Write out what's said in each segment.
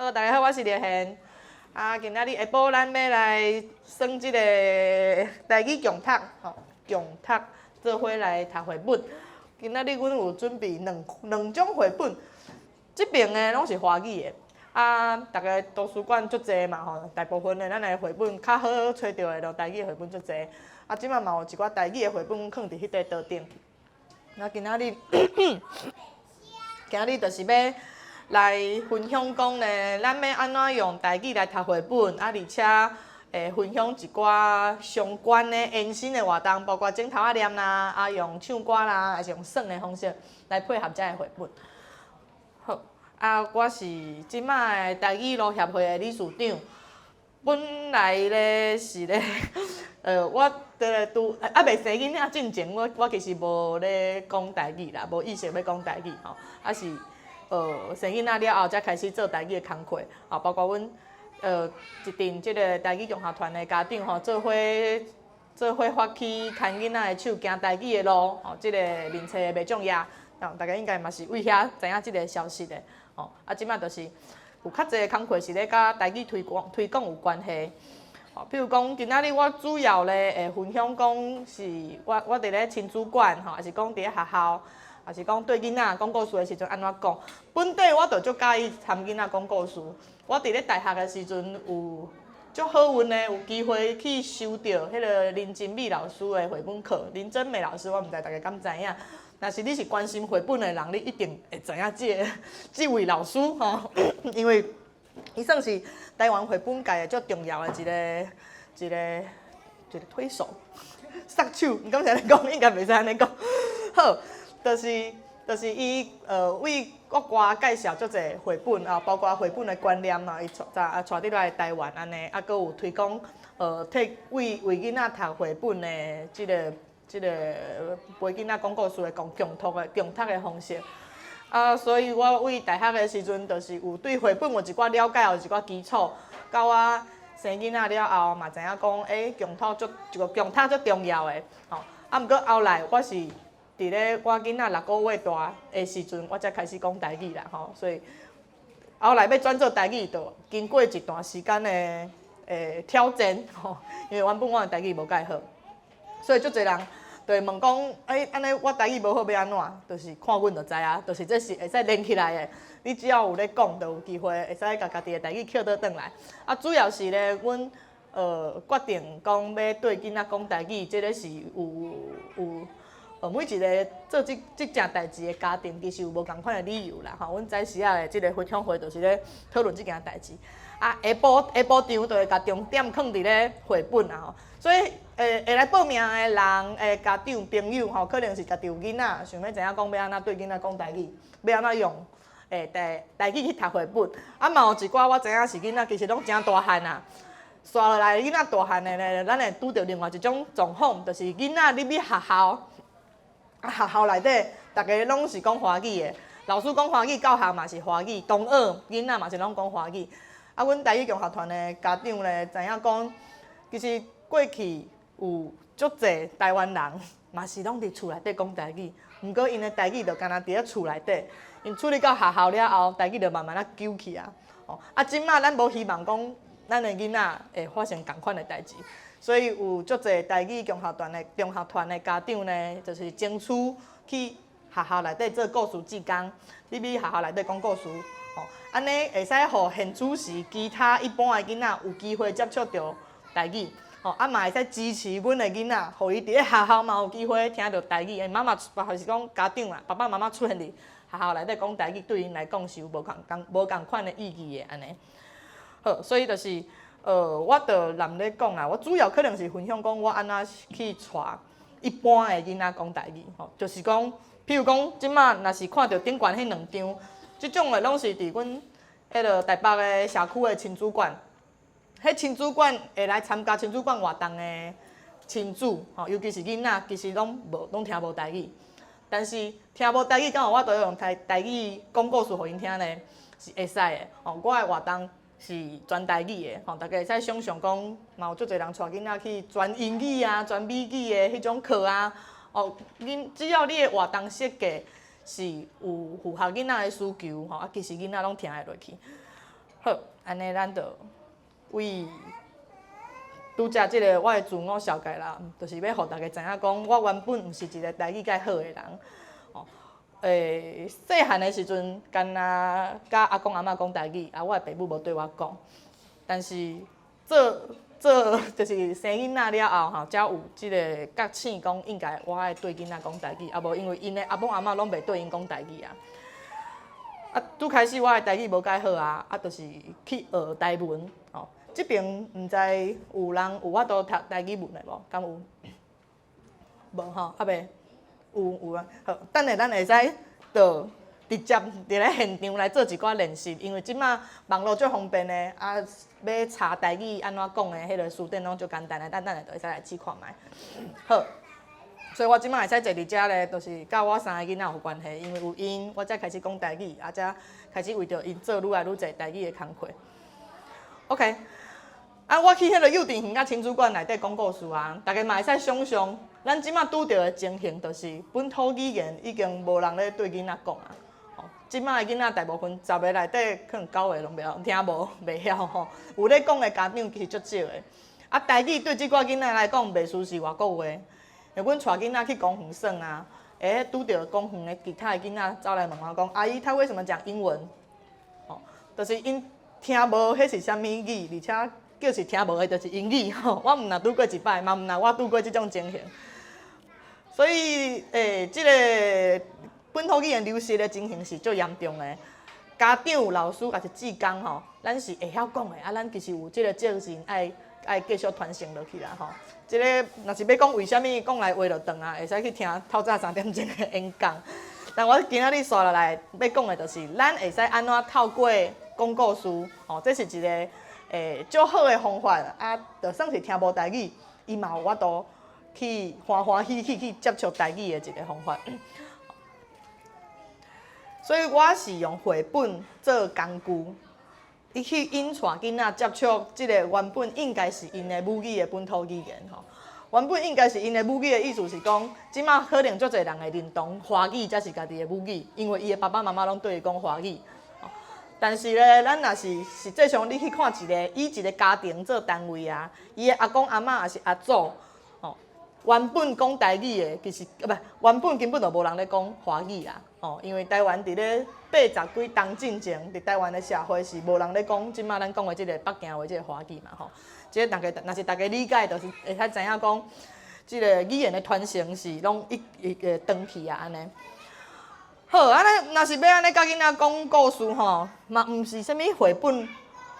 好，大家好，我是麗賢。啊，今仔日下晡咱欲來耍這个台語共讀，吼，共讀做伙來讀繪本。今仔日阮有準備兩種繪本，這爿的攏是華語的。啊，逐家圖書館足濟嘛吼，大部分的咱的繪本較好揣著的，就台語繪本足濟。啊，這馬嘛有一寡台語的繪本囥佇彼塊桌頂。啊，今仔日就是欲來分享講咧，咱欲按怎用台語來讀繪本，啊，而且會分享一寡相關的延伸的活動，包括剪頭仔念啦，啊，用唱歌啦，抑是用耍的方式來配合這个繪本。好，啊，我是這馬的台語路協會的理事長。本來咧是咧，我佇咧拄猶未生囡仔進前，我其實無咧講台語啦，無意識欲講台語吼，啊是。生囡仔了後，才開始做台語的工課，啊，包括阮一陣這个台語共學團的家長吼，做伙發起牽囡仔的手行台語的路，吼，這个面冊袂重要，大家應該嘛是為遐知影這个消息的，吼，啊，這馬就是有較濟工課是咧佮台語推廣有關係，吼，比如講今仔日我主要咧會分享講是我佇咧親子館吼，抑是講佇咧學校。抑是講對囡仔講故事的時陣按怎講？本底我就足佮意參囡仔講故事。我佇咧大學的時陣有足好運的，有機會去修著彼个林真美老師的繪本課。林真美老師，我毋知大家敢知影。若是你是關心繪本的人，你一定會知影這位老師吼，因為伊算是台灣繪本界的足重要的一個推手、殺手。你敢是按呢講？應該袂使按呢講。好。就是伊為國外介紹足濟繪本啊，包括繪本的觀念啊，伊帶佇來台灣按呢，啊，閣有推廣替為囡仔讀繪本的這個陪囡仔講故事的共讀的方式。啊，所以我為大學的時陣，就是有對繪本有一寡了解，有一寡基礎。到我生囡仔了後，嘛知影講，共讀足一個共讀足重要的，吼。啊，毋過後來我是佇咧我囡仔6個月大的時陣，我才開始講台語啦，吼。所以後來欲轉做台語，就經過一段時間的挑戰，吼。因為原本我的台語無蓋好，所以足濟人就會問講，按呢我台語無好欲按怎？就是看阮就知啊，就是這是會使練起來的。你只要有咧講，就有機會會使共家己的台語抾倒轉來。啊，主要是咧，阮決定講欲對囡仔講台語，這个是有每一个做這件代誌的家庭，其實有無仝款的理由啦。吼，阮早時仔的這个分享會就是咧討論這件代誌。啊，下晡場就會共重點囥佇咧繪本啊吼，所以會來報名的人，家長朋友吼，可能是家己有囡仔，想欲知影講欲按怎對囡仔講台語，欲按怎用台語去讀繪本。啊，嘛有一寡我知影是囡仔，其實攏誠大漢啊。紲落來囡仔大漢的咧，咱會拄著另外一種狀況，就是囡仔入去學校，啊，學校內底逐家攏是講華語的，老師講華語，教學嘛是華語，同學囡仔嘛是攏講華語。啊，阮台語共學團的家長咧，知影講，其實過去有足濟台灣人嘛是攏佇厝內底講台語，毋過𪜶的台語就干焦佇咧厝內底，𪜶出去到學校了後，台語就慢慢仔丟去啊。哦，啊，這馬咱無希望講咱的囡仔會發生仝款的代誌，所以有足濟台語共學團的家長呢，就是爭取去學校內底做故事志工，入去學校內底講故事，吼，按呢會使予現此時其他一般的囡仔有機會接觸著台語，吼，啊嘛會使支持阮的囡仔，予伊佇咧學校嘛有機會聽著台語。𪜶媽媽或是講家長啦，爸爸媽媽出現佇學校內底講台語，對𪜶來講是有無仝款的意義的按呢。好，所以就是，我就衲咧講啦，我主要可能是分享講我按怎去帶一般的囡仔講台語，吼，就是講，譬如講，這馬若是看著頂懸彼兩張，這種的攏是佇阮彼个台北的社區的親子館，彼親子館會來參加親子館活動的親子，吼，尤其是囡仔，其實攏聽無台語，但是聽無台語，敢有法度用台語講故事予𪜶聽呢？是會使的，吼，我的活動是全台語的，吼，大家會使想像講，嘛有足濟人帶囡仔去全英語啊、全美語的彼種課啊，哦，恁只要你的活動設計是有符合囡仔的需求，吼，啊，其實囡仔攏聽會落去。好，按呢咱就為拄才這个我的自我紹介啦，就是欲予大家知影講，我原本毋是一个台語蓋好的人。哦，細漢的時陣，干焦佮阿公阿嬤講台語，啊，我的爸母無對我講。但是做做就是生囡仔了後吼，才有這个覺醒，講應該我愛對囡仔講台語，啊無因為𪜶的阿公阿嬤攏袂對𪜶講台語啊。啊，拄開始我的台語無蓋好啊，啊，就是去學台文哦。這爿毋知有人有法度讀台語文的無？敢有？無吼，猶未有有啊。好，等下咱會使就直接佇咧現場來做一寡練習，因為這馬網路足方便的，啊，欲查台語按怎講的，彼个辭典攏足簡單的，咱等下就會使來試看覓。好，所以我這馬會使坐佇遮咧，就是佮我三个囡仔有關係，因為有𪜶，我才開始講台語，啊，才開始為著𪜶做愈來愈濟台語的工課。OK。啊，我去彼个幼稚園佮親子館內底講故事啊，大家嘛會使想像，咱這馬拄著的情形，就是本土語言已經無人咧對囡仔講啊。哦，這馬的囡仔大部分十个內底可能九个攏袂曉，聽無袂曉吼。有咧講的家長其實足少的。啊，台語對這寡囡仔來講，袂輸是外國話。因為阮帶囡仔去公園耍啊，拄著公園的其他的囡仔走來問我講：“阿姨，他為什麼講英文？”哦，就是𪜶聽無彼是啥物語，而且就是聽無的，就是英語吼。我毋若拄過一擺，嘛毋若我拄過這種情形。所以，這个本土語言流失的情形是足嚴重的。家長、老師抑是志工吼，咱是會曉講的，啊，咱其實有這个責任愛繼續傳承落去啦吼。這个若是欲講為啥物講來話就長啊，會使去聽透早三點鐘的演講。但我今仔日紲落來欲講的就是，咱會使按怎透過講故事，吼，這是一个足好的方法啊，就算是聽無台語，伊嘛有法度去歡歡喜喜去接觸台語的一个方法。所以我是用繪本做工具，伊去引帶囡仔接觸這个原本應該是𪜶的母語的本土語言吼。原本應該是𪜶的母語的意思是講，這馬可能足濟人會認同華語才是家己的母語，因為伊的爸爸媽媽攏對伊講華語。但是咧，咱若是實際上你去看一个以一个家庭做單位啊，伊的阿公阿嬤抑是阿祖，吼，原本講台語的，其實啊不，原本根本就無人咧講華語啦，吼，因為台灣佇咧八十幾冬進前，佇台灣的社會是無人咧講這馬咱講的這个北京話這个華語嘛，吼。這个大家若是大家理解，就是會使知影講，這个語言的傳承是攏一一個斷去啊按呢。好，按呢若是欲按呢佮囡仔講故事吼，嘛毋是啥物繪本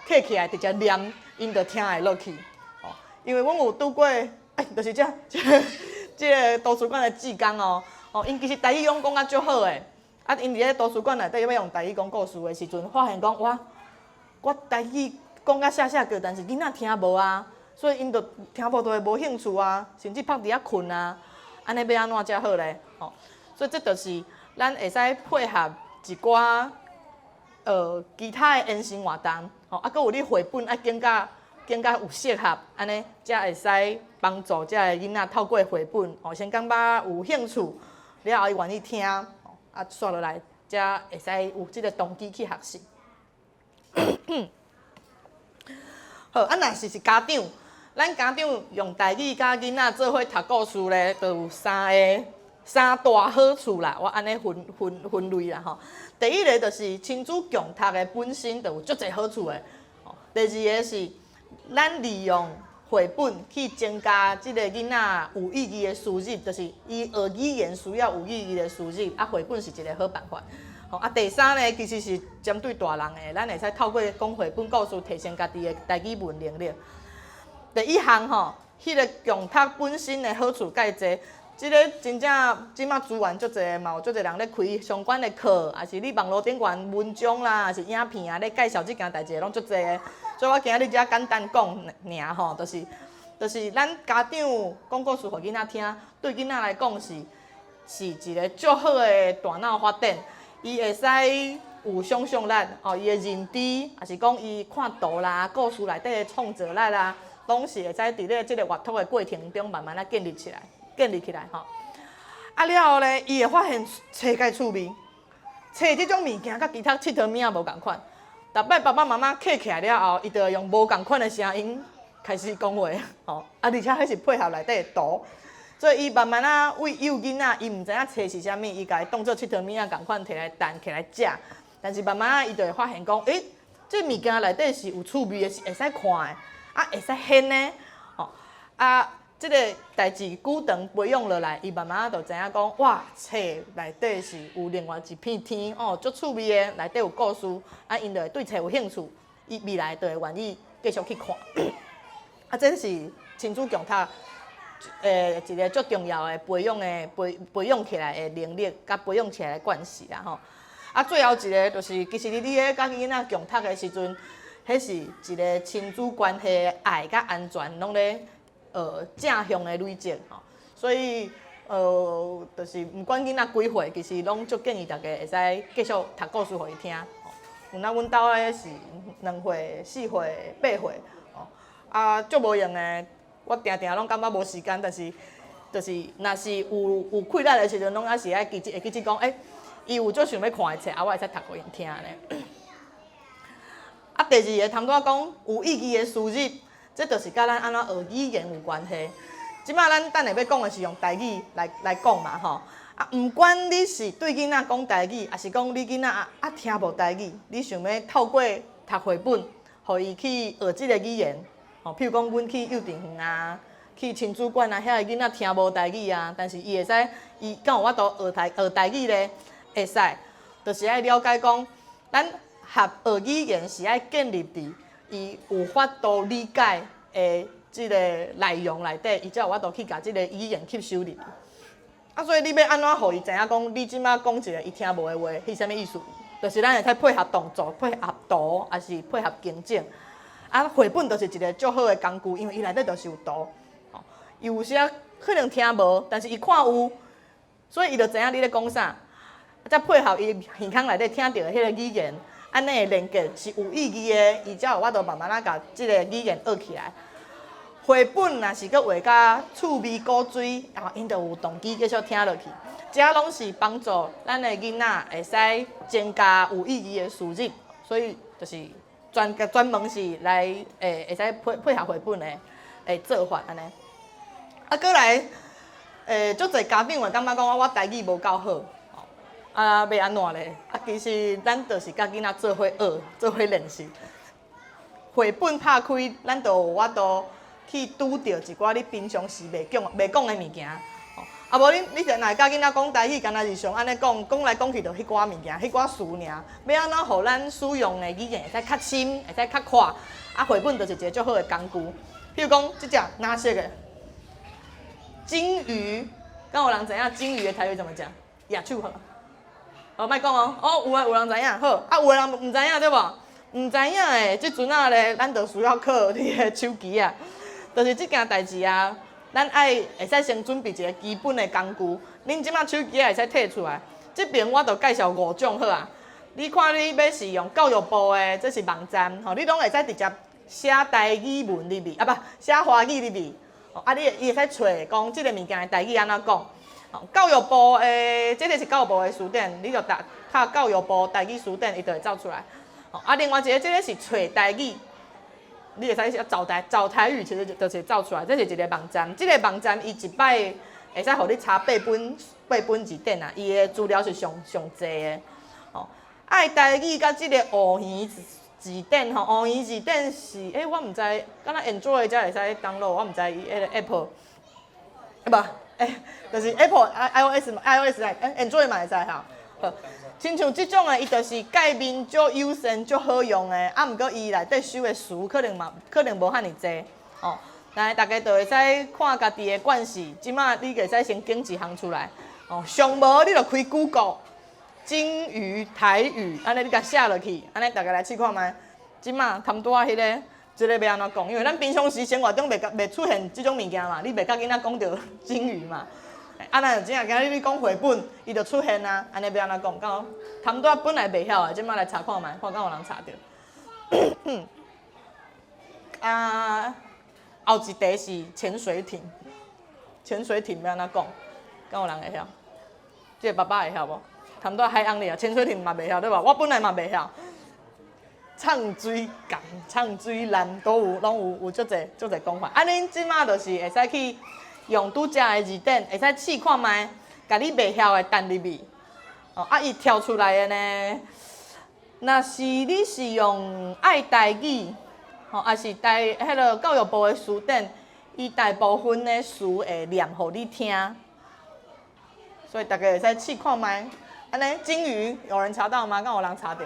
摕起來直接念，𪜶就聽會落去。哦，因為阮有拄過，就是這這個圖書館的志工哦，哦，𪜶其實台語攏講甲足好的，啊，𪜶佇咧圖書館內底欲用台語講故事的時陣，發現講哇，我台語講甲寫寫叫，但是囡仔聽無啊，所以𪜶就聽無就會無興趣啊，甚至趴佇遐睏啊，按呢欲按怎才好咧？吼，所以這就是咱會使配合一寡其他的延伸活動，吼，啊，閣有你繪本愛揀甲有適合，按呢才會使幫助這个囡仔透過繪本，吼，先感覺有興趣，了後伊願意聽，啊，紲落來才會使有這个動機去學習。好，啊，若是家長，咱家長用台語佮囡仔做伙讀故事咧，就有三大好處啦，我按呢分類啦吼。第一个就是親子共讀的本身就有足濟好處的。第二个是咱利用繪本去增加這个囡仔有意義的輸入，就是伊學語言需要有意義的輸入，啊，繪本是一个好辦法。吼，啊，第三呢，其實是針對大人的，咱會使透過講繪本故事提升家己的台語文能力。第一項吼，彼个共讀本身的好處蓋濟。這个真正這馬資源足濟，嘛有足濟人咧開相關的課，抑是你網路頂懸文章啦，抑是影片啊，咧介紹這件代誌攏足濟的。所以我今仔日遮簡單講爾吼，就是咱家長講故事予囡仔聽，對囡仔來講是一个足好的大腦發展。伊會使有想像力，哦，伊的認知，抑是講伊看圖啦、故事內底的創造力啦，攏是會使佇咧這个閱讀的過程中慢慢仔建立起來。建立起來吼，啊了後咧，伊會發現冊蓋趣味，冊這種物件佮其他𨑨迌物仔無仝款。逐擺爸爸媽媽客起來了後，伊就會用無仝款的聲音開始講話，吼，啊，而且彼是配合內底的圖，所以伊慢慢仔為幼囡仔，伊毋知影冊是啥物，伊共伊當做𨑨迌物仔仝款摕來彈，摕來食。但是慢慢仔伊就會發現講，欸，這物件內底是有趣味的，是會使看的，啊，會使掀的，吼，啊，這个代誌久長培養落來，伊慢慢仔就知影講，哇，冊內底是有另外一片天，哦，足趣味的，內底有故事，啊，𪜶就會對冊有興趣，伊未來就會願意繼續去看。啊，這是親子共讀，一个足重要的培養的培培養起來的能力，佮培養起來的慣勢啦吼。啊，最後一个就是，其實你咧佮囡仔共讀的時陣，彼是一个親子關係的愛佮安全，攏咧正向的累積吼。所以就是毋管囡仔幾歲，其實攏足建議大家會使繼續讀故事予伊聽。有哪阮兜的是2歲、4歲、8歲，吼，啊，足無閒的，我定定攏感覺無時間，但是就是若是有氣力的時陣，攏猶是愛記會記得講，欸，伊有足想欲看的冊，啊，我會使讀予𪜶聽咧。啊，第二个頭拄仔講有意義的輸入，這就是佮咱按怎學語言有關係。這擺咱等下欲講的是用台語來講嘛吼。啊，毋管你是對囡仔講台語，抑是講你囡仔啊聽無台語，你想欲透過讀繪本，予伊去學這個語言。吼，譬如講，阮去幼稚園啊，去親子館啊，遐个囡仔聽無台語啊，但是伊會使，伊敢有法度學台語咧？會使，就是愛了解講，咱學學語言是愛建立佇伊有法度理解的這個內容內底，伊才有法度去共這個語言吸收入去。啊，所以你欲按怎予伊知影講，你這擺講一个伊聽無的話，彼啥物意思？就是咱會使配合動作、配合圖，抑是配合情景。啊，繪本就是一个足好的工具，因為伊內底就是有圖。吼，伊有時仔可能聽無，但是伊看有，所以伊就知影你咧講啥。再配合伊耳孔內底聽著的彼个語言，按呢的連結是有意義的，伊才有法度慢慢仔共這个語言學起來。繪本若是閣畫甲趣味古錐，啊，𪜶就有動機繼續聽落去。這攏是幫助咱的囡仔會使增加有意義的輸入，所以就是專門是來會使配合繪本的做法按呢。啊，閣來，足濟家長會感覺講我台語無夠好，啊，欲按怎咧？啊，其實咱就是佮囡仔做伙學，做伙練習。繪本拍開，咱就有法度去拄著一寡你平常時袂講的物件。啊，無你若會佮囡仔講台語，敢若日常按呢講，講來講去就彼寡物件，彼寡詞爾。欲按怎予咱使用的語言會使較深，會使較闊？啊，繪本就是一个足好的工具。譬如講，這隻藍色的鯨魚，敢有人知影鯨魚的台語怎麼講？舉手好。哦，莫講哦，哦，有啊，有人知影，好，啊，有的人毋知影對無？毋知影的，這陣仔咧，咱就需要靠你的手機啊。就是這件代誌啊，咱愛會使先準備一个基本的工具。恁這擺手機會使提出來，這邊我就介紹五種好啊。你看你欲是用教育部的，這是網站，吼，你攏會使直接寫台語文入去，啊不，寫華語入去。啊，你伊會使揣講這个物件的台語按怎講。教育部的，這个是教育部的辭典，你就打敲教育部台語辭典，伊就會走出來。啊，另外一个，這个是揣台語，你會使寫找台語，其實就是走出來。這是一个網站，這个網站伊一擺會使予你查八本字典啊，伊的資料是上上濟的。吼，愛台語佮這个鱷魚字典吼，鱷魚字典是，欸，我毋知，敢若 Android 才會使 download，我毋知伊彼个 Apple，啊無，欸，就是 Apple iOS 來，欸，Android 嘛會使吼。好，親像這種的，伊就是界面足友善、足好用的，啊，毋過伊內底收的詞可能嘛，可能無遐爾濟，哦。來，大家就會使看家己的慣勢，這擺你會使先揀一項出來，哦。上無你就開 Google，鯨魚台語，按呢你共寫落去，按呢大家來試看覓。這擺頭拄仔彼个，這个欲按怎講？因為咱平常時生活中袂出現這種物件嘛，你袂佮囡仔講著鯨魚嘛。啊，若真正今日你講繪本，伊就出現啊，按呢欲按怎講？敢有？頭拄仔本來袂曉的，這擺來查看覓，看敢有人查著。啊，後一題是潛水艇，潛水艇欲按怎講？敢有人會曉？這个爸爸會曉無？頭拄仔海翁裡啊，潛水艇嘛袂曉對無？我本來嘛袂曉。唱水港、唱水南都有，攏有有足濟足濟講法。啊，恁這馬就是會使去用拄才的字典，會使試看覓，共你袂曉的擲入去。哦，啊，伊跳出來的呢，若是你是用愛台語，吼，抑是台彼个教育部的辭典，伊大部分的詞會念予你聽，所以大家會使試看覓。按呢，鯨魚有人查到嗎？敢有人查著？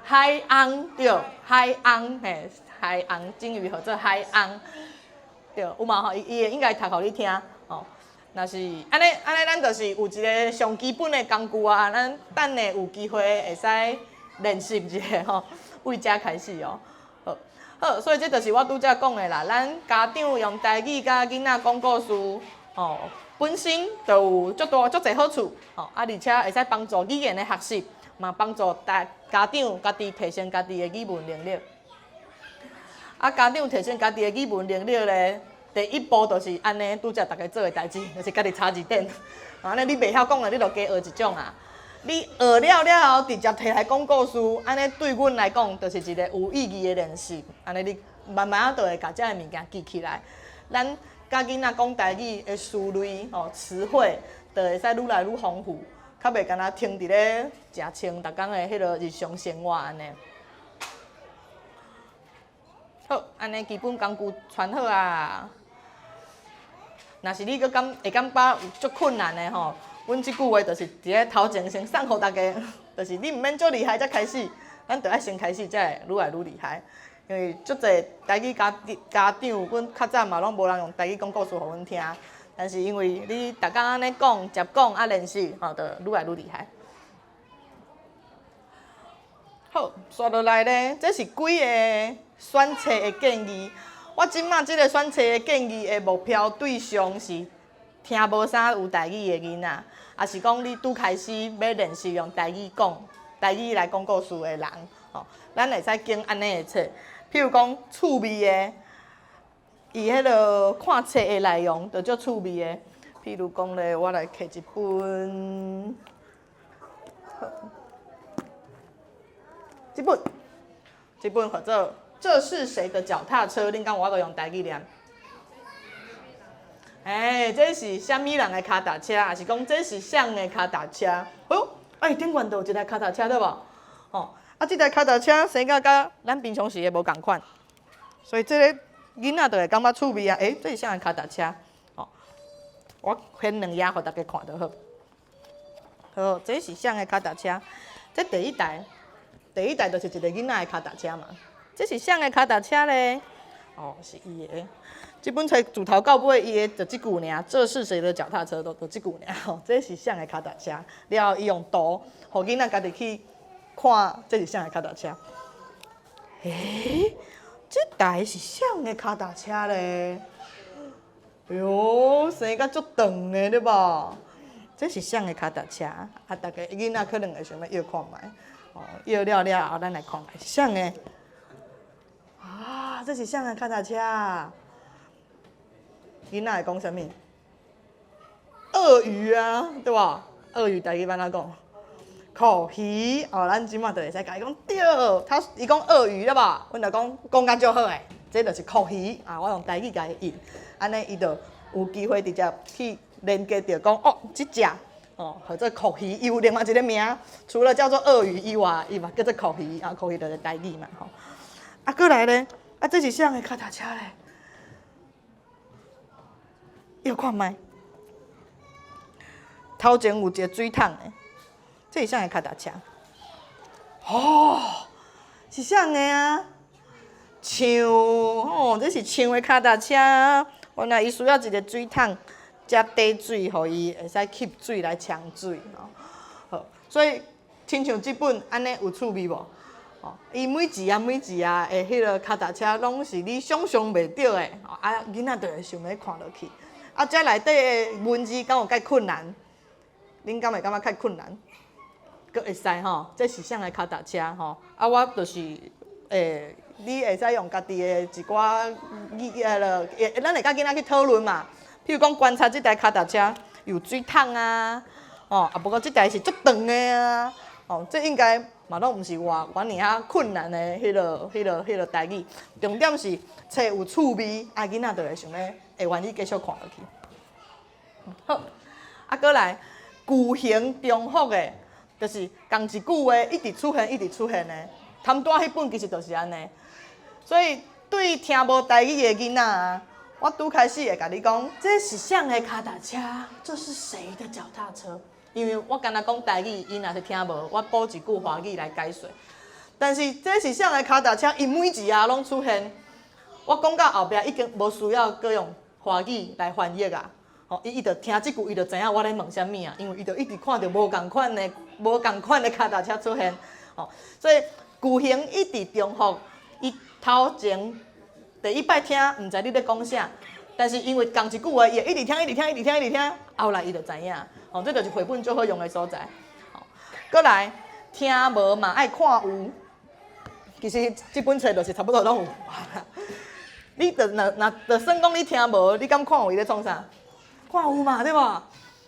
海翁對，海翁嘿，海翁鯨魚號做海翁，對，有嘛吼？伊伊會應該讀予你聽，吼。若是按呢按呢，咱就是有一个上基本的工具啊，咱等下有機會會使練習一下吼，為遮開始哦。好，好，所以這就是我拄才講的啦。咱家長用台語佮囡仔講故事，吼，本身就有足大足濟好處，吼，啊，而且會使幫助語言的學習，嘛幫助大家長家己提升家己的語文能力。啊，家長提升家己的語文能力咧，第一步就是按呢，拄才逐家做的代誌，就是家己查字典。按呢，你袂曉講的，你就加學一種啊。你學了了後，直接提來講故事，按呢對阮來講，就是一個有意義的練習。按呢，你慢慢仔就會共這个物件記起來。咱佮囡仔講台語的詞彙吼，詞彙，就會使愈來愈豐富，較袂干焦停佇咧食穿逐工的彼个日常生活按呢。好，按呢基本工具傳好啊。若是你閣感會感覺有足困難的吼，阮這句話就是佇咧頭前先送予大家，就是你毋免足厲害才開始，咱著愛先開始才會愈來愈厲害。因為足濟台語家家長，阮較早嘛攏無人用台語講故事予阮聽，但是因為你逐工按呢講、接講啊練習，吼，就愈來愈厲害。好，紲落來咧，這是幾个選冊的建議。我這馬這个選冊的建議的目標對象是聽無啥有台語的囡仔，抑是講你拄開始欲練習用台語講、台語來講故事的人，吼，咱會使揀按呢的冊，譬如講趣味的，伊彼个看冊的內容就足趣味的。譬如講咧，我來摕一本，這本，這本號做《這是誰的腳踏車》，恁敢有法度用台語念？欸，這是啥物人的跤踏車？抑是講這是啥的跤踏車？哎喲，欸，頂懸就有一台跤踏車對無？吼，啊，這台跤踏車生甲佮咱平常時的無仝款，所以這个囡仔就會感覺趣味啊！欸，這是啥的跤踏車？吼，我翻兩頁予大家看就好。好，這是啥的跤踏車？這第一台，第一台就是一个囡仔的跤踏車嘛。這是啥的跤踏車咧？哦，是伊的。這本冊自頭到尾，伊的就這句爾，這是誰的腳踏車？都就這句爾吼。這是啥的跤踏車？了後伊用圖，予囡仔家己去看，這是啥的跤踏車？欸，這台是啥的跤踏車咧？哎喲，生甲足長的對無？這是啥的跤踏車？啊，逐家囡仔可能會想欲搖看覓，哦，搖了了後，咱來看覓是啥的？啊，這是啥的跤踏車？囡仔會講啥物？鱷魚啊，對無？鱷魚台語欲按怎講？蛞蝓哦，咱這馬就會使共伊講對，他伊講鱷魚對無？阮就講講甲足好的，這就是蛞蝓啊！我用台語共伊譯，按呢伊就有機會直接去連結著講哦，這隻哦號做蛞蝓，伊有另外一个名，除了叫做鱷魚以外，伊嘛叫做蛞蝓啊，蛞蝓就是台語嘛吼。啊，閣來咧，啊，這是啥的跤踏車咧？搖看覓，頭前有一个水桶的，這是啥的跤踏車？哦，是啥的啊？象哦，這是象的跤踏車。原來伊需要一个水桶，才貯水，予伊會使吸水來沖水吼。好，所以親像這本按呢有趣味無？哦，伊每一頁每一頁的彼个跤踏車，攏是你想象袂著的，啊，囡仔就會想欲看落去。啊，這內底的文字敢有較困難？恁敢會感覺較困難？閣會使吼，這是啥的跤踏車吼？啊，我就是，欸，你會使用家己的一寡語了，咱會佮囡仔去討論嘛。譬如講，觀察這台跤踏車有水桶啊，哦，啊，不過這台是足長的啊，哦，這應該嘛攏毋是偌偌爾仔困難的彼個台語。重點是冊有趣味，啊囡仔就會想欲會願意繼續看落去。好，啊，閣來句型重複的，就是仝一句話一直出現，一直出現的。談單彼本其實就是按呢。所以對聽無台語的囡仔啊，我拄開始會共你講，這是啥的跤踏車？這是誰的腳踏車？因為我干焦講台語，𪜶若是聽無，我補一句華語來解說。但是這是啥的跤踏車？伊每一頁攏出現。我講到後壁已經無需要閣用華語來翻譯啊。吼，伊就聽這句，伊就知影我咧問啥物啊，因為伊就一直看著無仝款的、無仝款的跤踏車出現。吼，所以句型一直重複，伊頭前第一擺聽，毋知你咧講啥，但是因為仝一句話，伊會一直聽、一直聽、一直聽、一直聽，後來伊就知影。吼，這就是繪本最好用的所在。吼，閣來聽無嘛愛看有，其實這本冊就是差不多攏有。你就若若就算講你聽無，你敢看有伊咧創啥？看有嘛，對無？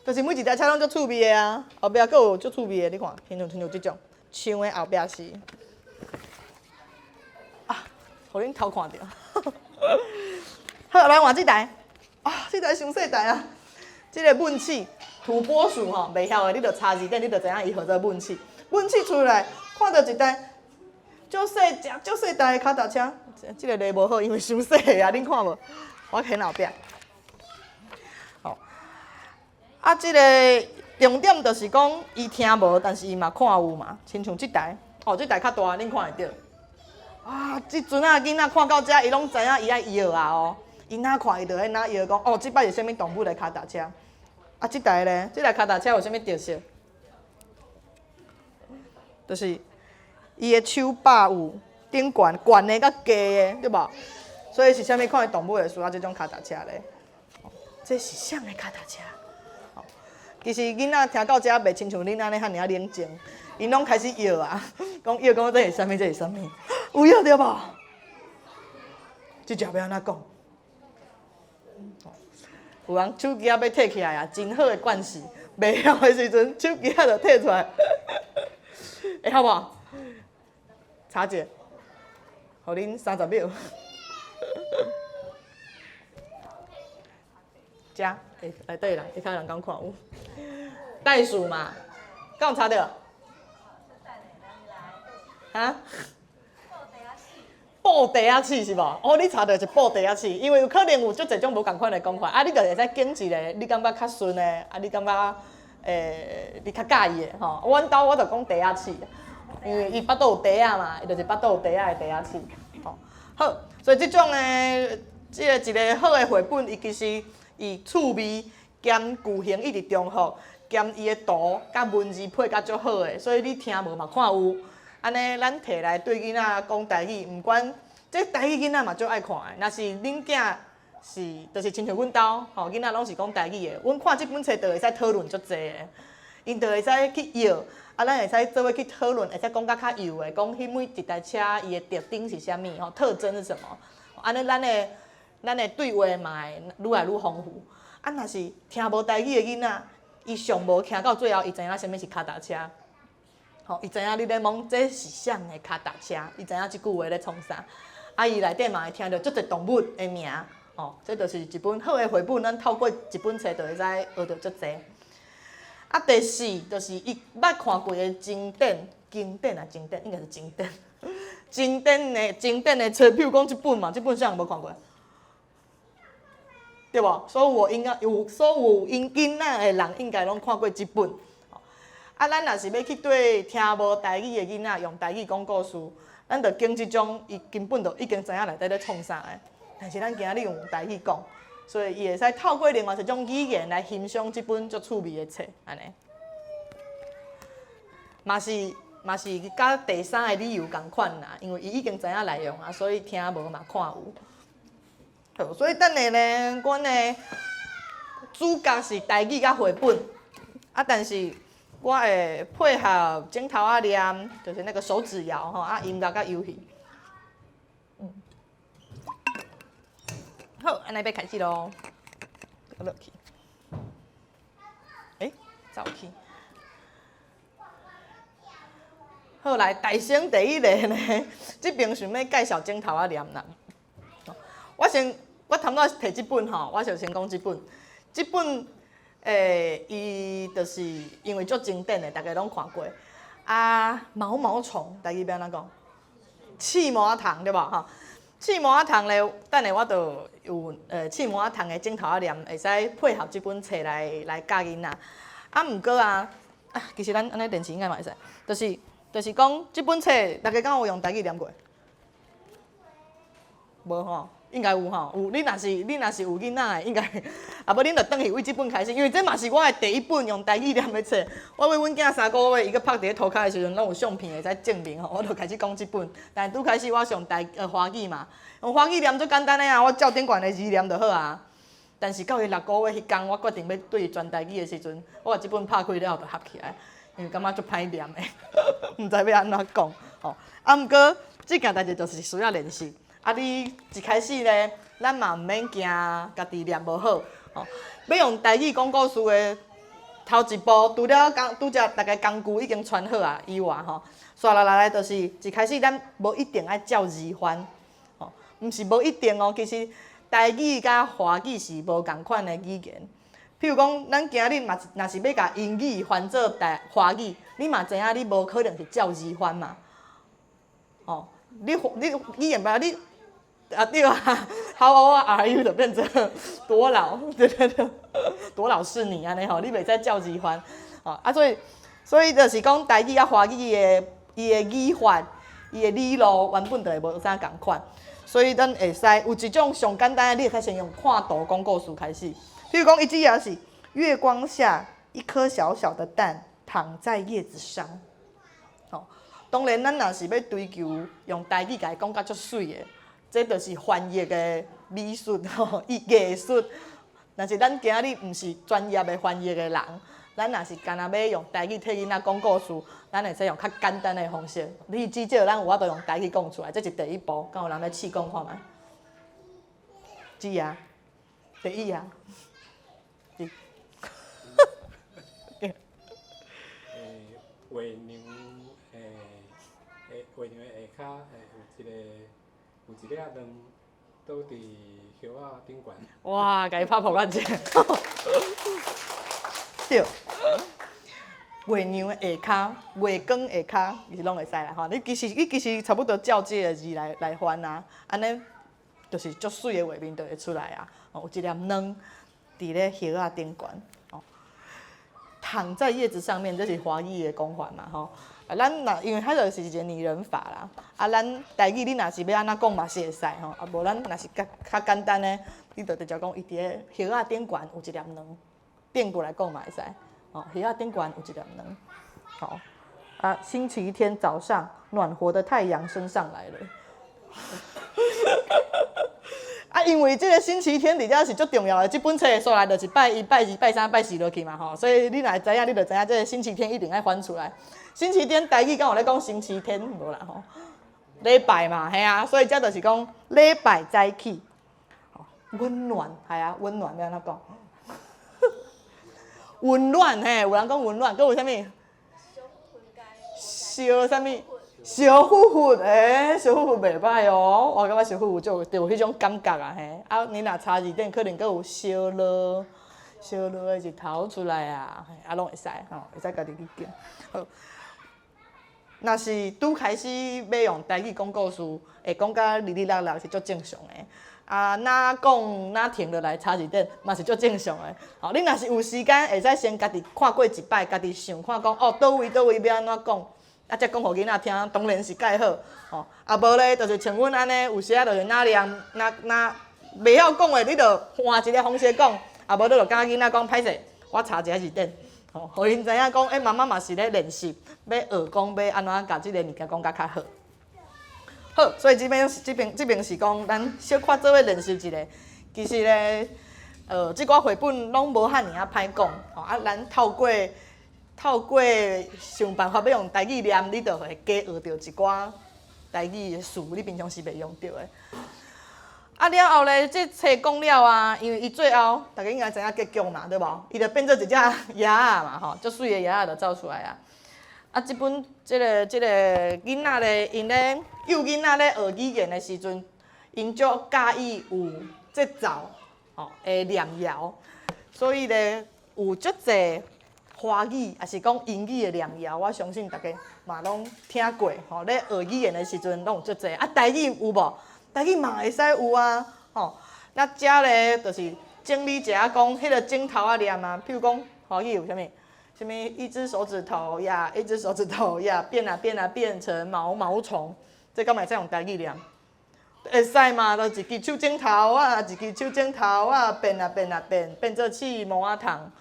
就是每一台車攏足趣味的啊，後壁閣有足趣味的，你看，親像這種，像的後壁是，啊，予恁偷看著。好，來換這台，啊，這台傷細台啊，這個燜鼠，土撥鼠吼，袂曉的你就查字典，你就知影伊號做燜鼠。燜鼠出來，看著一台足細隻、足細台的跤踏車，這個犁無好，因為傷細啊，恁看無？我牽後壁。好，啊，這個重點就是講，伊聽無，但是伊嘛看有嘛，親像這台，哦，這台較大，恁看會著。啊，這陣仔囡仔看到這，伊攏知影伊愛搖啊哦。伊若看伊就會若搖講，哦，這擺是啥物動物的跤踏車？啊，這台咧，這台跤踏車有啥物特色？就是伊的手把有頂懸懸的佮低的，對無？所以是啥物款的動物會需要這種跤踏車咧？這是啥的跤踏車？其實囡仔聽到這袂親像恁按呢遐爾仔冷靜，𪜶攏開始搖啊，講搖講這是啥物？這是啥物？有搖著無？這隻欲按怎講？有人手機仔欲提起來啊，真好的慣勢，袂曉的時陣手機仔就提出來，會曉無？查者，予恁30秒。遮，欸，內底啦，下跤人敢看有？袋鼠嘛，敢有查著？哈？布袋仔鼠是無？哦，你查著是布袋仔鼠，因為有可能有足濟種無仝款的講法，啊，你就會使揀一個你感覺較順的，啊，你感覺欸，你較佮意的吼。阮兜我就講袋仔鼠，因為伊腹肚有袋仔嘛，伊就是腹肚有袋仔的袋仔鼠。吼，好，所以這種的，這個一個好的繪本，伊其實伊趣味兼句型一直重複，兼伊的圖佮文字配甲足好的，所以你聽無嘛看有。按呢，咱提來對囡仔講台語，毋管這台語囡仔嘛足愛看的。若是恁囝是，就是親像阮兜吼，囡仔攏是講台語的，阮看這本冊就會使討論足濟的，𪜶就會使去搖，啊，咱會使做伙去討論，會使講甲較幼的，講彼每一台車伊的特徵是啥物吼，特徵是啥物？按呢，咱的對話嘛會愈來愈豐富。啊，若是聽無台語的囡仔，伊上無聽到最後，伊知影啥物是跤踏車。吼，伊知影你咧問這是啥的跤踏車，伊知影這句話咧創啥。啊，伊內底嘛會聽著足濟動物的名，吼，這就是一本好的繪本，咱透過一本冊就會使學著足濟。啊，第四就是伊捌看過的經典，經典啊，經典應該是經典，經典的冊，譬如講這本嘛，這本啥人無看過？對無？所有應該有所有𪜶囡仔的人應該攏看過這本。啊，咱若是欲去對聽無台語的囡仔用台語講故事，咱就揀這種伊根本就已經知影內底咧創啥的。但是咱今仔日用台語講，所以伊會使透過另外一種語言來欣賞這本足趣味的冊，按呢。嘛是佮第三个理由仝款啦，因為伊已經知影內容啊，所以聽無嘛看有。好，所以等下呢，阮的主角是台語佮繪本，啊，但是我會配合指頭仔念，就是那個手指搖吼，啊，音樂佮遊戲。嗯，好，按呢欲開始囉，落去。欸，走去。好來，大聲第一個呢，這邊想欲介紹指頭仔念啦。我先，我頭拄提這本吼，我就先講這本。這本伊就是因為足經典的，大家攏看過。啊，毛毛蟲，台語欲按怎講？刺毛仔蟲對無吼？刺毛仔蟲咧，等下我就有刺毛仔蟲的指頭仔念，會使配合這本冊來教囡仔。啊，毋過啊，啊，其實咱按呢電視應該嘛會使，就是講這本冊，大家敢有用台語念過？無吼，應該有吼，有。你若是有囡仔的，應該，啊無恁就轉去為這本開始，因為這嘛是我的第一本用台語念的冊。我為阮囝3個月，伊閣拍佇咧塗跤的時陣，攏有相片會使證明吼，我就開始講這本。但是拄開始我是用華語嘛，用華語念足簡單的啊，我照頂懸的字念就好啊。但是到伊6個月彼工，我決定欲對伊全台語的時陣，我共這本拍開了後就合起來，因為感覺足歹念的，毋知欲按怎講吼。啊，毋過這件代誌就是需要練習。啊，你一開始咧，咱嘛毋免驚家己念無好，吼。欲用台語講故事的頭一步，除了講拄才逐家工具已經傳好啊以外，吼，紲落來就是一開始咱無一定愛照字翻，吼，毋是無一定哦，其實台語佮華語是無仝款的語言。譬如講，咱今日嘛若是欲共英語翻做華語，你嘛知影你無可能是照字翻嘛，吼，你語言吧，你。啊對啊，How old are you 就變成多老，對對對，多老是你按呢吼，你袂使照字翻，吼啊所以就是講台語佮華語的伊的語法、伊的理路原本就會無啥仝款，所以咱會使有一種上簡單的，你會使先用看圖講故事開始。譬如講，伊這頁是月光下一顆小小的蛋躺在葉子上，吼，當然咱若是欲追求用台語共伊講甲足媠的。這就是翻譯的美術吼，伊藝術。若是咱今日毋是專業的翻譯的人，咱若是干焦欲用台語替囡仔講故事，咱會使用較簡單的方式。你至少咱有法度用台語講出來，這是第一步。敢有人欲試講看覓？知啊，第一啊。月娘下跤有一粒卵倒佇葉仔頂懸。哇！共伊拍噗仔者。對。月娘的下跤，月光下跤，其實攏會使啦吼。你其實差不多照這个字來翻啊，按呢就是足媠的畫面就會出來啊。有一粒卵佇咧葉仔頂懸，哦，躺在葉子上面，這是華語的講法嘛吼。啊，咱若因為彼就是一个擬人法啦。啊，咱台語你若是欲按怎講嘛是會使吼。啊，無咱若是較較簡單的，你就直接講伊佇咧葉仔頂懸有一粒卵，轉過來講嘛會使。哦，葉仔頂懸有一粒卵。好，啊，星期天早上，暖和的太陽升上來了。啊，因為這个星期天佇遮是足重要的，這本冊煞來就是拜一、拜二、拜三、拜四落去嘛吼，所以你若會知影，你就知影這个星期天一定愛翻出來。星期天台語敢有咧講星期天無啦吼？禮拜嘛，嘿啊，所以這就是講禮拜早起，溫暖，係啊，溫暖欲按怎講？溫暖嘿，有人講溫暖，閣有啥物？燒啥物？燒呼呼，欸，燒呼呼袂歹哦，我感覺燒呼呼就有彼種感覺啊嘿。啊，你若查字典，可能閣有燒熱，燒熱的日頭出來啊，啊，攏會使吼，會使家己去揀。好，若是拄開始欲用台語講故事，會講甲哩哩落落是足正常的。啊，若講若停落來查字典，嘛是足正常的。吼，你若是有時間，會使先家己看過一擺，家己想看講，哦，佗位佗位欲按怎講。啊，才講予囡仔聽，當然是蓋好，吼。啊，無咧，就是像阮按呢，有時仔就是若念若若袂曉講的，你就換一个方式講，啊，無你就共囡仔講歹勢，我查一下字典，吼，予𪜶知影講，欸，媽媽嘛是咧練習，欲學講欲按怎共這个物件講甲較好。好，所以這邊是講，咱小可做伙練習一下。其實咧，這寡繪本攏無遐爾仔歹講，吼啊，咱透過想辦法欲用台語念，你就會加學著一寡台語的詞，你平常時袂用著的。啊了後咧，這冊講了啊，因為伊最後，大家應該知影結局嘛，對無？伊就變做一隻鴨仔嘛，吼，足媠的鴨仔就走出來啊。啊，這本這個囡仔咧，𪜶咧幼囡仔咧學語言的時陣，𪜶足佮意有節奏吼的念謠，所以咧有足濟華語，抑是講英語的念謠，我相信逐家嘛攏聽過吼。咧學語言的時陣攏有足濟，啊台語有無？台語嘛會使有啊，吼。那遮咧就是整理一下講，彼個指頭仔念啊，譬如講華語有啥物？啥物一隻手指頭呀，一隻手指頭呀，變啊變啊變成毛毛蟲，這敢會使用台語念？會使嘛？就一支手指頭啊，一支手指頭啊，變啊變啊變，變做刺毛仔蟲。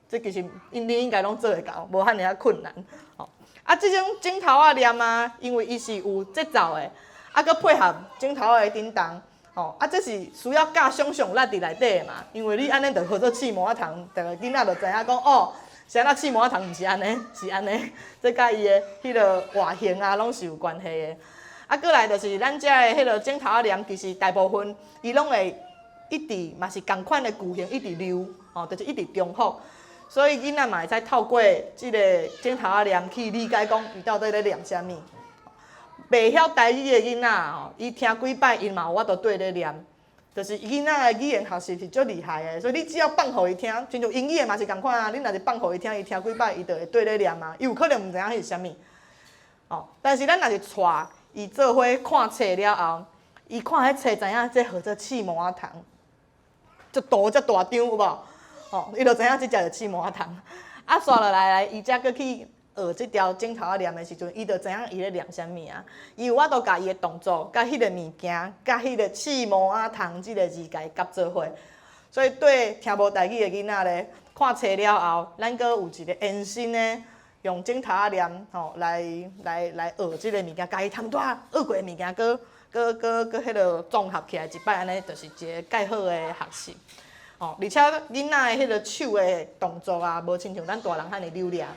這其實𪜶你應該攏做會到，無遐爾仔困難。吼，啊，這種指頭仔念啊，因為伊是有節奏的，啊，閣配合指頭仔的振動，吼，啊，這是需要教想像力佇內底的嘛。因為你按呢就號做刺毛仔蟲，逐个囡仔就知影講哦，是按怎刺毛仔蟲毋是按呢，是按呢，這佮伊的彼个外形啊，攏是有關係的。啊，過來就是咱遮的彼个指頭仔念，其實大部分伊攏會一直嘛是仝款的句型，一直溜，吼，就是一直重複。所以囡仔嘛會使透過這個指頭仔念去理解講伊到底咧念啥物。袂曉台語的囡仔吼，伊聽幾擺，伊嘛有法度綴咧念。就是囡仔的語言學習是足厲害的，所以你只要放予伊聽，親像英語的嘛是仝款啊。你若是放予伊聽，伊聽幾擺，伊就會綴咧念啊。伊有可能毋知影彼是啥物，哦。但是咱若是帶伊做伙看冊了後，伊看彼冊知影這號做刺毛仔蟲，這圖遮大張有無？吼，伊就知影這隻是刺毛仔蟲。啊，煞落來來，伊才閣去學這條指頭仔念的時陣，伊就知影伊咧念啥物啊。伊有法度共伊的動作，佮彼个物件，佮彼个刺毛仔蟲這个字共伊夾做伙。所以對聽無台語的囡仔咧，看冊了後，咱閣有一個延伸的，用指頭仔念吼來來來學這个物件，共伊頭拄仔學過的物件，閣閣閣閣彼个綜合起來一擺，按呢就是一个蓋好的學習。吼，而且囡仔的彼个手的動作啊，無親像咱大人遐爾流利嘛。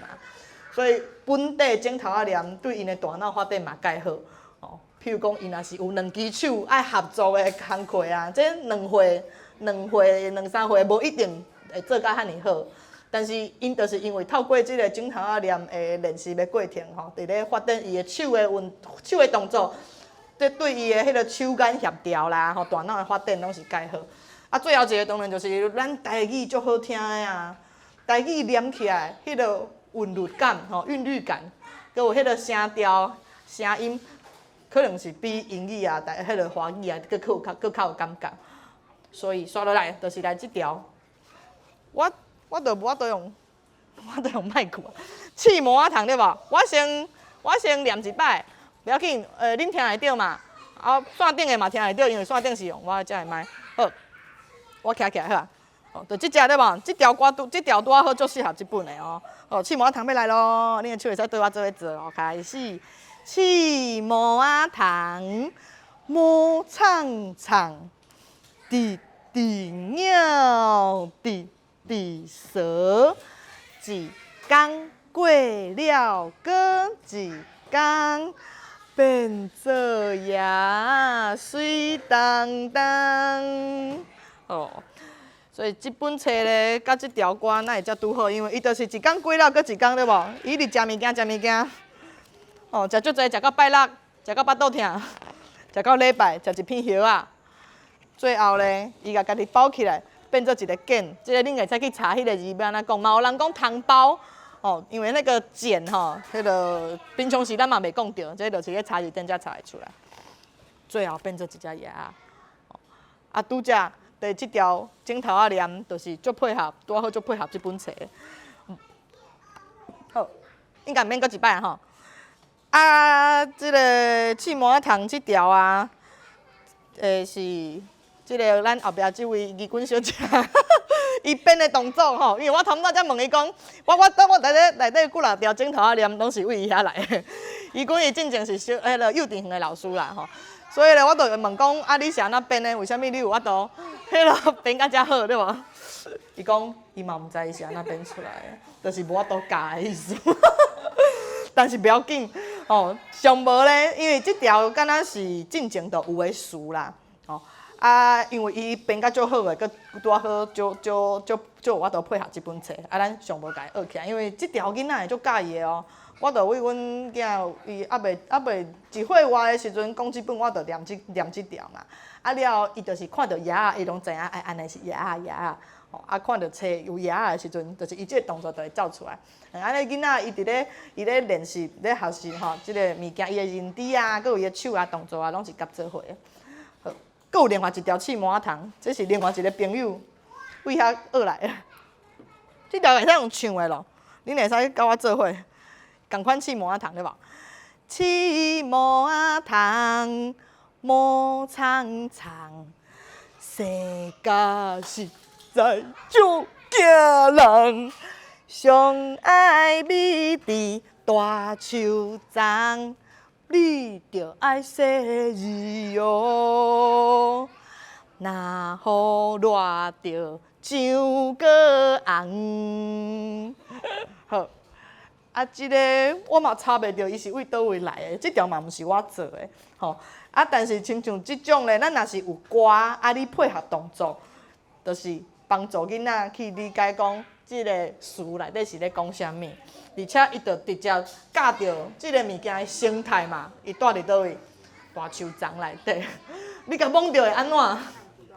所以本底指頭仔念對𪜶的大腦發展嘛蓋好。哦，譬如講，伊若是有兩支手愛合作的工課啊，這兩歲、兩歲、兩三歲無一定會做甲遐爾好，但是𪜶就是因為透過這个指頭仔念的練習的過程吼，佇咧發展伊的手的運、手的動作，這對伊的彼个手眼協調啦，吼，大腦的發展攏是蓋好。啊，最後一个當然就是咱台語足好聽的啊，台語念起來彼个韻律感吼，韻律感，閣有彼个聲調、聲音，可能是比英語啊、台彼个華語啊，閣較有較閣較有感覺。所以煞落來就是來這條，我我就無法度用，我就用麥克。刺毛仔蟲對無？我先我先念一擺，袂要緊，恁聽會著嘛？啊，線頂的嘛聽會著，因為線頂是用我遮的麥。好，我徛起來好啊。哦，就這隻對無？這條歌拄，這條拄仔好足適合這本的哦。哦，刺毛仔蟲欲來囉，恁的手會使對我做伙做哦。開始，刺毛仔蟲，毛氅氅，直直咬，直直趖，一工過了，閣一工，變做葉仔媠當當。哦。所以這本冊咧，佮這條歌哪會遮拄好？因為伊就是一工過了，閣一工對無？伊一直食物件，食物件，哦，食足濟，食到拜六，食到腹肚疼，食到禮拜，食一片葉仔。最後咧，伊共家己包起來，變做一个繭。這个恁會使去查彼个字欲按怎講。嘛有人講糖包，哦，因為那個繭吼，彼个平常時咱嘛袂講著，這就是咧查字典才查會出來。最後變做一隻葉仔。啊，拄才佇這條指頭仔念，就是足配合，拄好足配合這本冊。好，應該毋免閣一擺吼。啊，這个刺毛仔蟲這條啊，是這个咱後壁這位怡君小姐，伊編的動作吼，因為我頭拄才問伊講，我我當我內底內底幾若條指頭仔念，攏是為伊遐來的。伊講伊進前是小彼个幼稚園的老師啦吼。所以咧，我就問講，啊，你是按怎編的？為啥物你有法度彼个編甲遮好，對無？伊講，伊嘛毋知伊是按怎編出來的，就是無法度教的意思。但是袂要緊，吼，上無咧，因為這條敢若是進前就有的詞啦，吼，啊，因為伊編甲足好的，閣拄仔好，足足足足有法度配合這本冊。啊，咱上無共伊學起來，因為這條囡仔會足佮意的哦。我就為阮囝伊猶未猶未1歲外的時陣講這本，我就念這念這條嘛。啊了後，伊就是看著葉仔，伊攏知影愛按呢是葉仔葉仔。吼，啊看著冊有葉仔的時陣，就是伊這個動作就會走出來。按呢囡仔伊佇咧伊咧練習咧學習吼，這個物件伊的認知啊，閣有伊的手啊動作啊，攏是合做伙的。好，閣有另外一條刺毛仔蟲，這是另外一個朋友為遐學來的。這條會使用唱的咯，恁會使佮我做伙，仝款刺毛仔蟲對無？刺毛仔蟲，毛蒼蒼，生甲實在足驚人，上愛覕佇大樹叢，你著愛細膩哦，若予熱著上閣紅。好，啊，這个我嘛查袂著，伊是為佗位來的，這條嘛毋是我做的，吼。啊，但是親像這種咧，咱若是有歌，啊，你配合動作，就是幫助囡仔去理解講這個詞內底是咧講啥物，而且伊就直接教著這个物件的生態嘛，伊蹛佇佗位？大樹叢內底，你共摸著會按怎？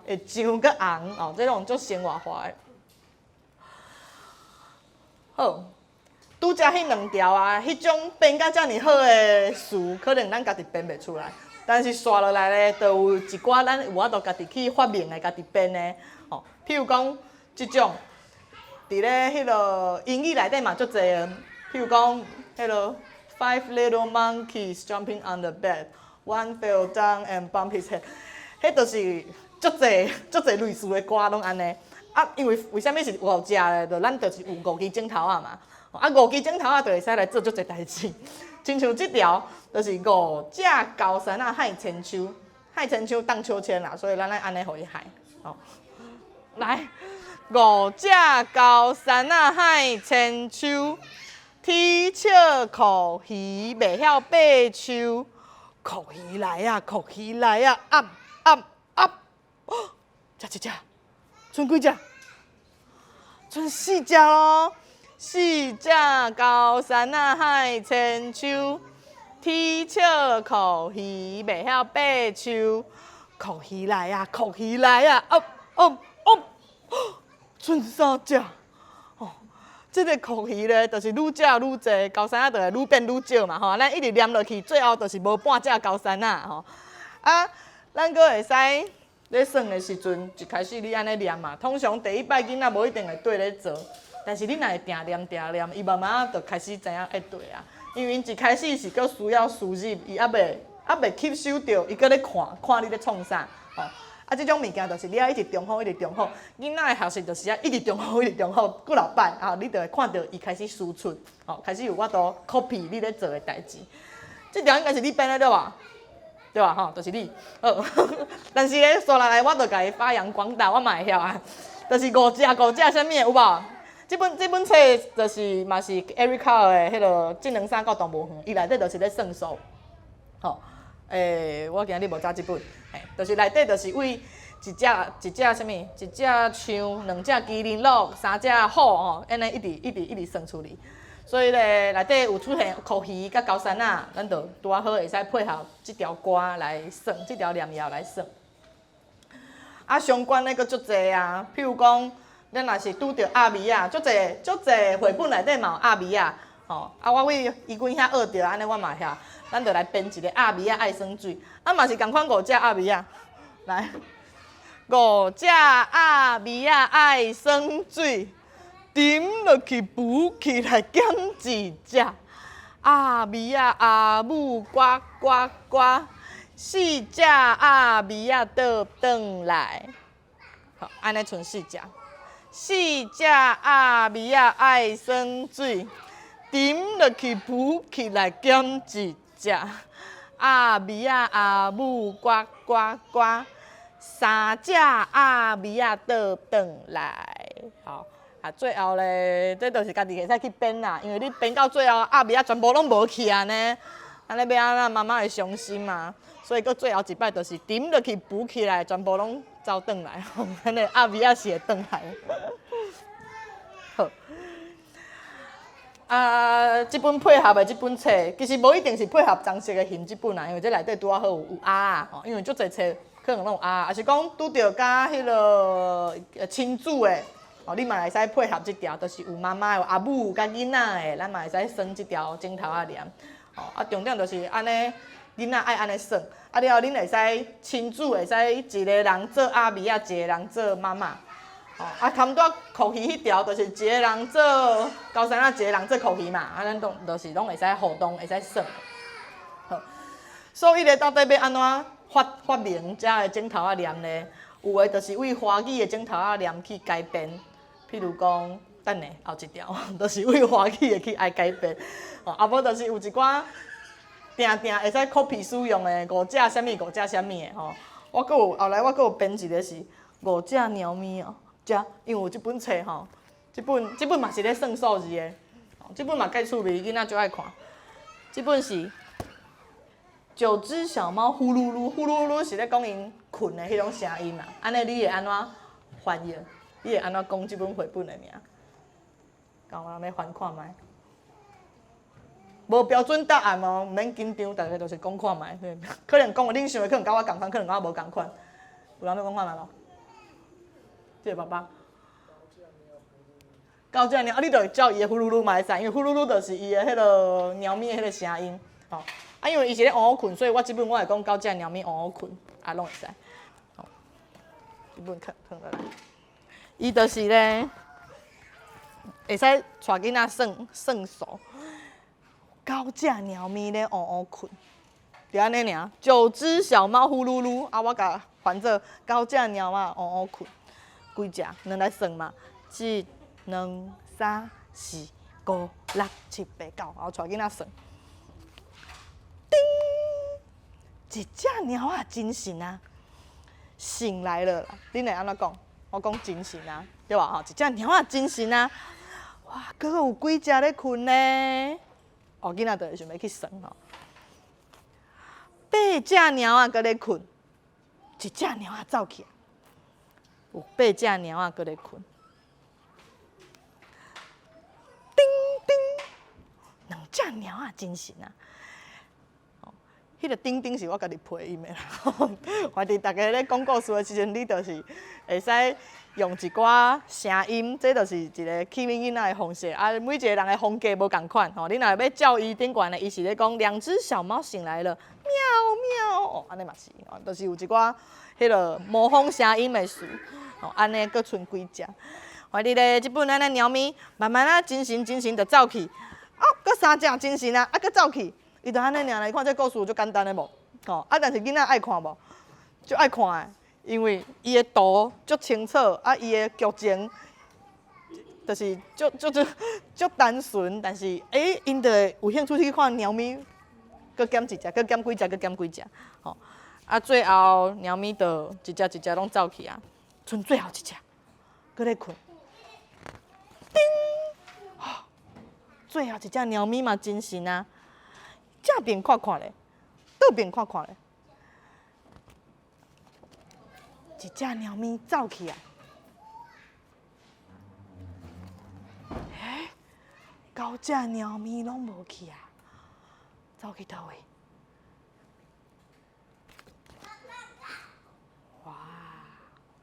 會上閣紅哦，這攏足生活化的。好，拄才彼兩條啊，彼種編甲遮爾好的詞，可能咱家己編袂出來。但是紲落來咧，就有一寡咱有法度家己去發明的、家己編的。吼，譬如講，這種佇咧彼个英語內底嘛足濟的，譬如講，彼个 Five little monkeys jumping on the bed, one fell down and bumped his head。彼就是足濟足濟類似的歌攏按呢。啊，因為為啥物是五隻咧？就咱就是有五支指頭仔嘛。啊，五支指頭仔就會使來做足濟代誌。親像這條，就是五隻高山仔幌千秋，幌千秋盪秋千啦，所以咱愛按呢予伊幌。吼，來，五隻高山仔幌千秋，鐵尺箍魚袂曉爬樹，箍魚來啊，箍魚來啊，up up up，這一隻，賰幾隻？賰四隻咯。四隻高山仔幌千秋，鐵尺箍魚袂曉爬樹，箍魚來啊，箍魚來啊，up up up，賰三隻。哦，這个箍魚咧，就是愈食愈濟，高山仔就會愈變愈少嘛，吼。咱一直念落去，最後就是無半隻高山仔吼。啊，咱閣會使咧算的時陣，一開始你按呢念嘛，通常第一擺囡仔無一定會對咧做。但是你若會定念定念，伊慢慢就開始知影愛對啊。因為𪜶一開始是閣需要輸入，伊猶未猶未吸收著，伊閣咧看看你咧創啥，吼。啊，這種物件就是你愛一直重複，一直重複。囡仔的學習就是愛一直重複，一直重複，幾若擺啊，你就會看著伊開始輸出，吼，開始有法度 copy 你咧做的代誌。這條應該是你編的對吧？對吧？吼，就是你。好，但是咧，紲落來我就共伊發揚光大，我嘛會曉啊。就是五隻五隻啥物的有無？這本冊就是嘛是 Eric Carle 的彼个技能三到動物園，伊內底就是咧算數。吼，我今日無帶這本，嘿，就是內底就是為一隻一隻啥物，一隻象，兩隻麒麟鹿，三隻虎吼，按呢一直一直一直算出來。所以咧，內底有出現箍魚佮高山仔，咱就拄仔好會使配合這條歌來算，這條念謠來算。啊，相關的閣足濟啊，譬如講，咱若是拄著鴨米仔，足濟足濟繪本內底嘛有鴨米仔，吼，啊，我為伊阮遐學著，按呢我嘛曉，咱就來編一个鴨米仔愛耍水，啊嘛是仝款五隻鴨米仔，來，五隻鴨米仔愛耍水，沉落去浮起來減一隻，鴨米仔阿母呱呱呱，四隻鴨米仔倒轉來，好，按呢賰四隻。四隻鴨米仔愛耍水，沉落去浮起來減一隻。鴨米仔阿母呱呱呱，三隻鴨米仔倒轉來。好，啊，最後咧，這就是家己會使去編啦，因為你編到最後，鴨米仔全部攏無去啊呢，按呢欲按怎，媽媽會傷心嘛。所以閣最後一擺就是沉落去浮起來，全部攏走轉來，吼，咱的鴨米仔是會轉來。好，啊，這本配合的這本冊，其實無一定是配合棕色的熊這本啦，因為這內底拄仔好有鴨仔，吼，因為足濟冊可能攏有鴨仔，抑是講拄著佮彼个親子的，哦，你嘛會使配合這條，就是有媽媽、有阿母佮囡仔的，咱嘛會使算這條指頭仔黏。哦，啊，重點就是按呢，囡仔愛按呢耍，啊了後恁會使親子會使一个人做鴨米仔，一个人做媽媽。哦，啊，含拄硞魚彼條，就是一个人做高山仔，一个人做硞魚嘛，啊，咱攏就是攏會使互動，會使耍。好，所以咧，到底欲按怎發明遮的指頭仔黏呢？有的就是為華語的指頭仔黏去改編，譬如講，等下後一條，就是為華語的去愛改編。哦，啊無就是有一寡定定會使 copy 使用的五隻啥物五隻啥物的吼。我閣有後來我閣有編一个是五隻貓咪哦。遮，因為有這本冊吼，這本嘛是咧算數字的，這本嘛蓋趣味，囡仔足愛看。這本是九隻小貓呼嚕嚕，呼嚕嚕是咧講𪜶睏的彼種聲音嘛。按呢你會按怎翻譯？你會按怎講這本繪本的名？敢有人欲翻看覓？無標準答案哦，毋免緊張，逐家就是講看覓。可能講恁想的可能佮我仝款，可能佮我無仝款。有人欲講看覓無？這個爸爸，九隻貓，啊，你就會照伊的呼嚕嚕嘛會使，因為呼嚕嚕就是伊的彼个貓咪的彼个聲音，吼。啊，因為伊是咧烏烏睏，所以我這本我會講九隻貓咪烏烏睏，啊，攏會使。吼，這本看放落來，伊就是咧，會使帶囡仔算算數。九隻貓咪咧烏烏睏，就按呢爾。九隻小貓呼嚕嚕，啊，我共翻做九隻貓仔烏烏睏。幾隻？咱來算嘛，一、兩、三、四、五、六、七、八、九，然後帶囡仔算。叮，一隻貓仔精神啊，醒來了啦！恁會按怎講？我講精神啊，對吧？吼，一隻貓仔精神啊！哇，閣有幾隻咧睏呢？哦，囡仔就會想欲去算吼。八隻貓仔閣咧睏，一隻貓仔走去。有八隻貓仔閣咧睏，叮叮，兩隻貓仔精神啊！哦，彼个叮叮是我家己配音的啦。反正逐家咧講故事的時陣，你就是會使用一寡聲音，這就是一个啟明囡仔的方式。啊，每一个人的風格無仝款吼。你若欲照伊頂懸的，伊是咧講兩隻小貓醒來了，喵喵，哦，按呢嘛是，哦，就是有一寡彼个模仿聲音的詞。哦，按呢閣賰幾隻，反正咧，這本咱的貓咪慢慢仔精神精神就走去，啊，閣三隻精神啊，啊，閣走去，伊就按呢爾，你看這故事足簡單的無？吼，啊，但是囡仔愛看無？足愛看的，因為伊的圖足清楚，啊，伊的劇情就是足足足足單純，但是𪜶就會有興趣去看貓咪，閣減一隻，閣減幾隻，閣減幾隻，吼，啊，最後貓咪就一隻一隻攏走去啊。賰最後一隻，閣咧睏。叮，最後一隻貓咪嘛精神啊，正邊看看咧，倒邊看看咧，一隻貓咪走去啊！欸，九隻貓咪攏無去啊，走去佗位？哇！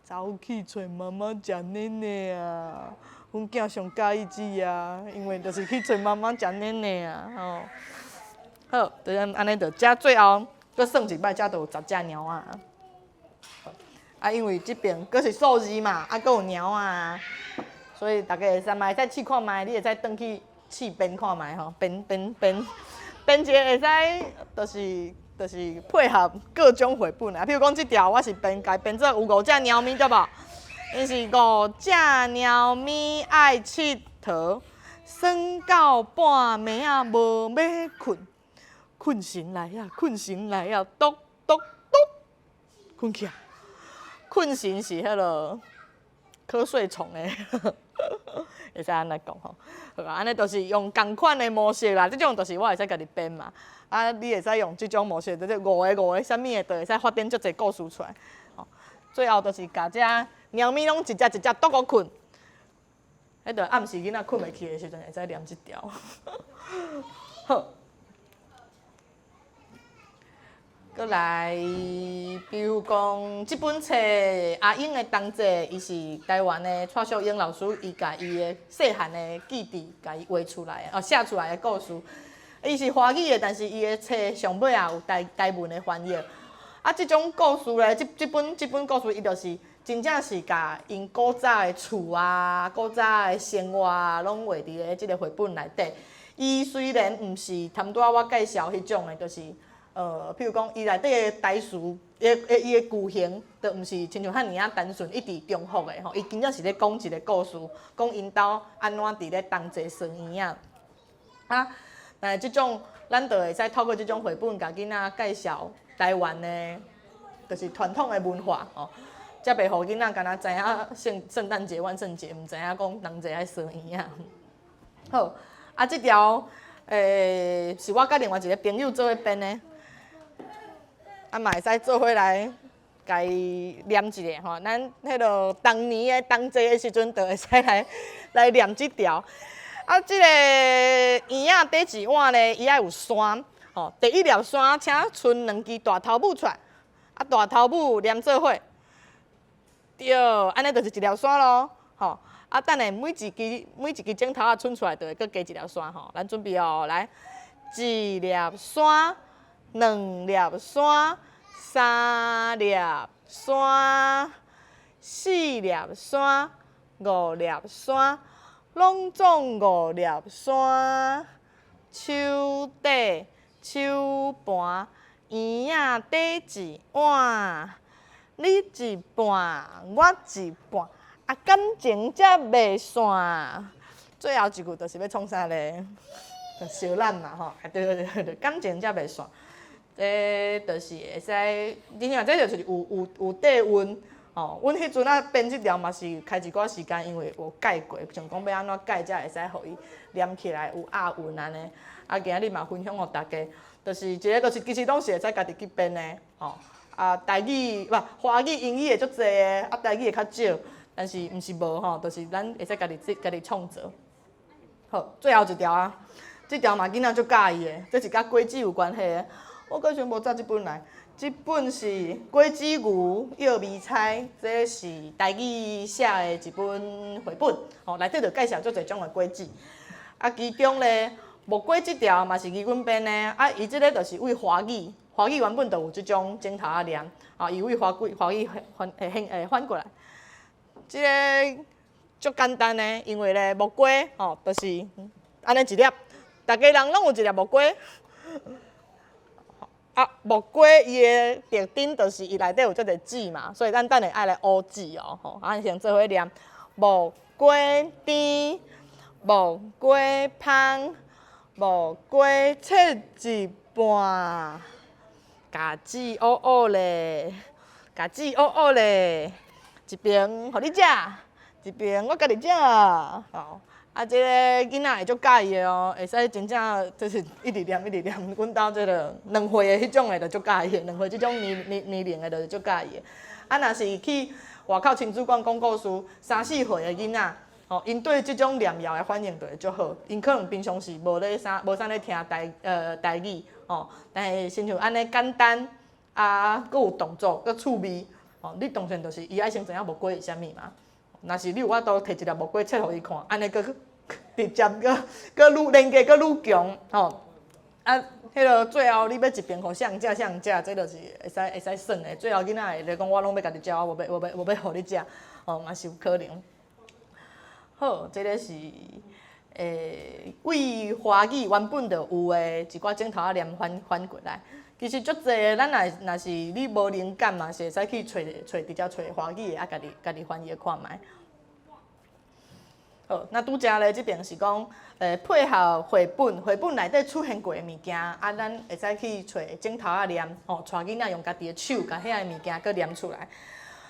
走去揣媽媽食奶奶啊！阮囝上佮意這啊，因為就是去揣媽媽食奶奶啊，吼。好，就按呢就遮最後，閣算一擺，遮就有十隻貓仔。啊，因為這邊閣是數字嘛，啊，閣有貓仔，所以逐家會使嘛會使試看覓，你會使轉去試編看覓吼，編編編編一個會使，就是。就是配合各種繪本啊，譬如講這條我是編共編做有五隻貓咪對無？𪜶是五隻貓咪愛𨑨迌，耍到半暝仔無欲睏，睏神來啊，睏神來啊，篤篤篤，睏去啊！睏神是彼个瞌睡蟲的會使按呢講吼。好啊，按呢就是用仝款的模式啦，這種就是我會使家己編嘛。啊，你會使用這種模式，就是五个五个啥物的，就會使發展足濟故事出來。吼，最後就是共這貓咪攏一隻一隻獨孤睏。彼就暗時囡仔睏袂去的時陣，會使念這條。好，閣來，比如講，這本冊《阿英的冬節》，伊是台灣的蔡淑英老師，伊共伊的細漢的記憶，共伊畫出來的，哦，寫出來的故事。伊是華語的，但是伊的冊上尾也有台台文的翻譯。啊，這種故事咧，這這本這本故事，伊就是真正是共𪜶古早的厝啊、古早的生活啊，攏畫佇咧這个繪本內底。伊雖然毋是頭拄仔我介紹彼種的，就是譬如講，伊內底的台詞，伊的句型，就毋是親像遐爾仔單純，一直重複的吼。伊真正是咧講一个故事，講𪜶兜按怎佇咧同齊耍嬰仔。啊，但是這種咱就會使透過這種繪本，共囡仔介紹台灣的，就是傳統的文化吼。才袂予囡仔干焦知影聖聖誕節、萬聖節，毋知影講同齊愛耍嬰仔。好，啊，這條是我佮另外一个朋友做伙編的，啊嘛會使做伙來共伊念一下吼。咱彼落冬年的冬節的時陣，就會使來來念這條。啊，這个嬰仔底一碗咧，伊愛有山吼。第一粒山，請賰兩支大頭拇出來，啊，大頭拇連做伙。對，按呢就是一粒山囉，吼。啊，等下每一支每一支指頭仔伸出來，就會閣加一粒山吼。咱準備哦，來，一粒山，兩粒山，三粒山，四粒山，五粒山，攏總五粒山。手底手盤，嬰仔底一碗，你一半，我一半，啊感情才袂散。最後一句就是欲創啥咧？就相攬嘛吼，啊對對對對，感情才袂散。這就是會使，你看這就是有有有底韻吼。阮彼陣仔編這條嘛是開一寡時間，因為有改過，想講欲按怎改才會使予伊念起來有押韻按呢。啊，今日嘛分享予大家，就是這个就是其實攏是會使家己去編的吼。啊，台語無華語、英語會足濟的，啊，台語會較少，但是毋是無吼，就是咱會使家己家己創造。好，最後一條啊，這條嘛囡仔足佮意的，這是佮果子有關係的。我閣想無載這本來，這本是《果子牛藥味猜》，這是台語寫的一本繪本，吼，內底就介紹足濟種的果子。啊，其中咧木瓜這條嘛是阮編的，啊，伊這个就是為華語，華語原本就有這種指頭仔念，啊，伊為華語華語翻會會翻過來。這个足簡單的，因為咧木瓜吼，就是按呢一粒，逐家人攏有一粒木瓜。啊，木瓜伊的特徵就是伊內底有足濟籽嘛，所以咱等下愛來烏籽哦，吼，咱先做伙念木瓜甜，木瓜芳，木瓜切一半，共籽烏烏咧，共籽烏烏咧，一邊予你食，一邊我家己食，吼。啊，這个囡仔會足佮意的哦，會使真正就是一直念一直念。阮兜這个兩歲的彼種的就足佮意的，兩歲這種年年年齡的就是足佮意的。啊，若是去外口親子館講故事，三四歲的囡仔，吼，𪜶對這種念謠的反應就會足好。𪜶可能平常時無咧啥，無啥咧聽台台語，吼，但是親像按呢簡單，啊，閣有動作，閣趣味，吼，你當然就是伊愛先知影木瓜是啥物嘛。若是你有法度提一粒木瓜切予伊看，按呢閣直接閣閣愈連結閣愈強，吼。啊，彼个最後你欲一邊予啥人食啥人食，這就是會使會使算的。最後囡仔會來講，我攏欲家己食，我無欲無欲無欲予你食，吼嘛是有可能。好，這个是為華語原本就有的一寡指頭仔念翻翻過來。其實足濟，咱若若是你無靈感嘛，是會使去揣揣直接揣華語的，啊，家己家己翻譯看覓。好，那拄才咧這邊是講，配合繪本，繪本內底出現過的物件，啊，咱會使去揣指頭仔念，吼，帶囡仔用家己的手，共遐个物件閣念出來。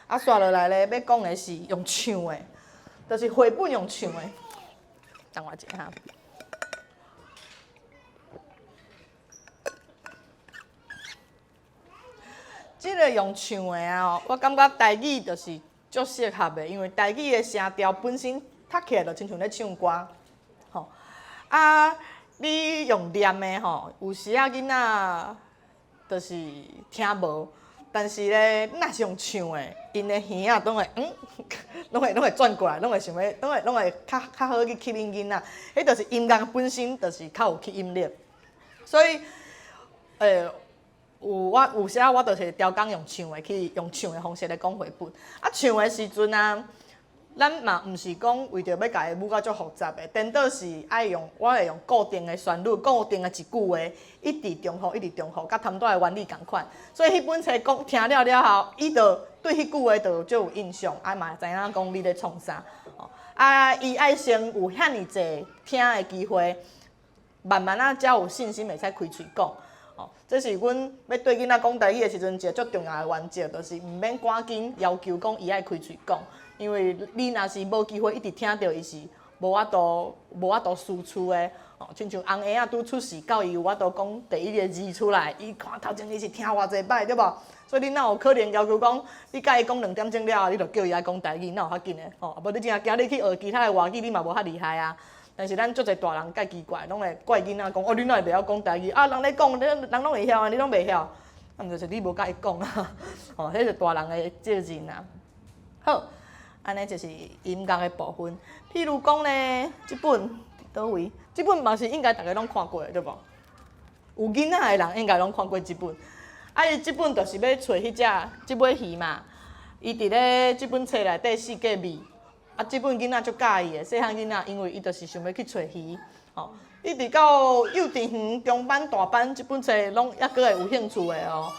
啊，紲落來咧，欲講的是用唱的，就是繪本用唱的。等我一下。這个用唱的啊，我感覺台語就是足適合的，因為台語的聲調本身讀起來就親像咧唱歌，吼。啊，你用念的吼，有時仔囡仔就是聽無，但是咧，你若是用唱的，𪜶的耳仔攏會嗯，攏會轉過來，攏會想欲，攏會較好去吸引囡仔。彼就是音樂本身就是較有吸引力，所以，有我有時我就是刁工用唱的去用唱的方式來講繪本。啊，唱的時陣啊，咱嘛毋是講為著欲共伊舞甲足複雜的，顛倒是愛用我會用固定的旋律、固定的一句話，一直重複、一直重複，佮頭拄仔的原理仝款。所以彼本冊講聽了了後，伊就對彼句話就足有印象，啊嘛知影講你咧創啥。啊，伊愛先有遐爾濟聽的機會，慢慢仔才有信心會使開喙講。哦，這是阮欲對囡仔講台語的時陣，一个足重要的原則，就是毋免趕緊要求講伊愛開喙講，因為你若是無機會一直聽著，伊是無法度輸出的。哦，親像紅嬰仔拄出世，到伊有法度講第一个字出來，伊看頭前伊是聽偌濟擺，對無？所以你哪有可能要求講，你共伊講2點鐘了後，你就叫伊愛講台語，哪有遐緊的？吼，啊無你真正今日去學其他的外語，你嘛無遐厲害啊。但是咱足濟大人較奇怪，攏會怪囡仔講，哦，你哪會袂曉講台語？啊，人咧講，人攏會曉啊，你攏袂曉，啊，毋就是你無共伊講啊？吼，彼是大人的責任啊。好，按呢就是音樂的部分。譬如講咧，這本佇佗位？這本嘛是應該逐家攏看過的，對無？有囡仔的人應該攏看過這本。啊，伊這本就是欲揣彼隻這尾魚嘛。伊佇咧這本冊內底四界覓。啊，這本囡仔足佮意的，細漢囡仔，因為伊就是想欲去揣魚，吼。一直到幼稚園、中班、大班，這本冊攏猶閣會有興趣的哦。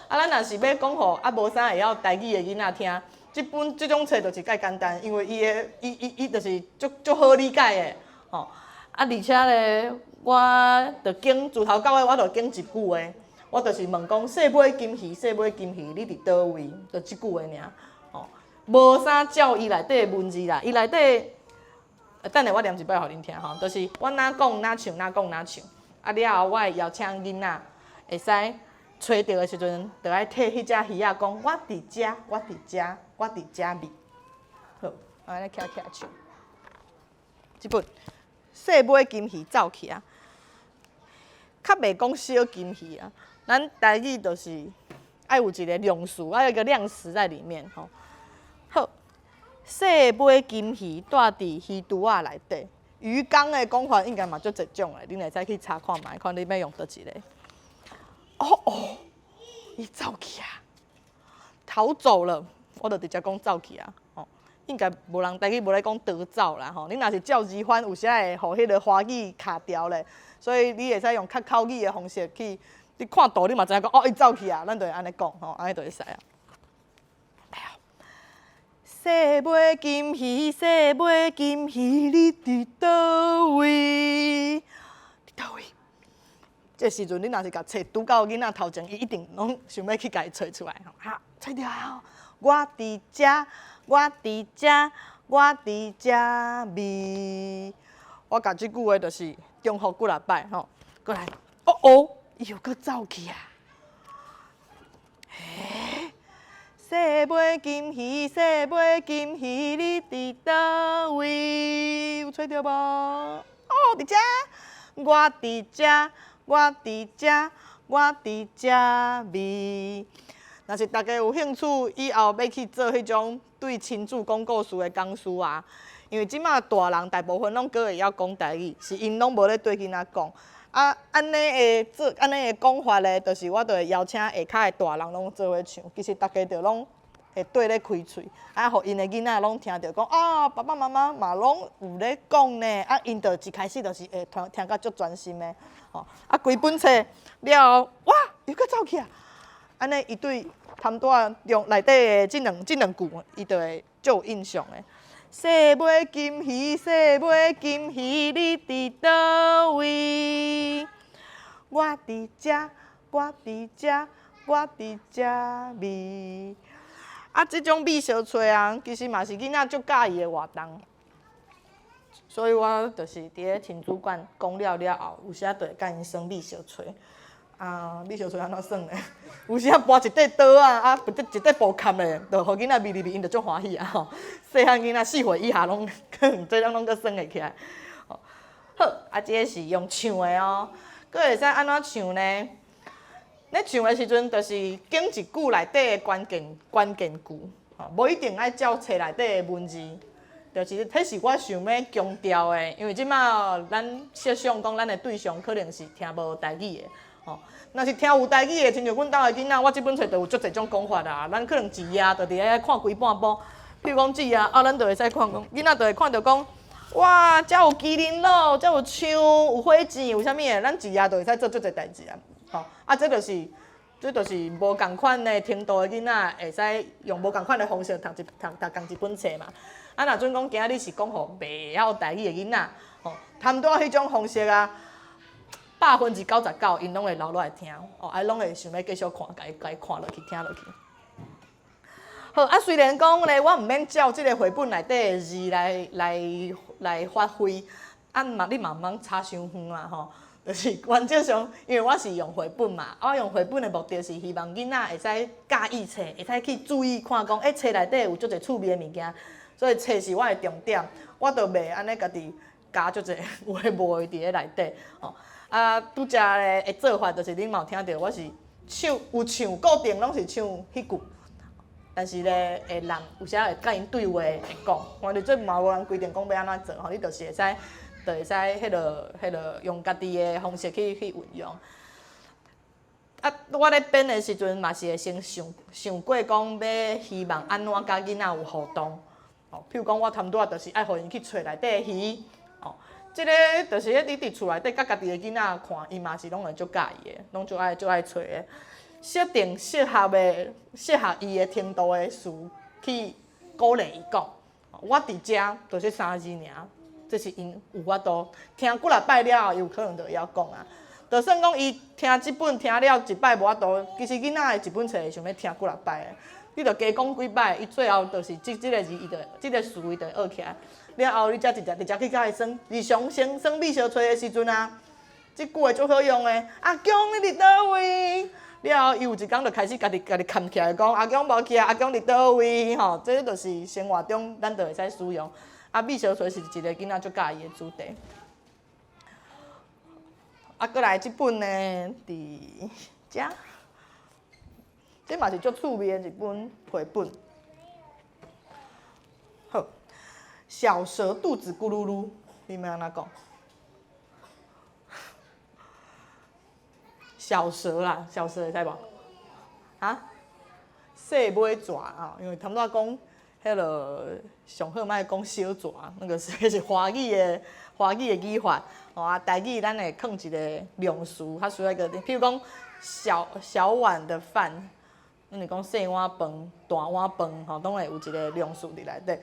啊，咱若是欲講予啊無啥會曉台語的囡仔聽，這本這種冊就是較簡單，因為伊的伊伊伊就是足足好理解的，吼。啊，而且咧，我就揀自頭到尾，我就揀一句話，我就是問講：細尾金魚，細尾金魚，你佇佗位？就這句話爾。無啥照伊內底的文字啦，伊內底，等下我念一擺予恁聽吼，就是我若講若唱，若講若唱，啊了後我會邀請囡仔會使揣著的時陣，就愛替彼隻魚仔講，我佇遮，我佇遮，我佇遮覓。好，我來徛起來唱。這本細尾金魚走去啊，較袂講小金魚啊，咱台語就是愛有一个量詞，愛有一个量詞在裡面吼。好，細尾金魚蹛佇魚櫥仔內底，魚缸的講法應該嘛足濟種的，恁會使去查看覓，看你欲用佗一个。哦哦，伊走去啊，逃走了，我就直接講走去啊，吼，應該無人台語無咧講逃走啦，吼，你若是照字翻，有時會予彼个華語卡牢咧，所以你會使用較口語的方式去，你看圖你嘛知影講，哦，伊走去啊，咱就會按呢講，吼，按呢就會使啊。細尾金魚，細尾金魚，你佇佗位？佇佗位？這時陣你若是共冊拄到囡仔頭前，伊一定攏想欲去共伊揣出來吼。哈，揣著啊！我佇遮，我佇遮，我佇遮覓。我共這句話就是重複幾若擺吼，過來，哦哦，伊又閣走去啊！欸細尾金魚，細尾金魚，你佇佗位？有揣著無？哦，佇遮，我佇遮，我佇遮，我佇遮覓。若是大家有興趣，以後欲去做彼種對親子講故事的講師啊，因為這馬大人大部分攏閣會曉講台語，是𪜶攏無咧對囡仔講。啊，按呢的做，按呢的講法咧，就是我就會邀請下跤的大人攏做伙唱。其實逐家就攏會對咧開喙，啊，予𪜶的囡仔攏聽著講，啊，爸爸媽媽嘛攏有咧講呢，啊，𪜶就一開始就是會聽聽甲足專心的，吼，啊，規本冊了後，哇，又閣走去啊！按呢，伊對頭拄仔中內底的這兩句，伊就會足有印象的。細尾金魚，細尾金魚，你佇佗位？我佇遮，我佇遮，我佇遮覓。啊，這種覓相揣啊，其實嘛是囡仔足佮意的活動。所以我就是佇咧親子館講了了後，有時仔就會共𪜶耍覕相揣。啊，覕相揣按怎耍咧？有時仔搬一塊桌仔，啊，一塊布崁咧，就予囡仔覕入去，𪜶就足歡喜啊吼。細漢囡仔4歲以下攏可能這攏攏閣耍會起來。好，啊，這个是用唱的哦，閣會使按怎唱呢？咧唱的時陣，就是揀一句內底的關鍵句，吼，無一定愛照冊內底的文字，就是彼是我想欲強調的，因為這馬咱設想講，咱的對象可能是聽無台語的，吼，若是聽有台語的，親像阮兜的囡仔，我這本冊就有足濟種講法啊，咱可能一頁就佇咧看規半部，譬如講這頁，啊，咱就會使看講，囡仔就會看著講，哇，遮有麒麟鹿，遮有槍，有火箭，有啥物的，咱一頁就會使做足濟代誌啊。吼，啊，這就是無仝款的程度的囡仔，會使用無仝款的方式讀一讀讀仝一本冊嘛。啊，若準講今仔日是講予袂曉台語的囡仔，吼，差毋多彼種方式啊，99%𪜶攏會留落來聽，哦，啊，攏會想欲繼續看，共伊看落去，聽落去。好，啊，雖然講咧，我毋免照這个繪本內底的字來發揮，啊嘛，你嘛毋通差傷遠啊，吼。就是原則上，因為我是用繪本嘛，我用繪本的目的是希望囡仔會使佮意冊，會使去注意看講，欸，冊內底有足濟趣味的物件，所以冊是我的重點，我就袂按呢家己加足濟有的無的佇咧內底，吼。啊，拄才的做法就是恁嘛有聽著，我是唱有唱固定攏是唱彼句，但是咧會人有時會佮𪜶對話會講，反正這嘛無人規定講欲按怎做吼，你就是會使。就會使彼個用家己的方式去運用。啊，我咧編的時陣嘛是會先想想過講，欲希望按怎佮囡仔有互動。哦，譬如講我差毋多就是愛予𪜶去揣內底的魚。哦，這個就是咧，你佇厝內底佮家己的囡仔看，伊嘛是攏會足佮意的，攏足愛揣的。設定適合伊的程度的詞去鼓勵伊講。我佇遮就是三字爾。這是𪜶有法度聽幾若擺了後，伊有可能就會曉講啊。就算講伊聽這本聽了一擺無法度，其實囡仔的一本冊會想欲聽幾若擺的。你著加講幾擺，伊最後就是這個字，伊就這個詞伊就會學起來。了後你才直接直接去共伊耍，日常生耍覕相揣的時陣啊，這句話足好用的。阿公你佇佗位？了後伊有一工就開始家己崁起來講，阿公無去啊，阿公佇佗位？吼，這就是生活中咱就會使使用。啊，覕相揣是一個囡仔足佮意的主題。啊，閣來這本呢，佇遮，這嘛是足趣味的一本繪本。好，小蛇肚子咕嚕嚕，你們按怎講？小蛇啦，小蛇會使無？啊？細尾蛇啊，因為頭拄仔講。彼个上好莫講小蛇，那個是彼是華語的語法，吼啊，台語咱會囥一个量詞，較需要一個，譬如講小小碗的飯，咱就講細碗飯、大碗飯，吼，攏會有一个量詞佇內底。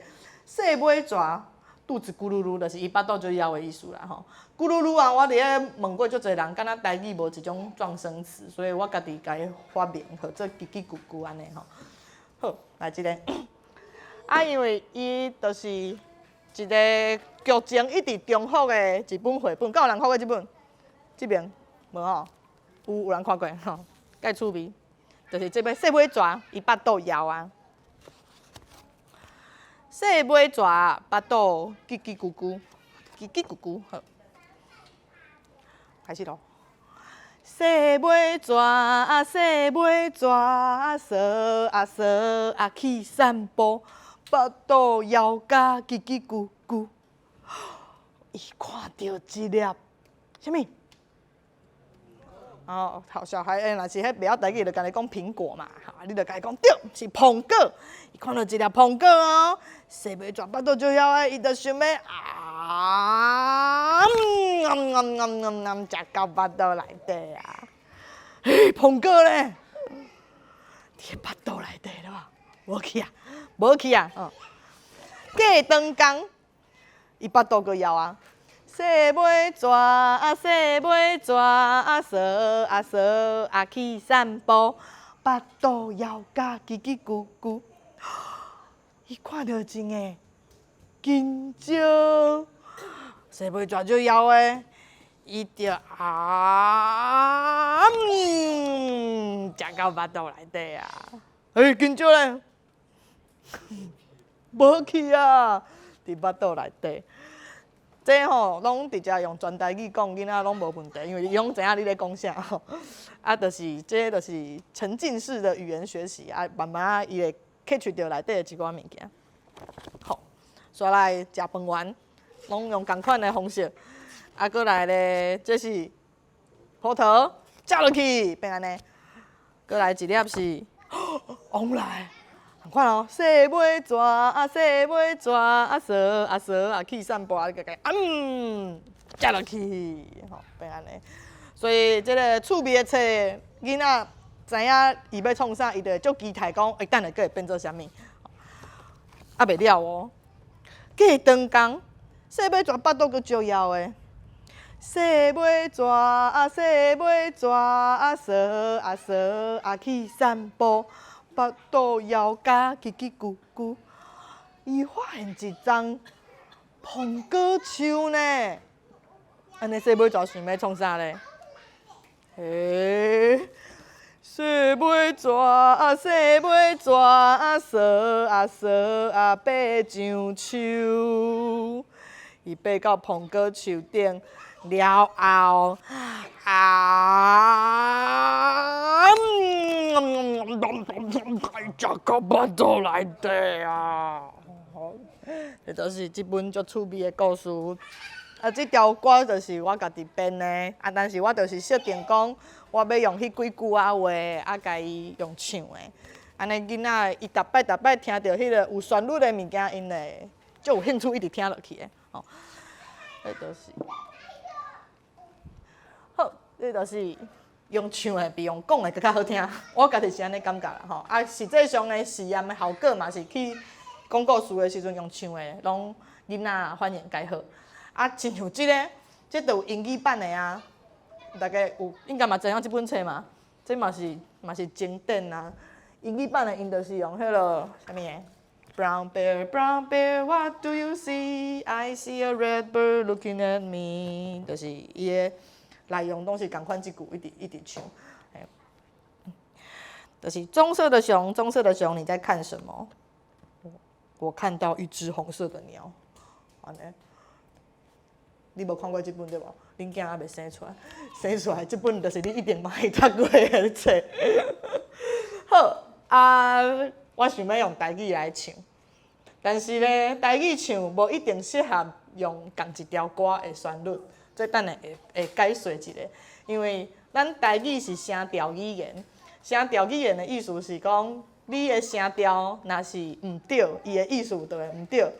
細尾蛇肚子咕嚕嚕，就是伊腹肚足枵的意思啦，吼。咕嚕嚕啊，我佇咧問過足濟人，敢若台語無這種狀聲詞，所以我家己共伊發明，號做嘰嘰咕咕按呢吼。好，來這个。啊，因為伊就是一个劇情一直重複的一本繪本，敢有人看過這本？這邊無吼？有人看過吼？蓋趣味，就是這本細尾蛇，伊腹肚枵啊。細尾蛇腹肚嘰嘰咕咕，嘰嘰咕咕，好，開始囉。細尾蛇，細尾蛇，踅啊踅啊去散步。腹肚枵甲嘰嘰咕咕，伊看著一粒啥物？哦，好小孩欸，若是彼袂曉台語，就共你講蘋果嘛，哈，你就共伊講對，是蘋果。伊看著一粒蘋果哦，細尾蛇腹肚就枵的，伊就想欲啊，嗯嗯嗯嗯嗯，食到腹肚內底啊！嘿，蘋果咧，佇腹肚內底對無？無去啊，無去啊！哦，過長工，伊腹肚閣枵啊！細尾蛇啊，細尾蛇啊，踅啊踅啊去散步，腹肚枵甲嘰嘰咕咕。伊看著一个金蕉，細尾蛇足枵的，伊就啊，食到腹肚內底啊！欸，緊張咧，無去啊，佇腹肚內底。這吼攏直接用全台語講，囡仔攏無問題，因為伊攏知影你咧講啥吼。啊，就是這就是沉浸式的語言學習啊，慢慢仔伊會 catch 著內底的一寡物件。好，煞來食飯完，攏用仝款的方式。啊，閣來咧，這是葡萄食落去變按呢。閣來一粒是王來，仝款哦。細尾蛇啊，細尾蛇啊，蛇啊蛇啊去散步啊，共共食落去，吼變按呢。所以這个趣味的冊，囡仔知影伊欲創啥，伊就會足期待講，欸，等下閣會變做啥物。啊，袂了哦，過長工，細尾蛇腹肚閣足枵的。細尾蛇啊，細尾蛇啊，蛇啊蛇啊去散步，腹肚枵甲嘰嘰咕咕。伊發現一叢蘋果樹呢，按呢細尾蛇想欲創啥咧？欸，細尾蛇啊，細尾蛇啊，蛇啊蛇啊爬上樹，伊爬到蘋果樹頂了後，啊，食到腹肚內底啊！這就是這本足趣味的故事。啊，這條歌就是我家己編的，啊，但是我就是設定講，我欲用彼幾句仔話，啊，共伊用唱的。按呢囡仔伊逐擺逐擺聽著彼个有旋律的物件，𪜶會足有興趣一直聽落去的，吼。這就是，好，這就是用唱的比用講的閣較好聽，我家己是按呢感覺啦，吼。啊，實際上的實驗的效果嘛是去講故事的時陣用唱的，攏囡仔反應較好。啊，親像這个，這就有英語版的啊，大家有應該嘛知影這本冊嘛？這嘛是經典啊。英語版的𪜶就是用彼个啥物的？Brown bear, brown bear, what do you see? I see a red bird looking at me。就是伊的內容攏是仝款這句，一直一直唱。就是棕色的熊，棕色的熊，你在看什麼？我看到一隻紅色的鳥。按呢，你無看過這本對無？恁囝猶未生出來，生出來這本就是你一定嘛會讀過的冊。好啊，我想欲用台語來唱，但是咧，台語唱無一定適合用仝一條歌的旋律，這等下會會解說一下。因為咱台語是聲調語言，聲調語言的意思是講，你的聲調若是毋對，伊的意思就會毋對。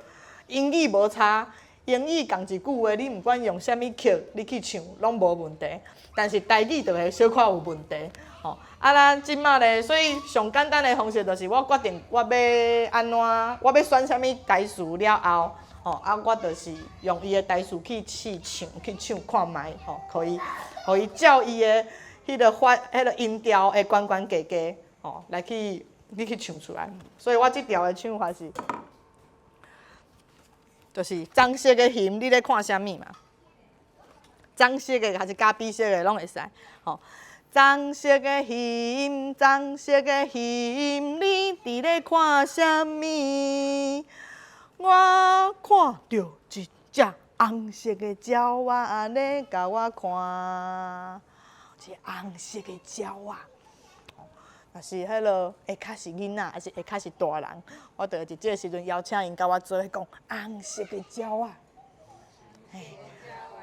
英語無差，英語仝一句話，你毋管用啥物曲，你去唱攏無問題。但是台語就會小可有問題。吼，啊，咱這馬咧，所以上簡單的方式就是我決定我欲按怎，我欲選啥物台詞了後，吼，啊，我就是用伊的台詞去試唱，去唱看覓，吼，可以，予伊照伊的彼个發、彼个音調會懸懸低低，吼，來去你去唱出來。所以我這條的唱法是，就是棕色的熊，你咧看啥物嘛？棕色的還是咖啡色的攏會使，吼。棕色的熊，棕色的熊，你佇咧看啥物？我看著一隻紅色的鳥仔咧共我看，一个紅色的鳥仔。若是彼落下較是囡仔，還是下較是大人，我就會佇這个時陣邀請𪜶佮我做伙講紅色的鳥仔，嘿，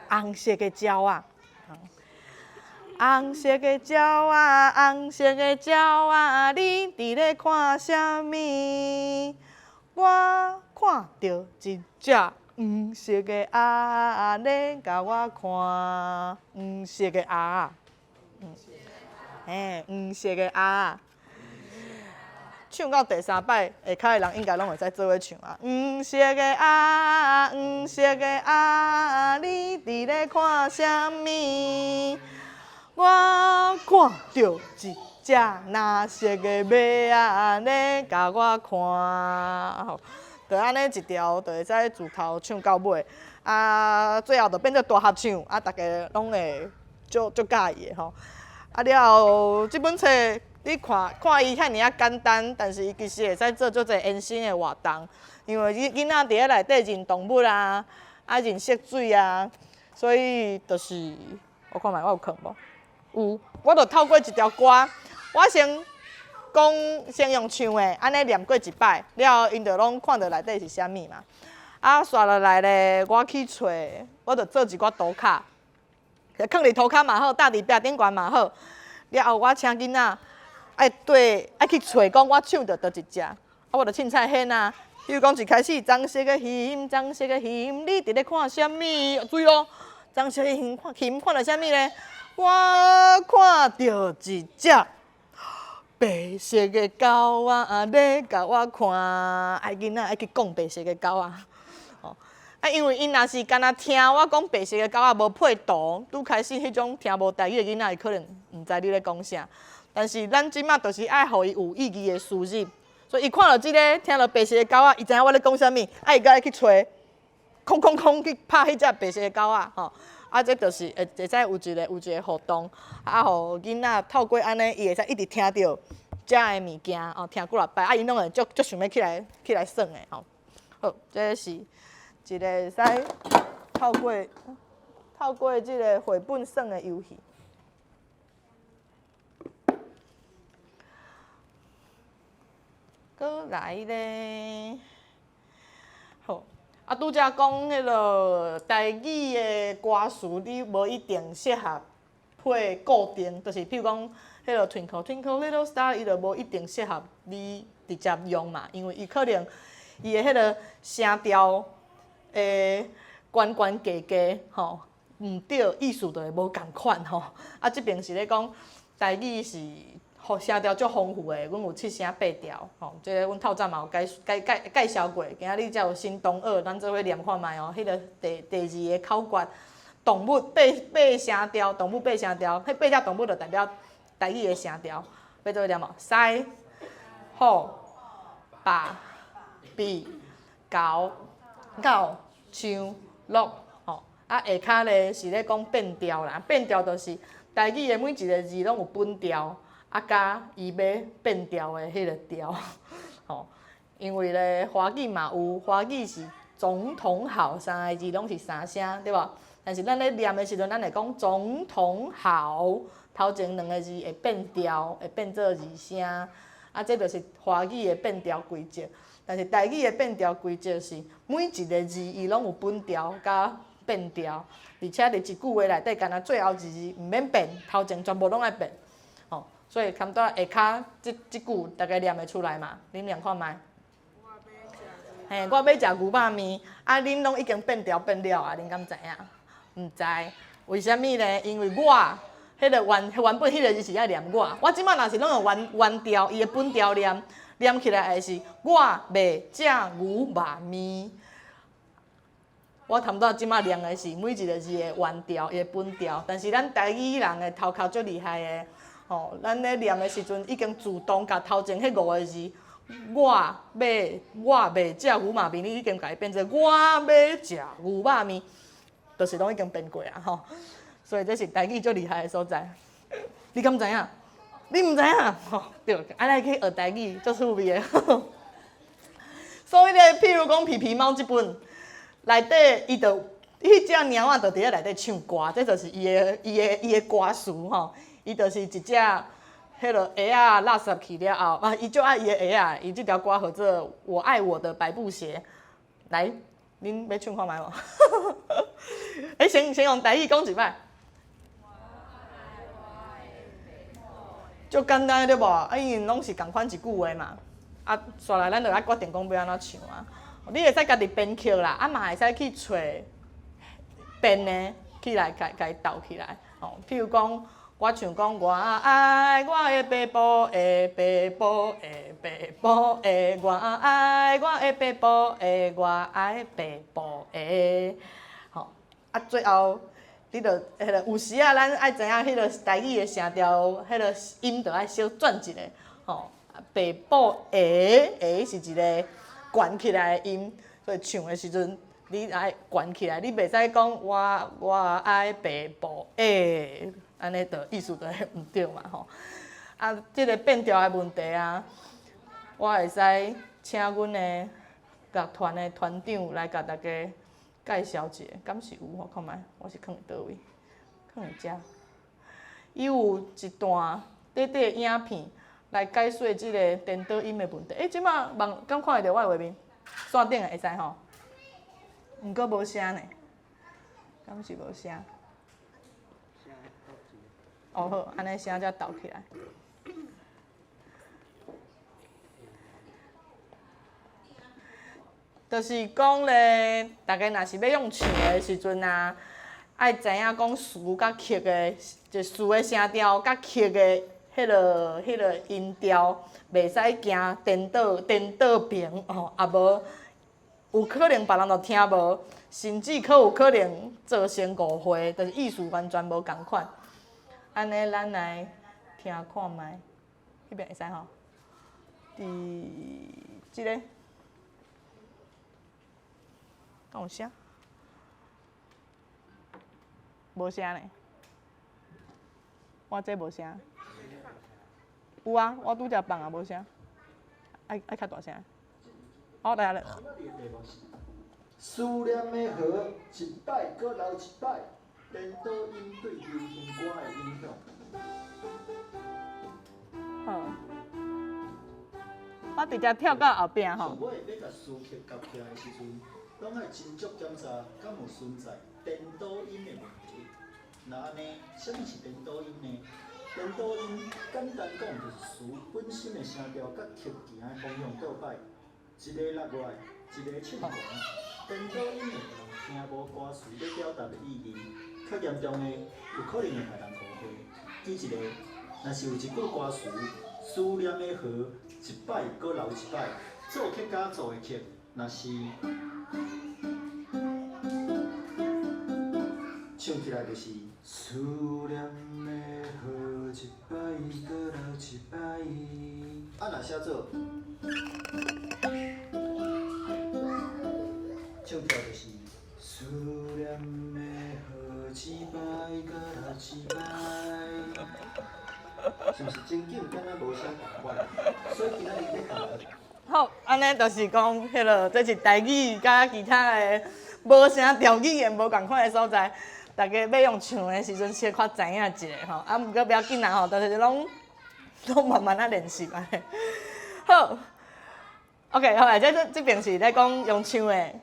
紅色的鳥仔。紅色的鳥仔，紅色的鳥仔，你佇咧看啥物？我看著一隻黃色的鴨咧共我看，黃色的鴨，嘿，黃色的鴨。唱到第三擺，下跤的人應該攏會使做伙唱啊。黃色的鴨，黃色的鴨，你佇咧看啥物？我看著一隻藍色的馬仔咧共我看，吼，就按呢一條，就會使自頭唱到尾。啊，最後就變做大合唱，啊，逐家攏會足足佮意的吼。啊了後，這本冊你看看伊遐爾仔簡單，但是伊其實會使做足濟延伸的活動，因為囡囡仔佇咧內底認動物啊，啊認色水啊，所以就是我看覓我有囥無？有，我就透過一條歌，我先講先用唱的，按呢念過一擺，了後𪜶就攏看著內底是啥物嘛。啊，紲落來咧，我去揣，我就做一寡圖卡，囥佇塗跤嘛好，搭佇壁頂懸嘛好。了後我請囡仔愛對愛去揣，講我唱著佗一隻，啊，我就凊彩編啊。比如講一開始，棕色的熊，棕色的熊，你佇咧看啥物？注意咯，棕色的熊看熊看著啥物咧？我看著一隻白色的狗仔咧共我看，愛囡仔愛去講白色的狗仔。吼，啊，因為𪜶若是干焦聽我講白色的狗仔無配圖，拄開始彼種聽無台語的囡仔，伊可能毋知你咧講啥。但是咱這馬就是愛予伊有意義的輸入，所以伊看著這个，聽著白色的狗仔，伊知影我咧講啥物，啊，伊閣愛去揣，空空空去拍彼隻白色的狗仔，吼。啊，這就是會會使有一個互動，啊，予囡仔透過按呢，伊會使一直聽著遮的物件，哦，聽幾若擺，啊，𪜶攏會足足想欲起來耍的，吼。好，這是一個會使透過這个繪本耍的遊戲。閣來咧，好。啊，拄才講彼落台語的歌詞，你無一定適合配固定，就是譬如講，彼落 Twinkle Twinkle Little Star，伊就無一定適合你直接用嘛，因為伊可能伊的彼个聲調會懸懸低低吼，毋對，意思就會無仝款吼。啊，這邊是咧講台語是。聲調足豐富的，阮有七聲八調，吼，這个阮透早嘛有介介介介紹過。今仔日才有新同學，咱做伙念看覓哦。彼个第二个口訣，動物八八聲調，動物八聲調，彼八隻動物就代表台語的聲調。欲做伙念無？獅、虎、豹、鱉、猴、狗、象、鹿，吼。啊，下跤咧是咧講變調啦，變調就是台語的每一个字攏有本調。啊，佮伊欲變調的彼个調，吼，因為咧華語嘛有，華語是總統好三個字攏是三聲，對無？但是咱咧念的時陣，咱會講總統好，頭前兩个字會變調，會變做二聲，啊，這就是華語的變調規則。但是台語的變調規則是每一个字伊攏有本調佮變調，而且佇一句話內底，干焦最後一字毋免變，頭前全部攏愛變。所以堪拄下跤這這句大家念會出來嘛？恁念看覓？嘿，我欲食牛肉麵，啊，恁攏已經變調變了啊？恁敢知影？毋知，為啥物呢？因為我彼个原本彼个字是愛念我，我這馬若是攏用原調，伊的本調念，念起來會是我欲食牛肉麵。我頭拄這馬念的是每一个字的原調，伊的本調，但是咱台語人的頭殼足厲害的。吼，咱咧念的時陣已經自動共頭前彼五个字，我欲我欲食牛肉麵，你已經共伊變做我欲食牛肉麵，就是攏已經變過啊吼。所以這是台語足厲害的所在。你敢知影？你毋知影？吼，對，按呢去學台語足趣味的。所以咧，譬如講皮皮貓這本內底，伊就彼隻貓仔就佇咧內底唱歌，這就是伊的歌詞吼。伊就是一隻彼落鞋仔垃圾去了後，啊，伊足愛伊的鞋仔，伊這條歌號做《我愛我的白布鞋》。來，恁欲唱看覓無？欸，先用台語講一擺。足簡單對無？啊，因為攏是仝款一句話嘛。啊，紲來咱就愛決定講欲按怎唱啊。你會使家己編曲啦，啊嘛會使去揣編的起來，共伊鬥起來。吼，譬如講。我唱講我愛我的白布鞋，白布鞋，白布鞋，我愛我的白布鞋，我愛白布鞋。吼，啊，最後你著彼个有時啊，咱愛知影彼个台語的聲調，彼个音著愛小轉一下，吼，白布鞋，鞋是一个懸起來的音，所以唱的時陣，你愛懸起來，你袂使講我愛白布，欸，按呢就意思就會毋對嘛吼。啊，這个變調的問題啊，我會使請阮的樂團的團長來共大家介紹一下，敢是有我看覓，我是囥佇佗位？囥佇遮。伊有一段短短的影片來解說這个顛倒音的問題。欸，這馬網敢看會著我的畫面？線頂的會使吼？毋過無聲呢，敢是無聲？哦好，按呢聲才鬥起來。就是講咧，大家若是欲用唱的時陣啊，愛知影講詞佮曲的，就詞的聲調佮曲的彼个音調，袂使行顛倒顛倒平吼，啊無有可能別人就聽無，甚至閣有可能造成誤會，就是意思完全無仝款。按呢，咱來聽看覓，彼邊會使吼？佇這个。敢有聲？無聲呢？我這無聲。有啊，我拄才放也無聲。愛愛較大聲。好，來來。思念的河，一擺閣流一擺，顛倒音對流行歌的影響。好。我直接跳到後壁吼。上尾欲共詞曲夾起來的時陣，攏愛斟酌檢查，敢有存在顛倒音的問題。若按呢，啥物是顛倒音呢？顛倒音簡單講就是詞本身的聲調佮曲行的方向倒擺，一个落來，一个唱懸。顛倒音會予人聽無歌詞欲表達的意義，較嚴重的有可能會害人誤會。舉一个，若是有一句歌詞，思念的河一擺閣流一擺，作曲家做的曲，若是唱起來就是思念的河一擺閣流一擺，啊，若寫做唱起來就是思念的河一擺閣流一擺，是毋是真緊敢若無啥仝款？所以今仔日欲共。好，按呢就是講，彼个這是台語佮其他的無啥調語言無仝款的所在，大家欲用唱的時陣，小可知影一下吼。啊，毋過不要緊啦吼，就是攏攏慢慢仔練習按呢。好，OK，好來，這這邊是咧講用唱的，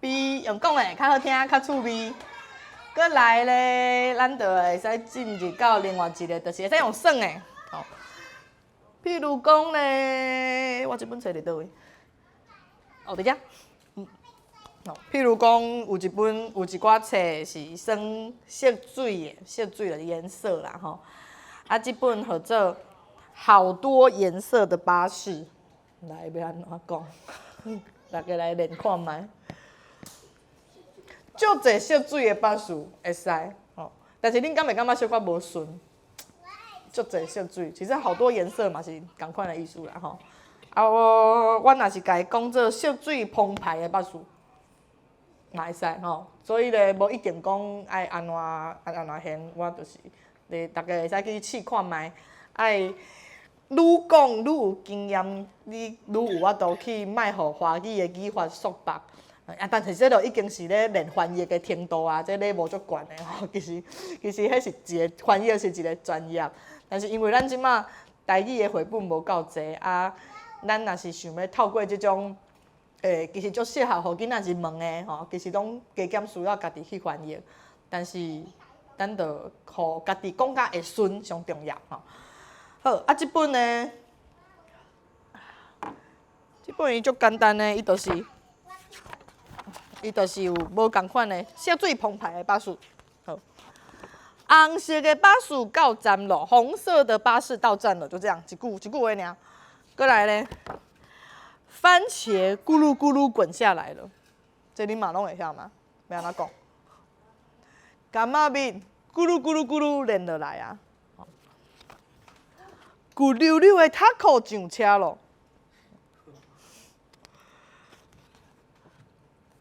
比用講的較好聽、較趣味。閣來咧，咱就會使進入到另外一个，就是會使用算的。吼，譬如講咧，我這本冊佇佗位？哦，佇遮。哦，譬如講，有一本有一寡冊是算色水的，色水的顏色啦吼。啊，這本號做好多顏色的巴士，來欲按怎講？大家來練看覓。足濟色水的巴士會使吼，但是恁敢會感覺小可無順？足濟色水，其實好多顏色嘛是仝款的意思啦吼。啊，我我若是共伊講做色水澎湃的巴士，嘛會使吼。所以咧，無一定講愛按怎按按怎現，我就是咧，大家會使去試看覓。愛愈講愈有經驗，你愈有法度去莫予華語的語法束縛。啊，但是這就已經是咧練翻譯的程度啊，這禮貌足懸的吼。其實其實彼是一个翻譯是一个專業，但是因為咱這馬台語的繪本無夠濟啊，咱若是想欲透過這種，欸，其實足適合予囡仔入門的吼，其實攏加減需要家己去翻譯，但是咱就予家己講甲會順上重要吼。好，啊，這本呢，這本伊足簡單的，伊就是。伊就是有無仝款的色水澎湃的巴士，好，紅色的巴士到站了，紅色的巴士到站了，就這樣一句一句話爾。閣來咧，番茄咕嚕咕嚕滾下來了，這恁嘛攏會曉嗎？欲按怎講？柑仔蜜咕嚕咕嚕咕嚕連落來啊！骨溜溜的塔可上車咯。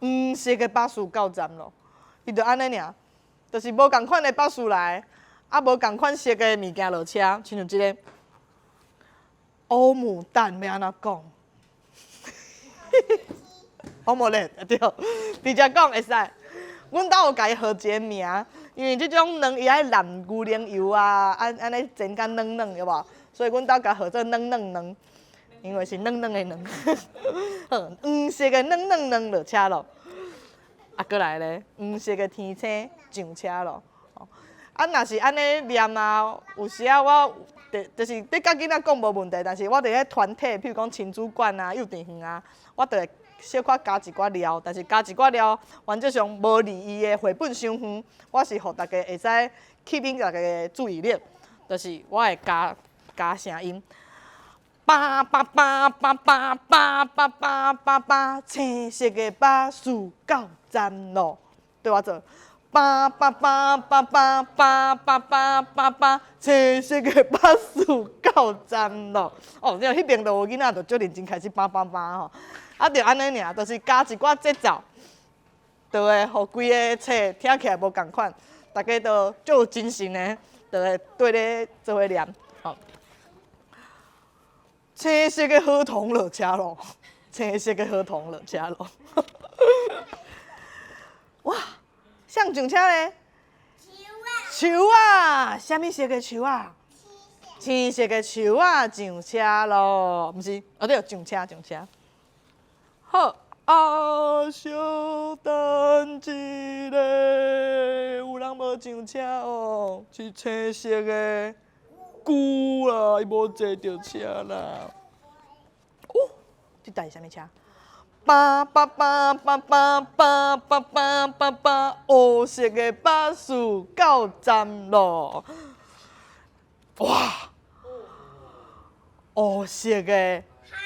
黃色的巴士到站咯，伊就按呢爾，就是無仝款的巴士來，啊無仝款色的物件落車，親像這个歐姆蛋欲按怎講？歐姆蛋對，直接講會使。阮兜有共伊號一个名，因為這種卵伊愛淋牛奶油啊，按按呢煎甲軟軟有無？所以阮兜共號做軟軟卵，因為是軟軟的卵。好，黃色的軟軟卵落車咯。啊，閣來咧，黃色的天星上車咯。啊，若是按呢念啊，有時仔我就是你佮囡仔講無問題，但是我佇咧團體，譬如講親子館啊、幼稚園啊，我就會小可加一寡料，但是加一寡料，原則上無離伊的繪本傷遠，我是予大家會使吸引大家的注意力，就是我會加加聲音，叭叭叭叭叭叭叭叭叭叭，青色的巴士到站咯，對我做，叭叭叭叭叭叭叭叭叭叭，青色的巴士到站咯。哦，這彼邊就有囡仔就足認真開始叭叭叭吼。啊，就按呢爾，就是加一寡節奏，就會予規个冊聽起來無仝款，大家都足有精神的，就會綴咧做伙念。吼，青色的河童落車咯，青色的河童落車咯。哇，誰上車咧？樹仔。樹仔，啥物色的樹仔？青色的樹仔上車咯，毋是？哦對，上車上車。好啊，小等一下，有人無上車哦，是青色的龜啦，伊無坐著車啦。哦，這台是啥物車？叭叭叭叭叭叭叭叭叭叭，烏色的巴士到站咯。哇，烏色的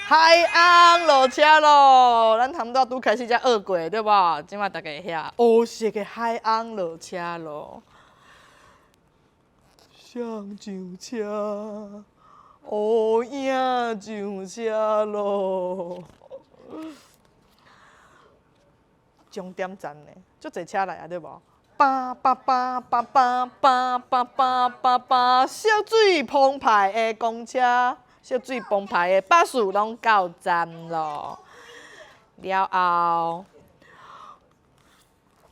海鰪落車咯！咱拄仔拄開始才學過對無？這擺大家會曉烏色的海鰪落車咯。誰上車？烏影上車咯。終點站呢，足濟車來啊，對無？叭叭叭叭叭叭叭叭叭叭，燒水澎湃的公車。燒水澎湃的巴士攏到站咯，了後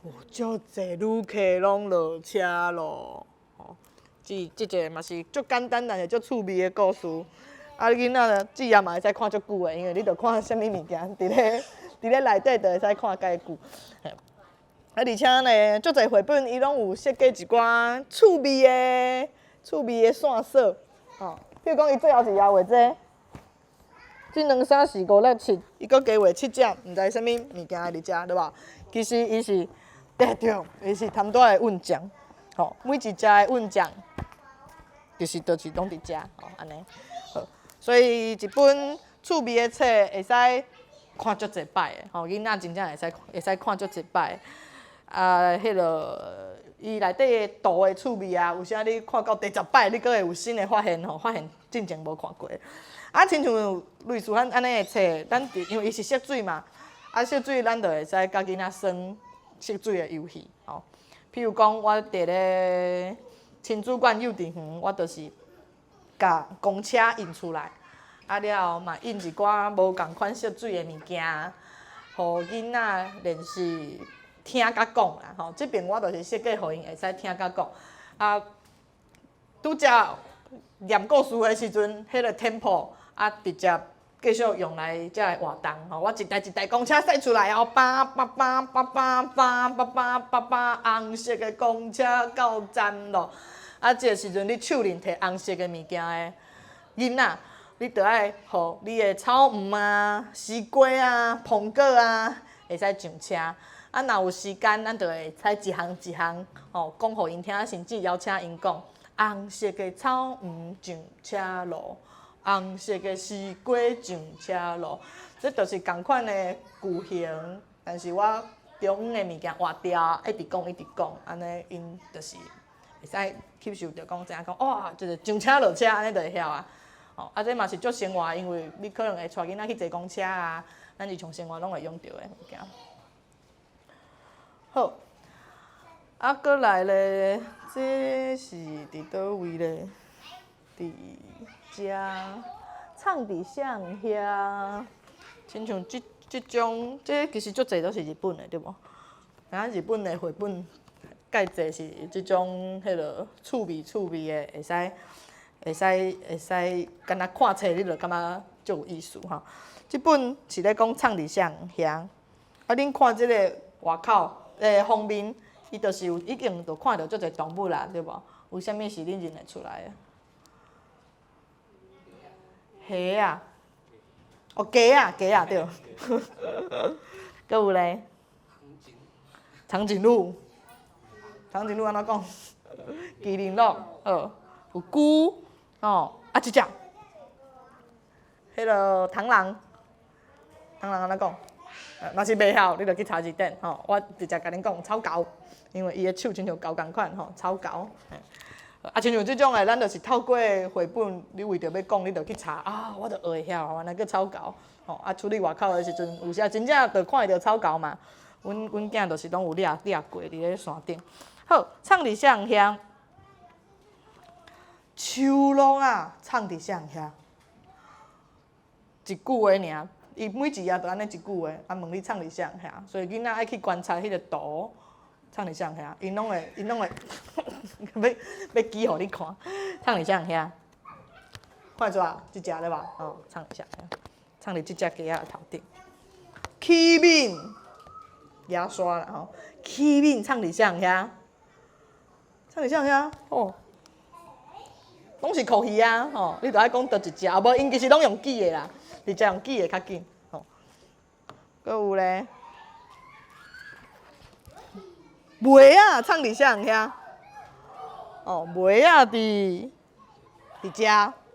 有足濟旅客攏落車咯。吼，這這個嘛是足簡單，但是足趣味的故事。啊，囡仔這頁嘛會使看足久的，因為你著看啥物物件佇咧佇咧內底，就會使看蓋久。啊，而且呢，足濟繪本伊攏有設計一寡趣味的趣味的線索，吼。譬如講，伊最後一頁畫這个，這兩三四五六七，伊閣加畫七隻，毋知啥物物件佇遮，對無？其實伊是對對，伊是頭拄仔的運將，吼，每一隻的運將，就是就是攏佇遮，吼，按呢。好，所以一本趣味的冊會使看足濟擺的，吼，囡仔真正會使會使看足濟擺。啊，彼个。伊內底的圖的趣味啊，有時你看到第十擺，你閣會有新的發現吼，發現進前無看過。啊，親像類似咱按呢的冊，咱因為伊是色水嘛，啊色水咱就會使佮囡仔耍色水的遊戲吼。譬如講，我佇咧親子館幼稚園，我就是共公車印出來，啊了後嘛印一寡無仝款色水的物件，予囡仔練習。聽佮講啦，吼，這邊我就是設計予𪜶會使聽佮講。啊，拄才念故事的時陣，彼个 tempo 啊，直接繼續用來這个活動吼。我一台一台公車駛出來哦，叭叭叭叭叭叭叭叭叭叭，紅色的公車到站咯。啊，這個時陣你手裡提紅色的物件的囡仔，你著愛予你的草莓啊、西瓜啊、蘋果啊，會使上車。啊，若有時間，咱就會使一項一項吼講予𪜶聽，甚至邀請𪜶講。紅色的草莓上車囉，紅色的西瓜上車囉。這就是仝款的句型，但是我中央的物件劃掉，一直講一直講，按呢𪜶就是會使吸收著講，知影講哇，就是上車落車，按呢就會曉啊。吼，啊，這嘛是足生活，因為你可能會帶囡仔去坐公車啊，咱日常生活攏會用著的物件。好，啊，閣來咧，這是佇佗位咧？佇遮藏佇啥人遐？親像這這種，這其實足濟都是日本的，對無？啊，日本的繪本蓋濟是這種彼落趣味趣味的，會使會使會使，敢若看冊你就感覺足有意思吼。這本是咧講藏佇啥人遐？啊，恁看這个外口的封面，伊就是有已經就看著足濟動物啦，對無？有啥物是恁認會出來的？蝦仔，哦，雞仔，雞仔對。閣有咧？長頸鹿，長頸鹿按怎講？麒麟鹿，好，有龜，哦，啊，這隻，彼个螳螂，螳螂按怎講？若是袂曉，你就去查字典吼。我直接共恁講草猴，因為伊的手親像猴仝款吼，草猴。啊，親像這種的，咱就是透過繪本，你為著欲講，你就去查啊，我就學會曉，原來叫草猴。吼，啊，出去外口的時陣，有時真正就看會著草猴嘛。阮阮囝就是攏有掠掠過佇咧山頂。好，藏佇啥人遐？樹櫳仔，藏佇啥人遐？一句話爾，伊每一頁都按呢一句話，啊問你藏佇啥人遐？所以囡仔愛去觀察彼个圖，藏佇啥人遐？𪜶攏會，𪜶攏會欲欲指予你看，藏佇啥人遐？看會出來？這隻對吧？哦，藏佇啥人遐？藏佇這隻雞仔頭頂。器皿，牙刷啦吼，器皿藏佇啥人遐？藏佇啥人遐？哦，攏是箍魚啊，吼！你著愛講佗一隻，啊無𪜶其實攏用記的啦，直接用記的較緊，吼。閣有咧，襪仔藏佇啥人遐？哦，襪仔佇佇遮，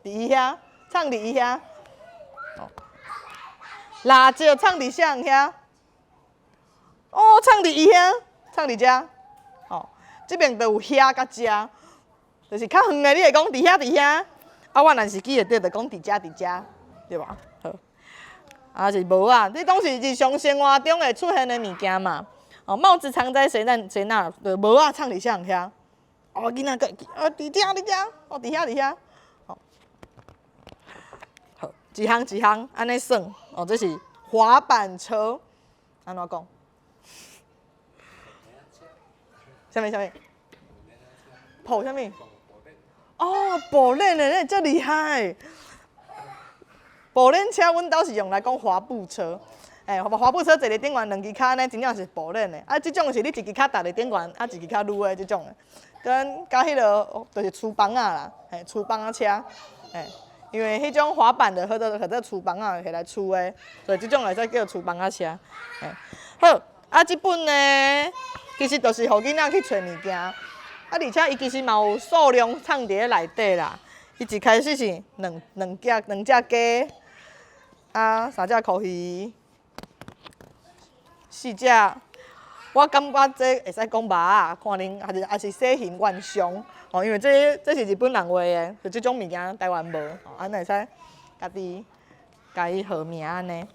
佇伊遐，藏佇伊遐。哦，蠟燭藏佇啥人遐？哦，藏佇伊遐，藏佇遮。哦，這邊就有遐佮遮，就是較遠的，你會講佇遐佇遐。啊，我若是記會著，就講佇遮佇遮，對無？好。啊是帽仔，這攏是日常生活中會出現的物件嘛。哦，帽子藏在誰那誰那？就帽仔藏佇啥人遐？哦，囡仔閣會記，哦，佇遮佇遮，哦，佇遐佇遐。好，好，一項一項按呢算。哦，這是滑板車，按怎講？啥物啥物？步啥物？哦，步輪的，你遮厲害！步輪車，阮兜是用來講滑步車。欸，滑步車坐佇頂懸，兩支跤呢，真正是步輪的。啊，這種是你一支跤踏佇頂懸，啊，一支跤擼的這種的。跟佮彼个就是趨枋仔啦，嘿，趨枋仔車，嘿，因為彼種滑板的，號做號做趨枋仔，摕來趨的，所以這種會使叫趨枋仔車。嘿，好，啊，這本呢，其實就是予囡仔去揣物件，啊，而且伊其實嘛有數量藏佇咧內底啦。伊一開始是兩兩隻兩隻雞，啊，三隻箍魚，四隻。我感覺這會使講蜊仔，看恁抑是抑是洗魚元雙，吼，因為這這是日本人畫的，就這種物件台灣無，吼，按呢會使家己共伊號名按呢。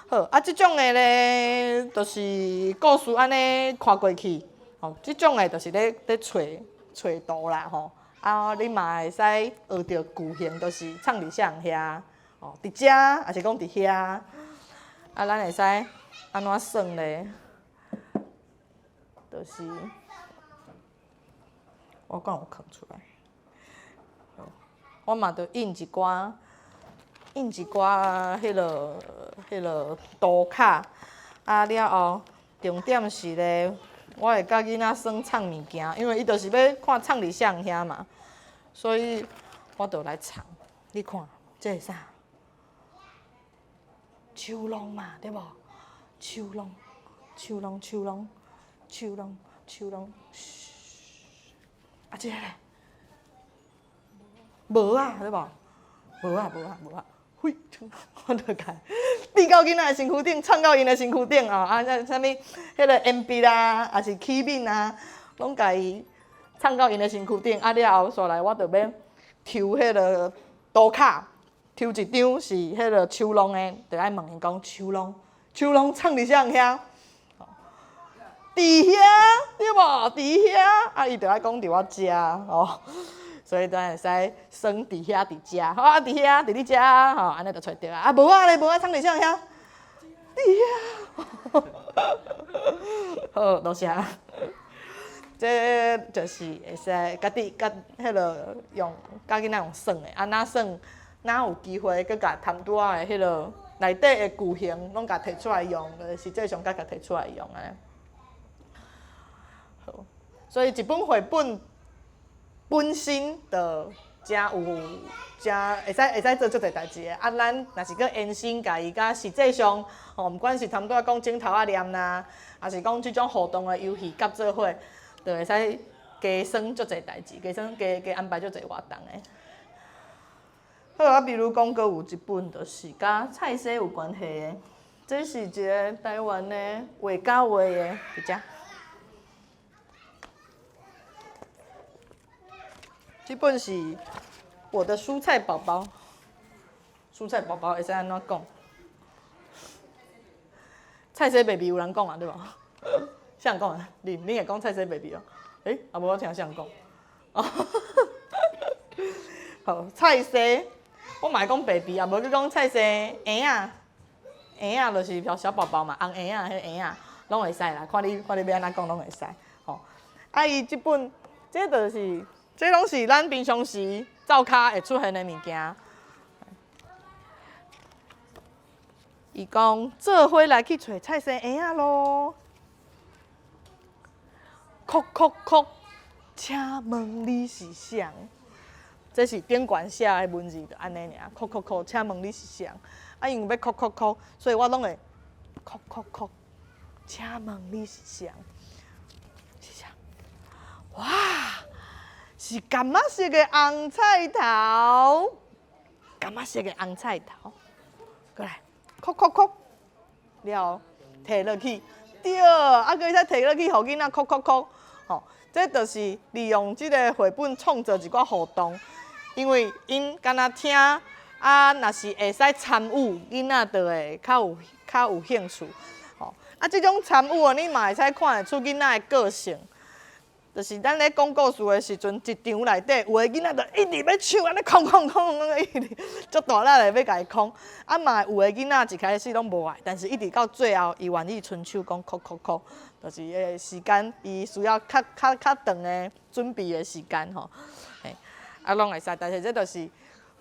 好，啊，這種的咧，就是故事按呢看過去，吼，這種的就是咧咧揣揣圖啦，吼，啊，你嘛會使學著句型，就是藏佇啥人遐，吼，佇遮，抑是講佇遐，啊，咱會使按怎算咧？就是，我敢有囥出來？我嘛著印一寡，印一寡彼落彼落圖卡，啊了後，重點是咧，我會佮囡仔耍藏物件，因為伊就是欲看藏佇啥人遐嘛，所以我就來藏。你看，這是啥？樹櫳嘛，對無？樹櫳，樹櫳，樹櫳。樹櫳，樹櫳，噓，啊，這个咧，帽仔，對無？帽仔，帽仔，帽仔，嘿，我就共變到囡仔的身軀頂，藏到𪜶的身軀頂哦，啊，啥啥物，彼个鉛筆啦，抑是器皿啊，攏共伊藏到𪜶的身軀頂，啊了後，煞來我就欲抽彼个圖卡，抽一張是彼个樹櫳的，就愛問𪜶講樹櫳，樹櫳藏佇啥人遐？佇遐，對無？佇遐，啊，伊就愛講佇我遮吼，所以咱會使耍佇遐佇遮，吼啊佇遐佇你遮吼，按呢就揣著啊。啊無啊咧，無啊，藏佇啥遐？佇遐。好，多謝。這就是會使家己佮彼落用，教囡仔用耍的，啊，若耍，若有機會閣共頭拄仔的彼落內底的句型攏共提出來用，實際上閣共提出來用按呢。好，所以一本繪本本身就誠有誠會使會使做足濟代誌的。啊，咱若是閣延伸，共伊佮實際上，吼，毋管是頭拄仔講指頭仔念啦，抑是講這種互動的遊戲夾做伙，就會使加耍足濟代誌，加耍加加安排足濟活動的。好啊，比如講，閣有一本就是佮菜色有關係的，這是一个台灣的畫家畫的，佇遮。這本是我的蔬菜寶寶，蔬菜寶寶會使按怎講？菜色 baby 有人講啊，對無？啥人講啊？恁會講菜色 baby 哦？欸，啊無我聽啥人講？好，菜色，我嘛會講 baby 啊，無去講菜色嬰仔，嬰仔就是小小寶寶嘛，紅嬰仔，彼个嬰仔，攏會使啦，看你看你欲按怎講攏會使。吼，啊伊這本，這就是，這攏是咱平常時灶跤會出現的物件。伊講做伙來去揣菜色嬰仔囉。叩叩叩，請問你是誰？這是頂懸寫的文字，就按呢爾。叩叩叩，請問你是誰？啊，因為欲叩叩叩，所以我攏會叩叩叩，請問你是誰？是誰？哇，是柑仔色的紅菜頭，柑仔色的紅菜頭，過來，叩叩叩，了後提落去。對，啊，閣會使提落去，予囡仔叩叩叩，吼，這就是利用這个繪本創造一寡互動，因為𪜶敢若聽，啊，若是會使參與，囡仔就會較有興趣，吼。啊，這種參與啊，你嘛會使看會出囡仔的個性。就是咱咧講故事的時陣，一場內底有的囡仔就一直欲搶，按呢空空空空，一直足大力的欲共伊空。啊嘛有的囡仔一開始攏無愛，但是一直到最後，伊願意伸手講叩叩叩，就是彼个時間，伊需要較較較長的準備的時間吼。嘿，啊攏會使，但是這就是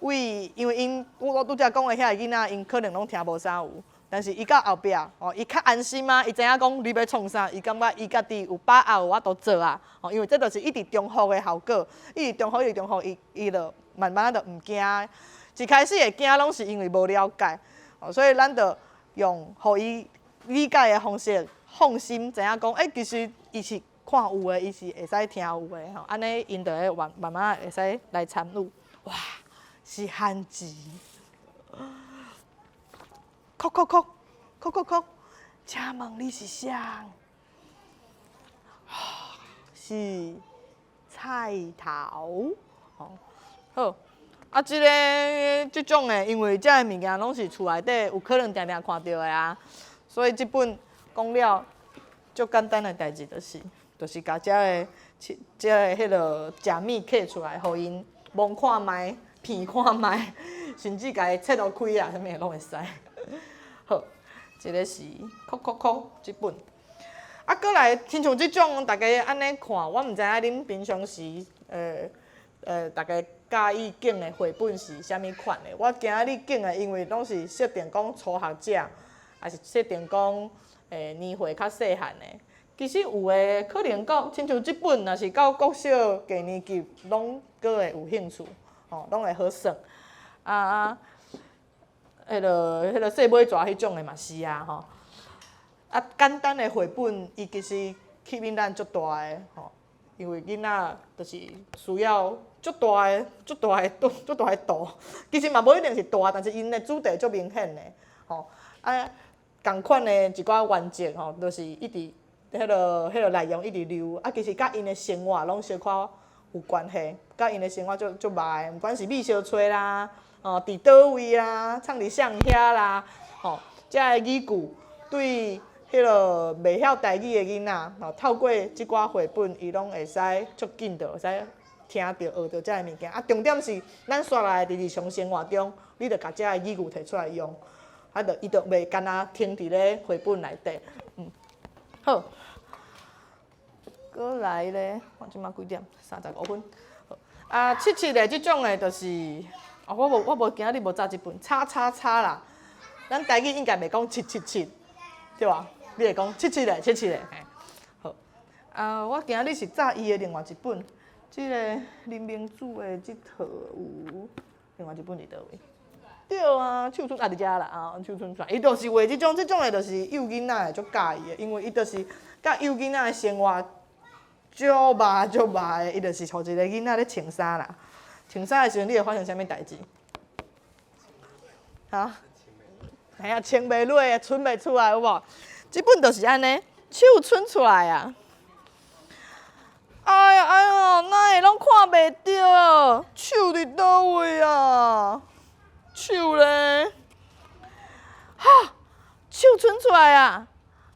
為，因為𪜶我拄才講的遐个囡仔，𪜶可能攏聽無啥有。但是伊到後壁，吼，伊較安心啊，伊知影講你欲創啥，伊感覺伊家己有把握，有法度做啊，吼，因為這就是一直重複的效果，一直重複，一直重複，伊伊就慢慢就毋驚。一開始會驚，攏是因為無了解，哦，所以咱就用予伊理解的方式，放心，知影講，欸，其實伊是看有的，伊是會使聽有的，吼，按呢𪜶就會慢慢慢會使來參與。哇，是番薯。叩叩叩，叩叩叩，請問你是誰？是菜頭。好，啊，這个這種的，因為這个物件攏是厝內底有可能定定看著的啊，所以這本講了足簡單的代誌，就是就是共這个這个彼落食物刻出來，予𪜶摸看覓，闻看覓，甚至共伊切予開啊，啥物攏會使。好，這个是叩叩叩這本。啊，閣來，親像這種，大家按呢看，我毋知影恁平常時，逐家佮意揀的繪本是啥物款的。我今仔日揀的，因為攏是設定講初學者，抑是設定講，年歲較細漢的。其實有的可能到親像這本，若是到國小低年級，攏閣會有興趣，吼，攏會好耍。啊啊，彼落細尾蛇彼種的嘛是啊，吼。啊，簡單的繪本，伊其實吸引咱足大的吼，因為囡仔就是需要足大的、足大的、足大的圖。其實嘛無一定是大，但是𪜶的主題足明顯的吼。啊，仝款的一寡原則吼，就是一直彼落內容一直溜。啊，其實佮𪜶的生活攏小可有關係，佮𪜶的生活足足密的，毋管是米相揣啦，吼，佇佗位啦，藏佇啥遐啦，吼，這个語句對。彼个袂曉台語的囡仔，吼，透過這寡繪本，伊攏會使足緊就會使聽著、學著遮个物件。啊，重點是咱煞來佇日常生活中，你著共遮个語句提出來用，啊，著伊著袂干焦停佇咧繪本內底。好，閣來咧，我這馬幾點？35分。啊，七七的這種的，就是，哦，我無今仔日無紮這本，叉叉叉啦。咱台語應該袂講七七七，對吧？你會講七七咧，七七咧，嘿。好，啊，我今仔日是紮伊的另外一本，這个林明珠的這套有另外一本佇佗位？對啊，手春啊佇遮啦，啊，手春出來，伊就是畫這種，這種的就是幼囡仔會足佮意的，因為伊就是佮幼囡仔的生活足峇足峇的，伊就是予一个囡仔咧穿衫啦，穿衫的時陣，你會發生啥物代誌？哈？嘿啊，穿袂落，伸袂出來，有無？這本就是按呢，手伸出來啊！哎呀哎呀，哪會攏看袂著？手佇佗位啊？手咧？哈！手伸出來啊！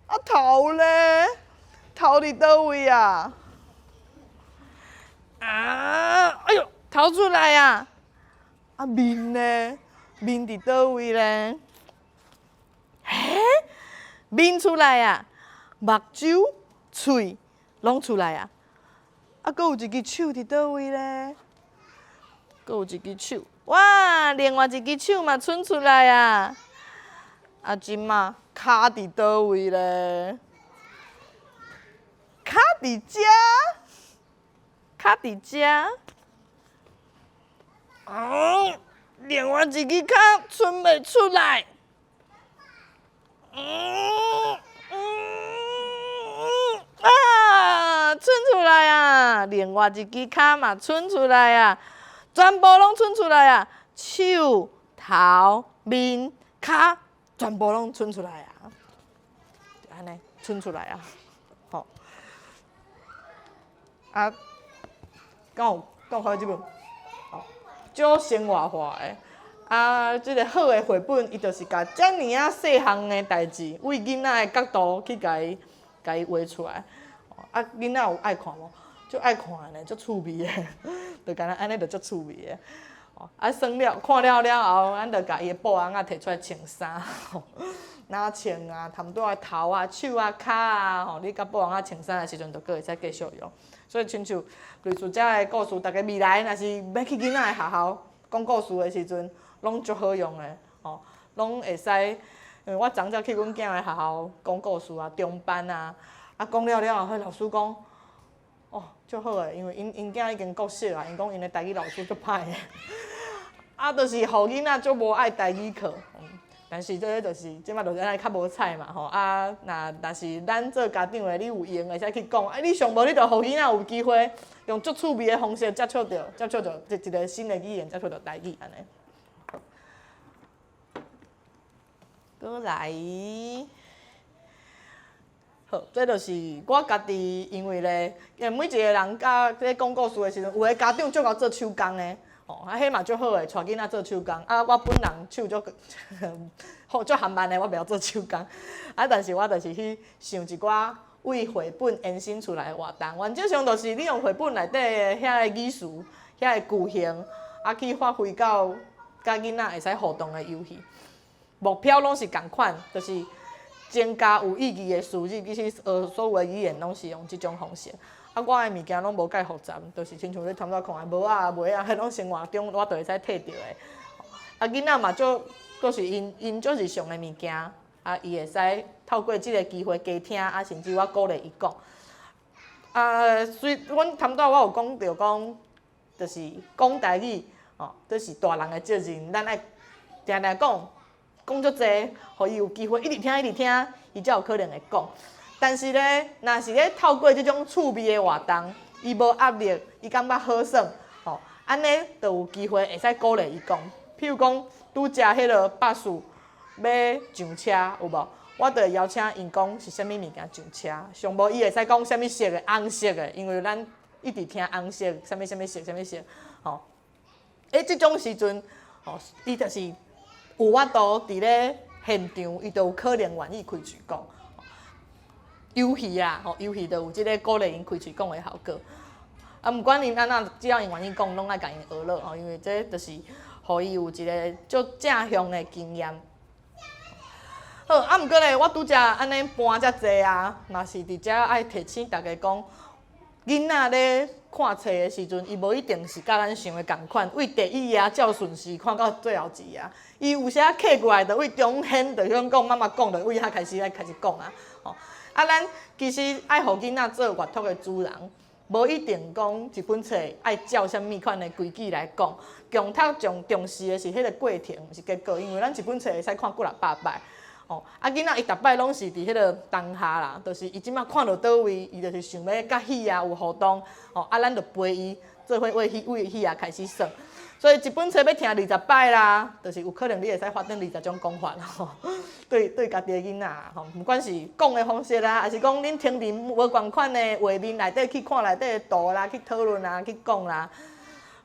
啊頭咧？頭佇佗位啊？啊！哎喲，頭出來啊！啊面咧？面佇佗位咧？欸？面出來啊！目睭、喙攏出來啊！啊，閣有一支手佇佗位咧？閣有一支手，哇！另外一支手嘛伸出來啊！啊，這馬跤佇佗位咧？跤佇遮？跤佇遮？嗯，另外一支跤伸袂出來。嗯嗯啊，伸出來啊！另外一支跤嘛伸出來啊！全部攏伸出來啊！手、頭、面、跤，全部攏伸出來啊！按呢伸出來啊！吼啊，敢有敢有看這本？哦，足生活化的。啊，這个好的繪本，伊就是共遮爾仔細項的代誌，為囡仔的角度去共伊畫出來。啊，囡仔有愛看無？足愛看的呢，足趣味的，就敢若按呢就足趣味的。啊，耍了看了了後，咱就共伊的布翁仔提出來穿衫，吼，哪穿啊，頭拄仔頭啊、手啊、跤啊，吼，你共布翁仔穿衫的時陣，就閣會使繼續用。所以，親像類似這个故事，逐家未來若是欲去囡仔的學校講故事的時陣，攏足好用的，吼，攏會使。因為我昨才去阮囝的學校講故事啊，中班啊，啊講了了後，彼老師講，哦，足好的，因為𪜶𪜶囝已經國小啊，𪜶講𪜶的台語老師足歹的，啊，就是予囡仔足無愛台語課，但是這个就是這擺就是按呢較無彩嘛，吼，啊，若是咱做家長的，你有閒會使去講，啊，你上無你就予囡仔有機會用足趣味的方式接觸著一個新的語言，接觸著台語按呢。閣來，好，這就是我家己，因為咧，因為每一個人佮咧講故事的時陣，有的家長足𠢕做手工的，吼，啊，彼嘛足好的，帶囡仔做手工。啊，我本人手足好足含慢的，我袂曉做手工。啊，但是我就是去想一寡為繪本延伸出來的活動。原則上就是利用繪本內底的遐个語詞、遐个句型，啊，去發揮到佮囡仔會使互動的遊戲。目標攏是仝款，就是增加有意義的輸入。其實學所有的語言攏是用這種方式。啊，我的物件攏無蓋複雜，就是親像你頭拄看的帽仔、襪仔，彼攏生活中我都會使提著的。啊，囡仔嘛足，閣是𪜶足日常的物件，啊，伊會使透過這个機會加聽，啊，甚至我鼓勵伊講。啊，雖阮頭拄我有講著講，就是講台語，吼，這是大人的責任，咱愛定定講。講足濟，予伊有機會一直聽一直聽，伊才有可能會講。但是咧，若是咧透過這種趣味的活動，伊無壓力，伊感覺好耍，吼，按呢就有機會會使鼓勵伊講。譬如講，拄才彼个巴士欲上車有無？我就會邀請𪜶講是啥物物件上車，上無伊會使講啥物色的，紅色的，因為咱一直聽紅色，啥物啥物色，啥物色，吼。欸，這種時陣，吼，伊就是有法度佇咧現場，伊就有可能願意開喙講。遊戲啊，吼，遊戲就有這個鼓勵𪜶開喙講的效果。啊，毋管𪜶按怎，只要𪜶願意講，攏愛共𪜶學落吼，因為這就是予伊有一個足正向的經驗。好，啊，毋過咧，我拄才按呢搬遮濟啊，嘛是佇遮愛提醒大家講，囡仔咧看冊的時陣，伊無一定是佮咱想的仝款，對第一頁照順序看到最後一頁。伊有時仔客過來，就對中間就響講媽媽講，就對遐開始來開始講啊。吼，啊，咱其實愛予囡仔做閱讀的主人，無一定講一本冊愛照啥物款的規矩來講。共讀重重視的是彼個過程，毋是結果，因為咱一本冊會使看幾若百擺。吼，啊，囡仔伊逐擺攏是佇彼個當下啦，就是伊這馬看著佗位，伊就是想欲佮戲仔有互動，吼，啊，咱就陪伊做伙為戲為戲仔開始耍。所以一本冊欲聽二十擺啦，就是有可能你會使發展二十種講法吼。對對，家己的囡仔吼，毋管是講的方式啦，抑是講恁聽佇無仝款的畫面內底去看內底的圖啦，去討論啊，去講啦，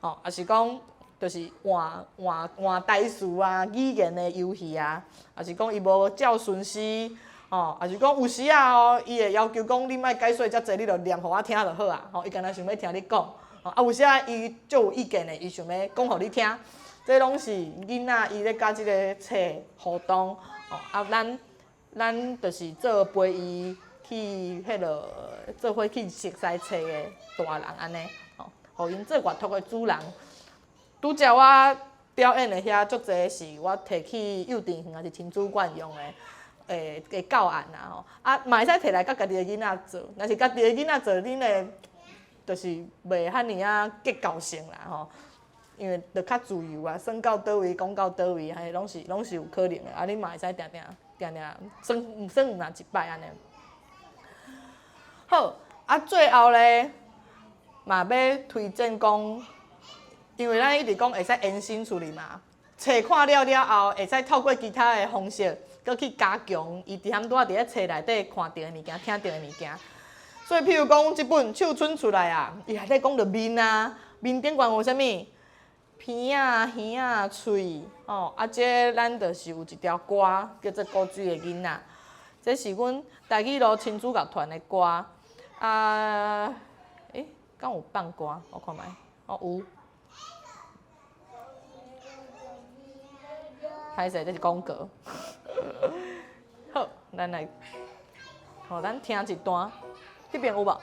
吼，抑是講就是換換換台詞啊，語言的遊戲啊，抑是講伊無照順序，吼，抑是講有時仔哦，伊會要求講你莫解說遮濟，你就念予我聽就好啊，吼，伊敢若想欲聽你講，啊有時仔伊足有意見的，伊想欲講予你聽，這攏是囡仔伊咧佮這個冊互動，吼，啊咱咱就是做陪伊去彼落做伙去熟悉冊的大人按呢，吼，予𪜶做閱讀的主人。拄才我表演的遐足濟是我提去幼稚園抑是親子館用的，的教案啦吼，啊嘛會使提來佮家己的囡仔做，若是家己的囡仔做，恁的就是袂遐爾仔結構性啦吼，因為就較自由啊，耍到佗位，講到佗位，彼攏是攏是有可能的，啊你嘛會使定定定定耍耍毋若一擺按呢。好，啊最後咧嘛欲推薦講。因為咱一直講會使延伸出去嘛，冊看了了後，會使透過其他的方式，閣去加強伊佇踮拄仔佇咧冊內底看著的物件、聽著的物件。所以，譬如講，這本手伸出來啊，伊內底講著面啊，面頂懸有啥物？鼻仔、耳仔、喙，吼，啊，這咱就是有一條歌叫做《古錐的囡仔》，這是阮台語路親子樂團的歌。啊，欸，敢有放歌？我看覓，哦有。歹勢，這是廣告。好，咱來，好，咱聽一段，彼邊有無？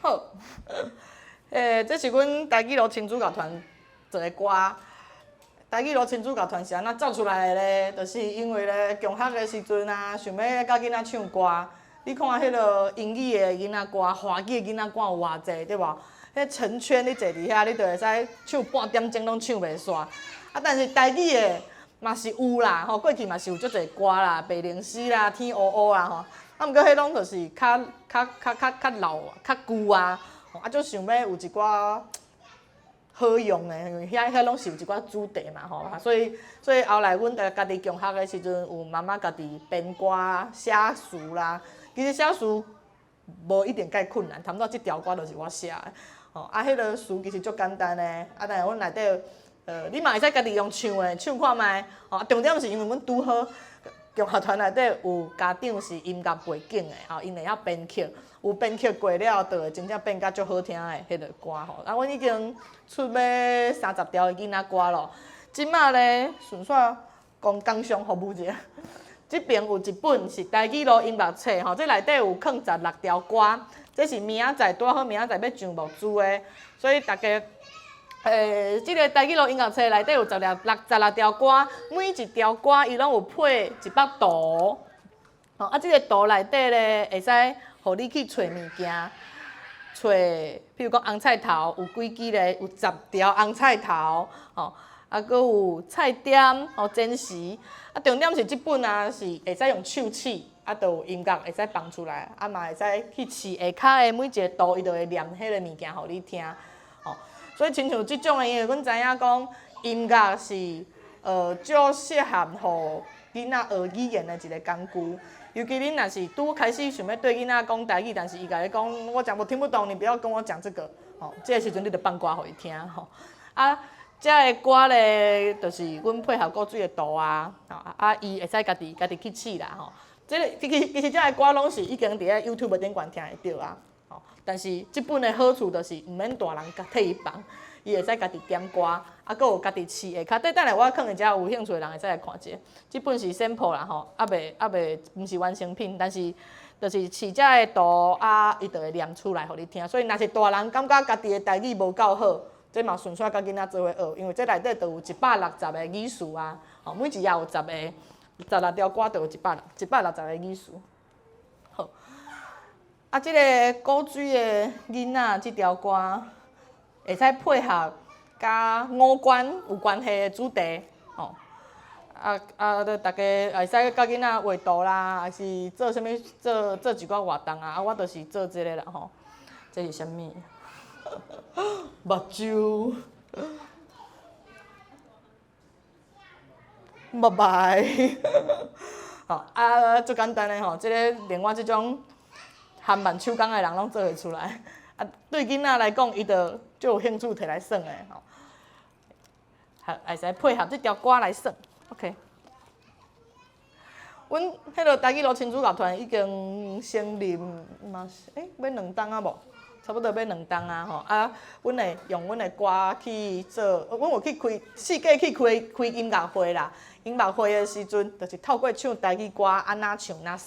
好，這是阮台語路親子樂團做的歌。台語路親子樂團是按怎走出來的咧？就是因為咧，共學的時陣啊，想欲佮囡仔唱歌。你看彼个英語的囡仔歌、華語的囡仔歌有偌濟，對無？彼成圈你坐佇遐，你就會使唱半點鐘攏唱袂煞。啊，但是台語的嘛是有啦，吼，過去嘛是有足濟歌啦，白靈詩啦、天烏烏啦，吼。啊，毋過彼攏就是較較較較較老、較舊啊，啊，就想欲有一寡好用的，因為遐遐攏是有一寡主題嘛，吼，所以所以後來阮家己共學的時陣，有媽媽家己編歌、寫詞啦。其實寫詞無一定介困難，差不多這條歌就是我寫的，吼，啊，彼个詞其實足簡單的，啊，但是阮內底，你嘛會使家己用唱的，唱看覓，吼，重點是因為阮拄好。共學團內底有家長是音樂背景的，吼，𪜶會曉編曲，有編曲過了，就會真正變甲足好聽的彼个歌吼。啊，阮已經出欲30條的囡仔歌咯。這馬咧，順煞講工商服務者，這邊有一本是台語路音樂冊吼，這內底有囥16條歌，這是明仔載拄好明仔載欲上募資的，所以大家。這个台語路音樂冊內底有十六六十六條歌，每一條歌伊攏有配一幅圖，吼啊，這个圖內底咧會使予你去揣物件，揣，譬如講紅菜頭有幾支咧，有10條紅菜頭，吼，啊，閣有菜點，吼，煎匙，啊，重點是這本啊是會使用手試，啊，就有音樂會使放出來，啊嘛會使去試下跤的每一个圖，伊就會念彼个物件予你聽，吼。所以親像這種的，因為阮知影講音樂是足適合予囡仔學語言的一个工具。尤其恁若是拄開始想欲對囡仔講台語，但是伊共你講我講我聽不懂，你不要跟我講這個，吼，這个時陣你就放歌予伊聽，吼。啊，這个歌咧，就是阮配合古水的圖啊，啊，伊會使家己去試啦，吼。這个其實這个歌攏是已經佇咧 YouTube 頂懸聽會著啊，吼。但是這本的好處就是毋免大人替伊放，伊會使家己點歌，啊，閣有家己試下跤。等下我囥佇遮有興趣的人會使來看一下。這本是 sample 啦吼，猶未毋是完成品，但是就是試這个圖啊，伊就會念出來予你聽。所以若是大人感覺家己的台語無夠好，這嘛順紲佮囡仔做伙學，因為這內底就有160個語詞啊，吼，每一頁有十個，16條歌就有160個語詞。好，啊，這个古水的囡仔這條歌，會使配合佮五官有關係的主題，吼。啊啊！逐家會使佮囡仔畫圖啦，還是做啥物做做一寡活動啊？啊，我就是做這个啦吼。這是啥物？目睭，目眉。吼啊，足簡單的吼，這个連我這種含慢手工的人攏做會出來。啊，對囡仔來講，伊就足有興趣提來耍的吼。會使配合這條歌來耍。OK。阮彼个台語路親子樂團已經成立嘛是欲2冬啊無？差不多欲2冬啊吼啊！阮會用阮的歌去做，阮有去開四界去開開音樂會啦。音樂會的時陣，就是透過唱台語歌，按怎唱怎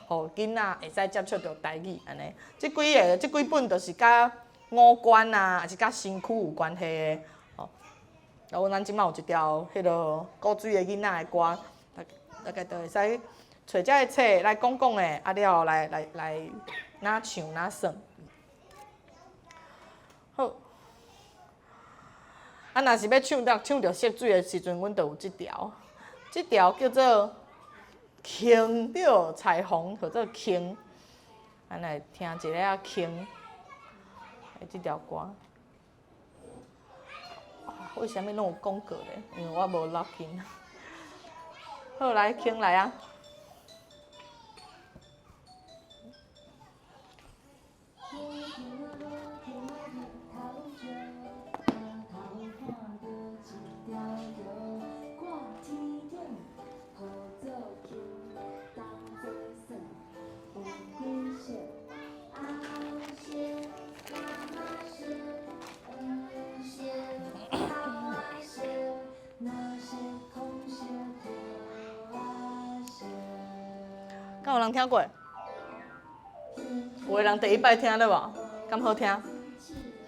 耍，予囡仔會使接觸著台語按呢。這幾个這幾本就是佮五官啊，抑是佮身軀有關係的吼。啊，阮咱這馬有一條彼个古水的囡仔的歌，大概就會使揣這个冊來講講的，啊了後來來來哪唱哪耍。好，啊，若是欲唱著色水的時陣，阮就有這條，這條叫做輕對，彩虹叫做輕，咱來聽一下輕，這條歌。為啥物攏有廣告咧？因為我無 log in。好，來輕來啊！敢有人聽過？有的人第一擺聽對無？敢好聽？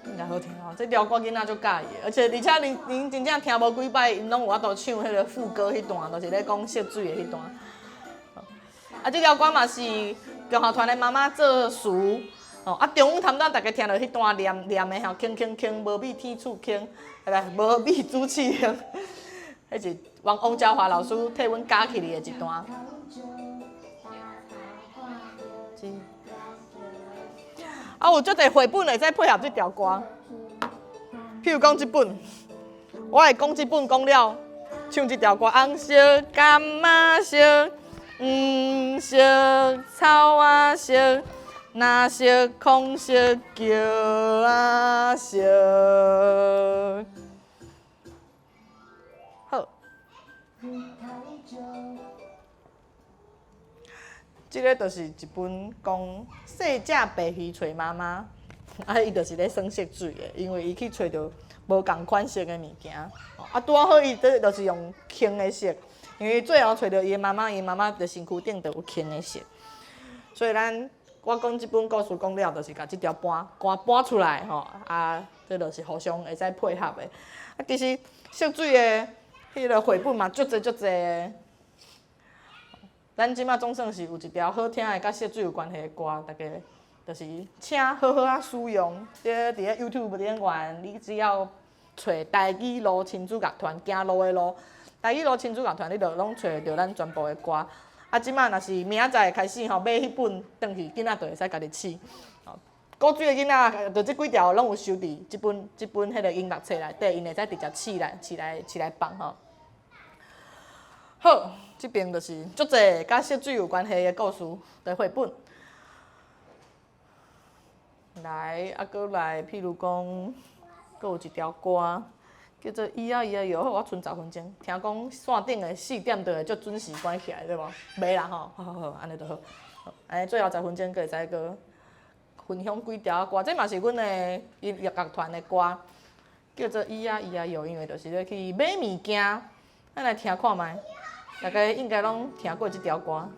應該好聽哦。這條歌囡仔足佮意的，而且恁真正聽無幾擺，𪜶攏有法度唱彼个副歌彼段，就是咧講色水的彼段。啊，這條歌嘛是共學團的媽媽作詞，哦，啊，中午頭拄逐家聽著彼段念念的吼，輕輕輕，無比天柱輕，來無比主刺輕，彼是王家華老師替阮加起來的一段。啊，有足濟繪本會使配合這條歌，譬如講這本，我會講這本講了，唱這條歌，紅色、柑仔色、黃色、草仔色、藍色、空色、橋仔色。好。這个就是一本講細隻白魚揣媽媽，啊，伊就是咧耍色水的，因為伊去揣著無仝款色的物件，啊，拄仔好伊這就是用輕的色，因為最後揣著伊的媽媽，伊媽媽佇身軀頂就有輕的色，所以咱我講這本故事講了，就是共這條搬歌搬出來吼，啊，這就是互相會使配合的。啊，其實色水的彼个繪本嘛，足濟足濟的。咱這馬總算是有一條好聽的，佮色水有關係的歌，大家就是請好好仔使用。這佇咧 YouTube 頂懸，你只要揣台語路親子樂團，行路的路，台語路親子樂團，你就攏揣會著咱全部的歌。啊，這馬若是明仔載開始吼，買彼本轉去，囡仔就會使家己試。古錐的囡仔，就這幾條攏有收佇這本這本彼个音樂冊內底，𪜶會使直接試來試來試來放吼。好，這邊就是足濟佮色水有關係的故事的繪本。來，啊，閣來，譬如講，閣有一條歌，叫做《咿呀咿呀喲》，好，我賰十分鐘。聽講線頂的四點就會足準時關起來，對無？袂啦吼，好好好，按呢就好。按呢最後十分鐘閣會使閣分享幾條歌，這嘛是阮的音樂樂團的歌，叫做《咿呀咿呀喲》，因為就是咧去買物件，咱來聽看覓，大家應該攏聽過這條歌。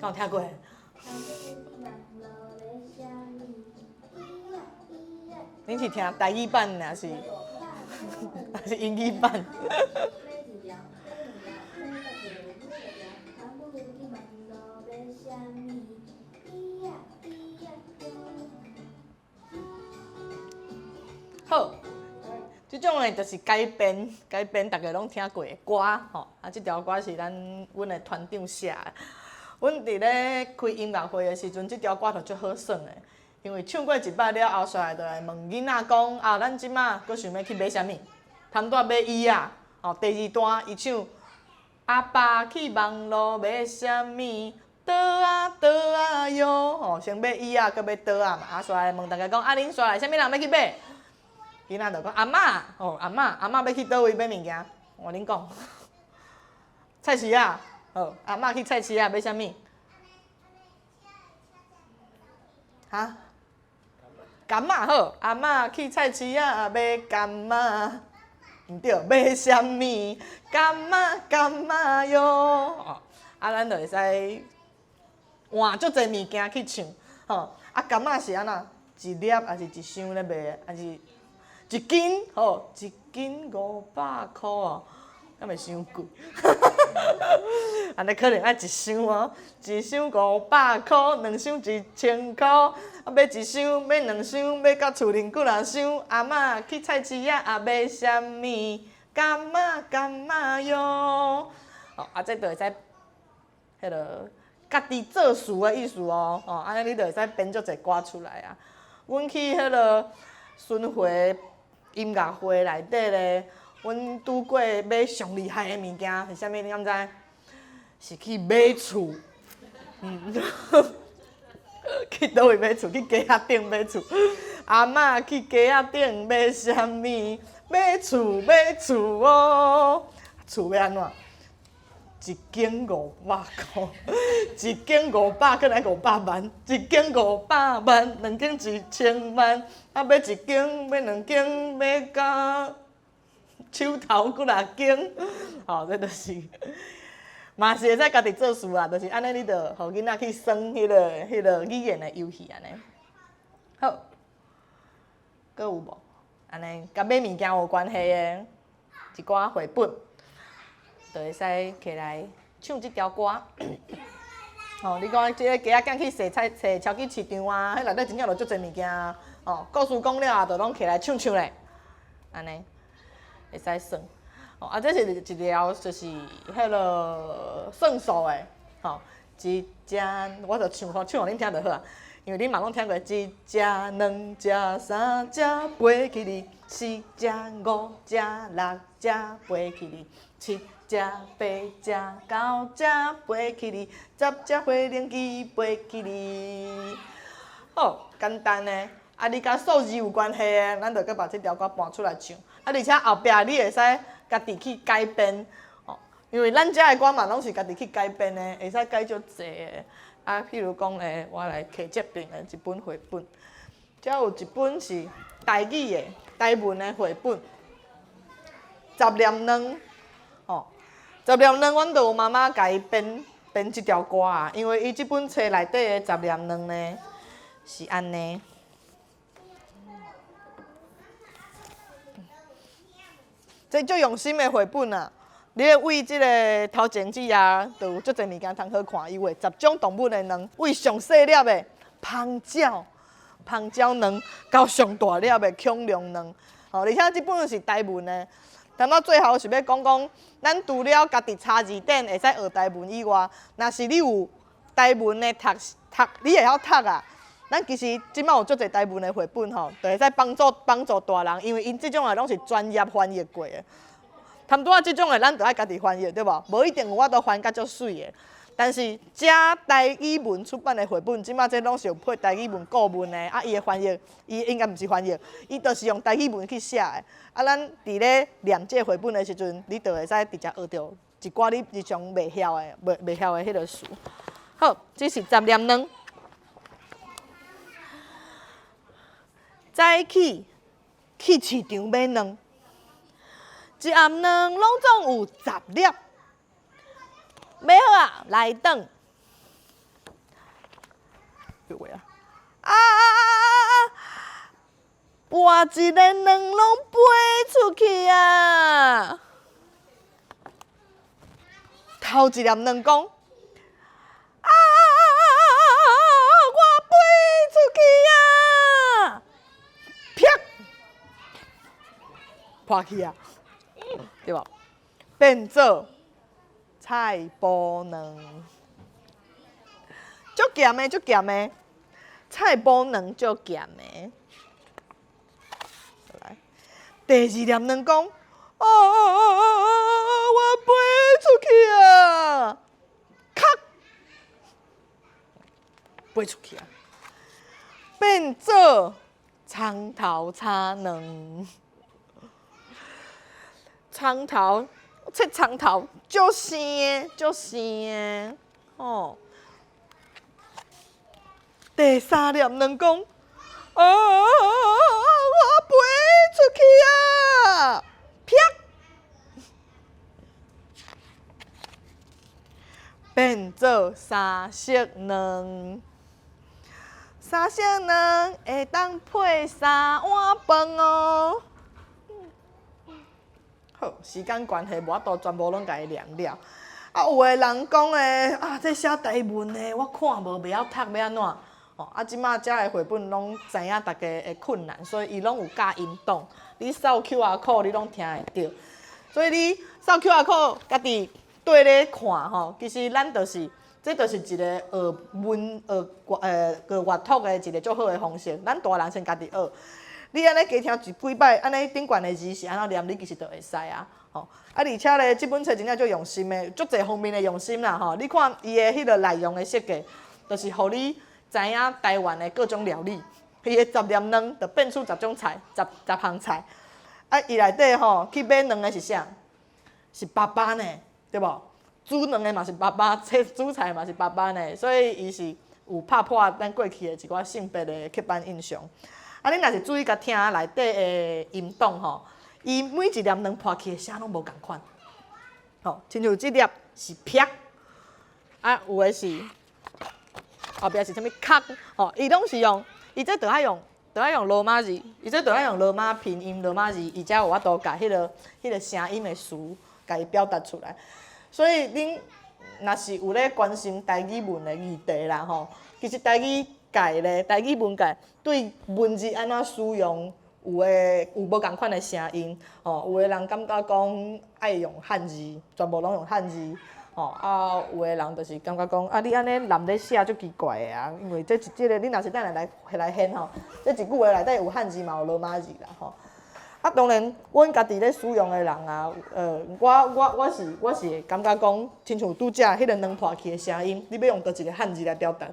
敢有聽過？恁是聽台語版，抑是抑是英語版？好，這種的就是改編，改編大家攏聽過的歌吼。啊，這條歌是咱阮的團長寫的。阮佇咧開音樂會的時陣，這條歌就足好耍的，因為唱過一擺了後，煞來就來問囡仔講：啊，咱這馬閣想欲去買啥物？頭拄仔買椅仔，吼，第二段伊唱阿爸去網路買啥物？桌仔桌仔喲，吼，先買椅仔，閣買桌仔嘛。啊，煞來問大家講：啊，恁煞來啥物人欲去買？囡仔就講阿嬤，吼，阿嬤，阿嬤欲去佗位買物件？我恁講，菜市仔，好，阿嬤去菜市仔買啥物？哈？柑仔好，阿嬤去菜市仔買柑仔，毋對，買啥物？柑仔柑仔喲，哦，啊，咱就會使換足濟物件去唱，吼，啊，柑仔是按怎？一粒抑是一箱咧賣？抑是一斤？吼，一斤五百箍哦，敢會傷貴？按呢可能愛一箱哦，一箱五百箍，兩箱一千箍，啊買一箱，買兩箱，買到厝裡幾若箱。阿嬤去菜市仔買啥物？柑仔柑仔喲！哦，啊，這就會使，彼个家己作詞的意思哦，哦，按呢你就會使編足濟歌出來啊。阮去彼个巡迴音樂會內底咧，阮拄過買上厲害的物件是啥物？你敢知？是去買厝。去佗位買厝？去街仔頂買厝。阿嬤去街仔頂買啥物？買厝買厝哦，厝欲按怎？一間五百箍，一間五百，閣來五百萬，一間五百萬，兩間一千萬，啊買一間，買兩間，買到手頭幾若間，吼，這就是，嘛是會使家己做事啊，就是按呢，你就予囡仔去耍彼个彼个語言的遊戲按呢。好，閣有無？按呢，佮買物件有關係的一寡繪本。就會使起來唱這條歌。吼，你講這個雞仔囝去踅菜踅超級市場啊，彼內底真正就足濟物件啊。吼，故事講了後，就攏起來唱唱咧，按呢會使算。吼，啊，這是一條就是彼个算數的，吼，一隻我就唱，唱予恁聽就好啊。因為恁嘛攏聽過，一隻、兩隻、三隻飛起去，四隻、五隻、六隻飛起去，七隻、八隻、九隻飛起去，十隻飛輪機飛起去。好，簡單的，啊，你佮數字有關係的，咱就閣把這條歌搬出來唱。啊，而且後壁你會使家己去改編，哦，因為咱遮的歌嘛攏是家己去改編的，會使改足濟的。啊，譬如講咧，我來摕這邊的一本繪本，遮有一本是台語的台文的繪本，十粒卵，吼，十粒卵，阮就有媽媽共伊編編這條歌啊，因為伊這本冊內底的十粒卵呢，是按呢。這足用心的繪本啊！你咧為這个頭前這頁，就有足濟物件通好看。伊畫十種動物的卵，為上細粒的蜂鳥、蜂鳥卵，到上大粒的恐龍卵。吼，而且這本是台文的。淡仔最後是欲講講，咱除了家己查字典會使學台文以外，若是你有台文的讀讀，你會曉讀啊？咱其實這擺有足濟台文的繪本吼，就會使幫助幫助大人，因為𪜶這種的攏是專業翻譯過的。差毋多這種的，咱就愛家己翻譯，對無？無一定有法度翻甲足媠的。但是遮台語文出版的繪本，這擺這攏是有配台語文顧問的，啊，伊的翻譯，伊應該毋是翻譯，伊就是用台語文去寫的。啊，咱佇咧念這個繪本的時陣，你就會使直接學著一寡你日常袂曉的、袂袂曉的彼个詞。好，這是十粒卵。早起去市場買卵，一盒卵攏總有十粒。買好啊，來轉。啊啊啊啊啊！半一个卵攏飛出去啊！頭一粒卵講。啊！我飛出去啊！啪！破去啊！對無？變做菜脯卵，足鹹的，足鹹的，菜脯卵足鹹的。來，第二粒卵講，啊！我飛出去啊！咔！飛出去啊！變做蔥頭炒卵，蔥頭切蔥頭，足生的，足生的，吼！第三粒卵講，啊！我飛出去啊！啪！變做三色卵，三色卵會當配三碗飯哦。好，時間關係，無法度全部攏共伊念了。啊，有的人講的啊，這寫台文的，我看無，袂曉讀，欲按怎？吼，啊，這擺遮的繪本攏知影大家的困難，所以伊攏有教音檔，你掃 QR code 你攏聽會著。所以你掃 QR code，家己綴咧看吼，其實咱就是，這就是一个學文學學閱讀的一个足好的方式。咱大人先家己學，你按呢加聽一幾擺，按呢頂懸的字是按怎念，你其實就會使啊。吼，啊，而且咧，這本冊真正足用心的，足濟方面的用心啦吼。你看伊的彼个內容的設計，就是予你知影台灣的各種料理，伊的十粒卵就變出十種菜，十十項菜。啊，伊內底吼去買卵的是啥？是爸爸呢，對無？煮卵的嘛是爸爸，切煮菜嘛是爸爸呢，所以伊是有拍破咱過去的一寡性別的刻板印象。啊，你若是注意共聽內底的音檔吼，伊每一粒卵破去的聲攏無仝款，吼，親像這粒是啪，啊，有的是後壁是啥物咔，吼，伊攏是用，伊這著愛用，著愛用羅馬字，伊這著愛用羅馬拼音、羅馬字，伊才有法度共彼个彼个聲音的詞，共伊表達出來。所以恁若是有咧關心台語文的議題啦，吼，其實台語界咧，台語文界對文字按怎使用，有的有無仝款的聲音，吼，有的人感覺講愛用漢字，全部攏用漢字，吼，啊，有的人就是感覺講，啊，你按呢濫咧寫足奇怪的啊，因為這一這个，你若是等下來來現吼，這一句話內底有漢字嘛有羅馬字啦，吼。啊，當然，阮家己咧使用的人啊，我我我是我是會感覺講，親像拄才彼个卵破去的聲音，你欲用佗一个漢字來表達，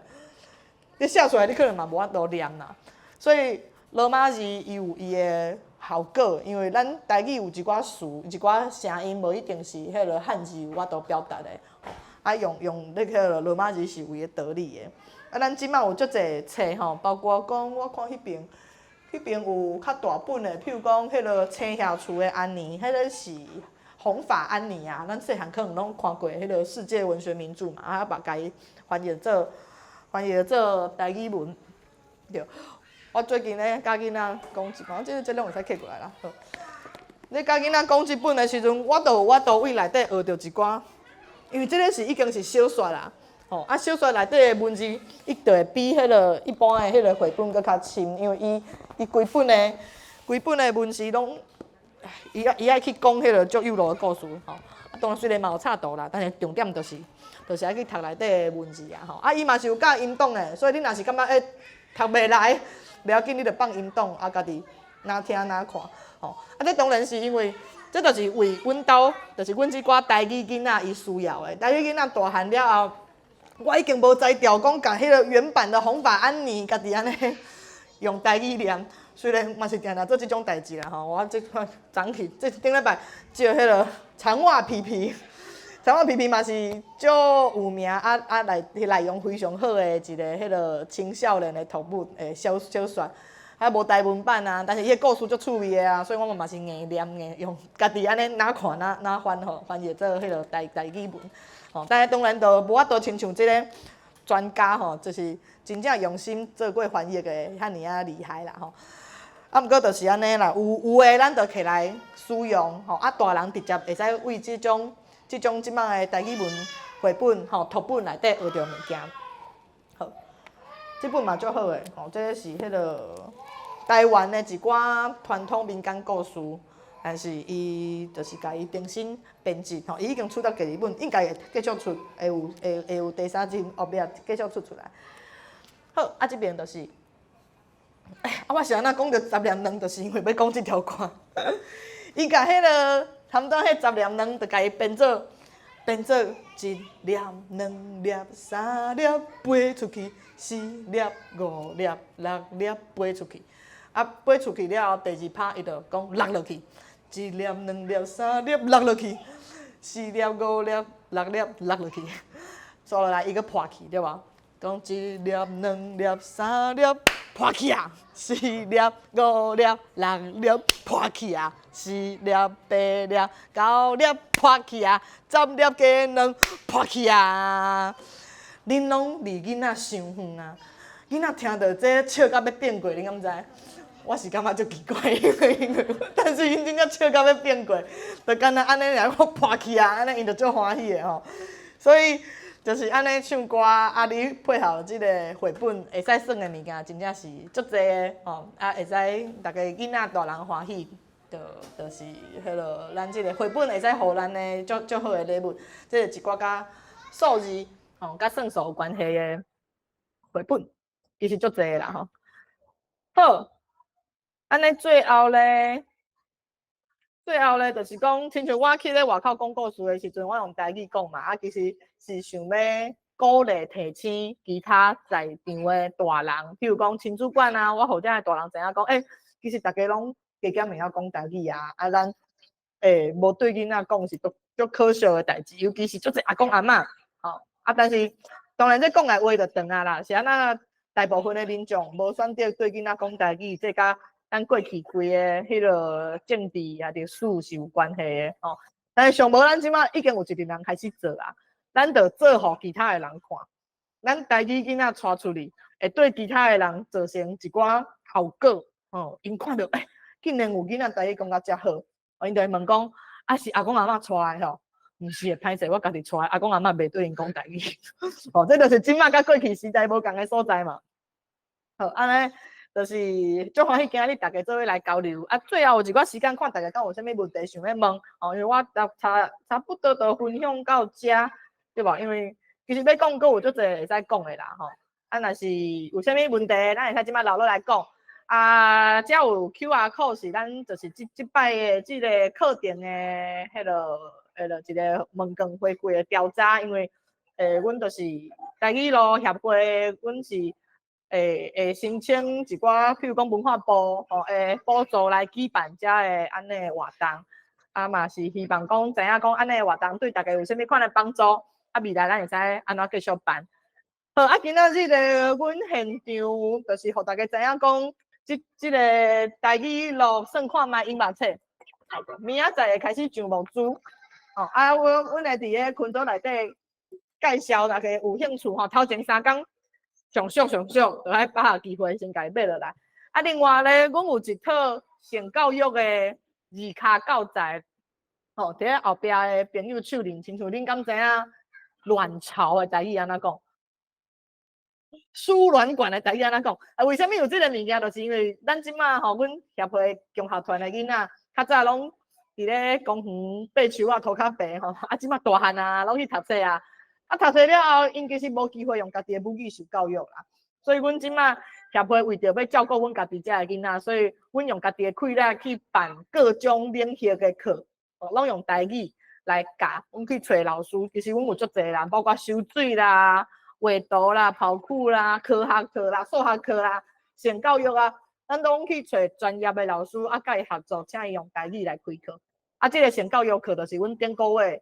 你寫出來你可能嘛無法度念啦。所以羅馬字伊有伊的效果，因為咱台語有一寡詞、一寡聲音，無一定是彼个漢字有法度表達的。啊，用用那个羅馬字是有伊的道理的。啊，咱這擺有足濟冊吼，包括講我看彼爿。彼爿有較大本的，譬如講彼个青協厝的安妮，彼个是紅髮安妮啊，咱細漢可能攏看過彼个世界文學名著嘛，啊，嘛共伊翻譯做翻譯做台語文。對，我最近咧教囡仔講一本，這攏會使揢過來啦。好，咧教囡仔講這本的時陣，我都有法度對內底學著一寡，因為這个是已經是小說啦。吼，啊小說內底的文字，伊就會比彼个一般的彼个繪本閣較深，因為伊規本的文字攏，伊愛去講彼个足幼路的故事，吼。啊，當然雖然嘛有插圖啦，但是重點就是愛去讀內底的文字啊，吼。啊，伊嘛是有教音檔的，所以你若是感覺讀袂來，袂要緊，你就放音檔，啊，家己若聽若看，吼。啊，這當然是因為，這就是為阮兜，就是阮這寡台語囡仔伊需要的。台語囡仔大漢了後，我已經無才調講共彼个原版的《紅髮安妮》家己按呢用台語念，雖然嘛是定定做這種代誌啦吼。我這款早起，這頂禮拜借彼个長襪皮皮，長襪皮皮嘛是足有名，啊啊內容非常好的一个彼个青少年的讀物的小說，啊無台文版啊，但是伊的故事足趣味的啊，所以我嘛是硬念硬用家己按呢若看若若翻吼，翻譯做彼个台語文。吼，但是當然就無法度親像這个專家吼，就是真正用心做過翻譯的遐爾仔厲害啦吼。啊，毋過就是按呢啦，有的咱就摕來使用吼，啊，大人直接會使為這種這擺的台語文繪本吼、讀本內底學著物件。好，這本嘛足好的吼，這个是彼个台灣的一寡傳統民間故事。但是伊就是共伊重新編輯吼，伊已經出到第二本，應該會繼續出，會有第三集後壁繼續出出來。好，啊這邊就是，哎，啊我是按怎講著十粒卵，就是因為欲講這條歌。伊共彼个差毋多彼十粒卵，就共伊編做一粒、兩粒、三粒飛出去，四粒、五粒、六粒飛出去。啊，飛出去了後，第二拍伊就講落落去。一粒、兩粒、三粒落落去，四粒、五粒、六粒落落去，煞落來伊閣破去，對無？講一粒、兩粒、三粒破去啊，四粒、五粒、六粒破去啊，四粒、八粒、九粒破去啊，十粒雞卵破去啊！恁攏離囡仔傷遠啊！囡仔聽著這笑甲欲變過，恁敢知？我是感覺足奇怪，因為但是𪜶真正笑甲欲變過，就敢若按呢爾我破去啊，按呢𪜶就足歡喜的吼。所以就是按呢唱歌，啊，你配合這个繪本會使耍的物件，真正是足濟的吼。啊，會使逐个囡仔大人歡喜，就是彼落咱這个繪本會使予咱的足足好的禮物。這是一寡佮數字吼，佮算數有關係的繪本，其實足濟的啦吼。好。按呢最後咧，最後咧，就是講，親像我去咧外口講故事的時陣，我用台語講嘛，啊，其實是想欲鼓勵提醒其他在場的大人，譬如講親子館啊，我予遮的大人知影講，欸，其實逐家攏加減會曉講台語啊，啊，咱無對囡仔講是足足可惜的代誌，尤其是足濟阿公阿嬤，吼，啊，但是當然這講來話就長啊啦，是按怎大部分的民眾無選擇對囡仔講台語，這佮咱過去規个彼个政治啊、歷史是有關係的吼。但是上無咱這馬已經有一陣人開始做啊，咱就做予其他的人看，咱台語囡仔帶出去，會對其他的人造成一寡效果吼。𪜶看著，欸，竟然有囡仔台語講甲遮好，𪜶就會問講，啊是阿公阿嬤帶的吼？毋是的，歹勢，我家己帶，阿公阿嬤袂對𪜶講台語。吼，這就是這馬佮過去時代無仝的所在嘛。好，按呢。就是足歡喜今仔日逐家做伙來交流，啊，最後有一寡時間，看逐家敢有啥物問題想欲問，哦，因為我差不多都分享到遮，對無？因為其實欲講閣有足濟會使講的啦，吼。啊，若是有啥物問題，咱會使這馬留落來講。啊，遮有 QR code 是咱就是這擺的這个課程的彼个一个問卷回饋的調查，因為阮就是台語路協會，阮是會申請一寡，譬如講文化部吼，會補助來舉辦遮的按呢活動，啊嘛是希望講知影講按呢活動對逐家有啥物款的幫助，啊未來咱會使按怎繼續辦。好，啊今仔日咧，阮現場就是予逐家知影講，這個台語路算看覓音樂冊，明仔載會開始上募資。哦，啊，阮會佇咧群組內底介紹，大家有興趣吼，頭前三工。上俗上俗，就愛把握機會先共伊買落來。啊，另外咧，阮有一套性教育的字卡教材，吼，佇咧後壁的朋友手裡，親像恁敢知影卵巢的台語按怎講？輸卵管的台語按怎講？啊，為啥物有這個物件？就是因為咱這馬吼，阮協會共學團的囡仔，較早攏佇咧公園爬樹仔塗跤白吼，啊，這馬大漢啊，攏去讀冊啊，啊，讀冊了後，𪜶其實無機會用家己的母語受教育啦。所以阮這馬協會為著欲照顧阮家己遮的囡仔，所以阮用家己的氣力去辦各種領域的課，哦，攏用台語來教。阮去揣老師，其實阮有足濟人，包括修水啦、畫圖啦、跑酷啦、科學課啦、數學課啦、性教育啊，咱攏去揣專業的老師，啊，佮伊合作，請伊用台語來開課。啊，這個性教育課就是阮頂個月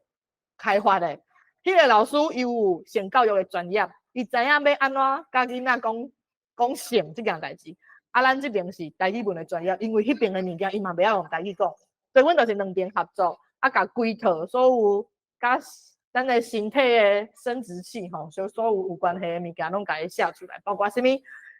開發的。彼個老師伊有性教育的專業，伊知影欲按怎佮囡仔講講性這件代誌。啊，咱這邊是台語文的專業，因為彼邊的物件伊嘛袂曉用台語講，所以阮就是兩邊合作，啊，共規套所有佮咱的身體的生殖器吼，所有有關係的物件攏共伊寫出來，包括啥物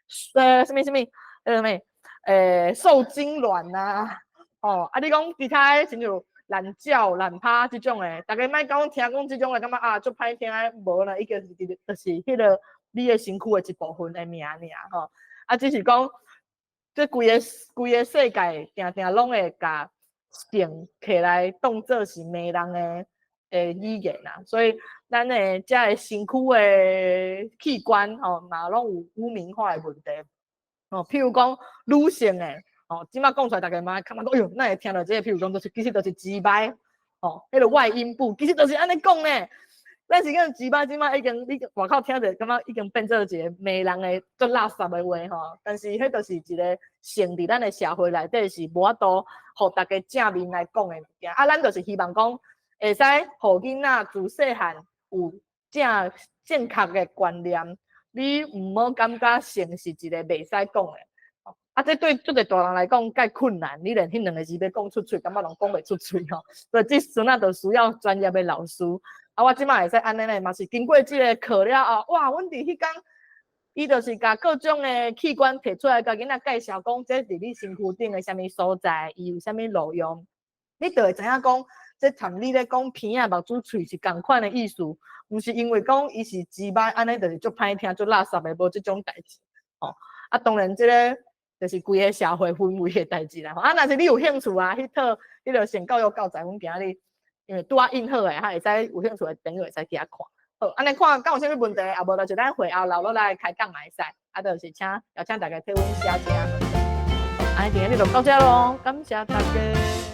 啥物啥物，彼个啥物受精卵啊，吼，啊你講其他的親像懶叫、懶趴這種的，逐家莫講聽講這種的，感覺啊足歹聽的，無啦，伊就是就是彼個你的身軀的一部分的名爾吼，啊只是講這規個規個世界定定攏會共性摕來當做是罵人的語言啦，所以咱的遮个身軀的器官吼，嘛攏有污名化的問題，吼，譬如講女性的，吼，這馬講出來，逐家嘛感覺講，哎喲，哪會聽著這個？譬如講，就是其實就是雞掰，吼，彼個外陰部，其實就是按呢講呢。咱是講雞掰，這馬已經你外口聽著，感覺已經變做一個罵人的足垃圾的話吼。但是彼就是一個性佇咱的社會內底是無法度予逐家正面來講的物件。啊，咱就是希望講，會使予囡仔自細漢有正正確的觀念，你毋好感覺性是一個袂使講的。啊，這對足濟大人來講較困難，你連彼兩個字欲講出喙，感覺攏講袂出喙吼。所以這時陣就需要專業的老師。啊，我這馬會使按呢呢，嘛是經過這個課了後，哇，阮佇彼工，伊就是共各種的器官提出來，共囡仔介紹講，這佇你身軀頂的啥物所在，伊有啥物路用，你就會知影講，這贍你咧講鼻仔、目珠、喙是仝款的意思，毋是因為講伊是雞掰，按呢就是足歹聽、足垃圾的，無這種代誌。吼，啊，當然這個就是規個社會氛圍的代誌啦。啊，若是你有興趣啊，彼套彼個性教育教材，阮今日因為拄仔印好的，哈，會使有興趣的朋友會使去遐看。好，按呢看敢有啥物問題，啊無就是咱會後留落來開講嘛會使，啊，就是請邀請大家替阮寫這。按呢今日就到遮囉，感謝大家。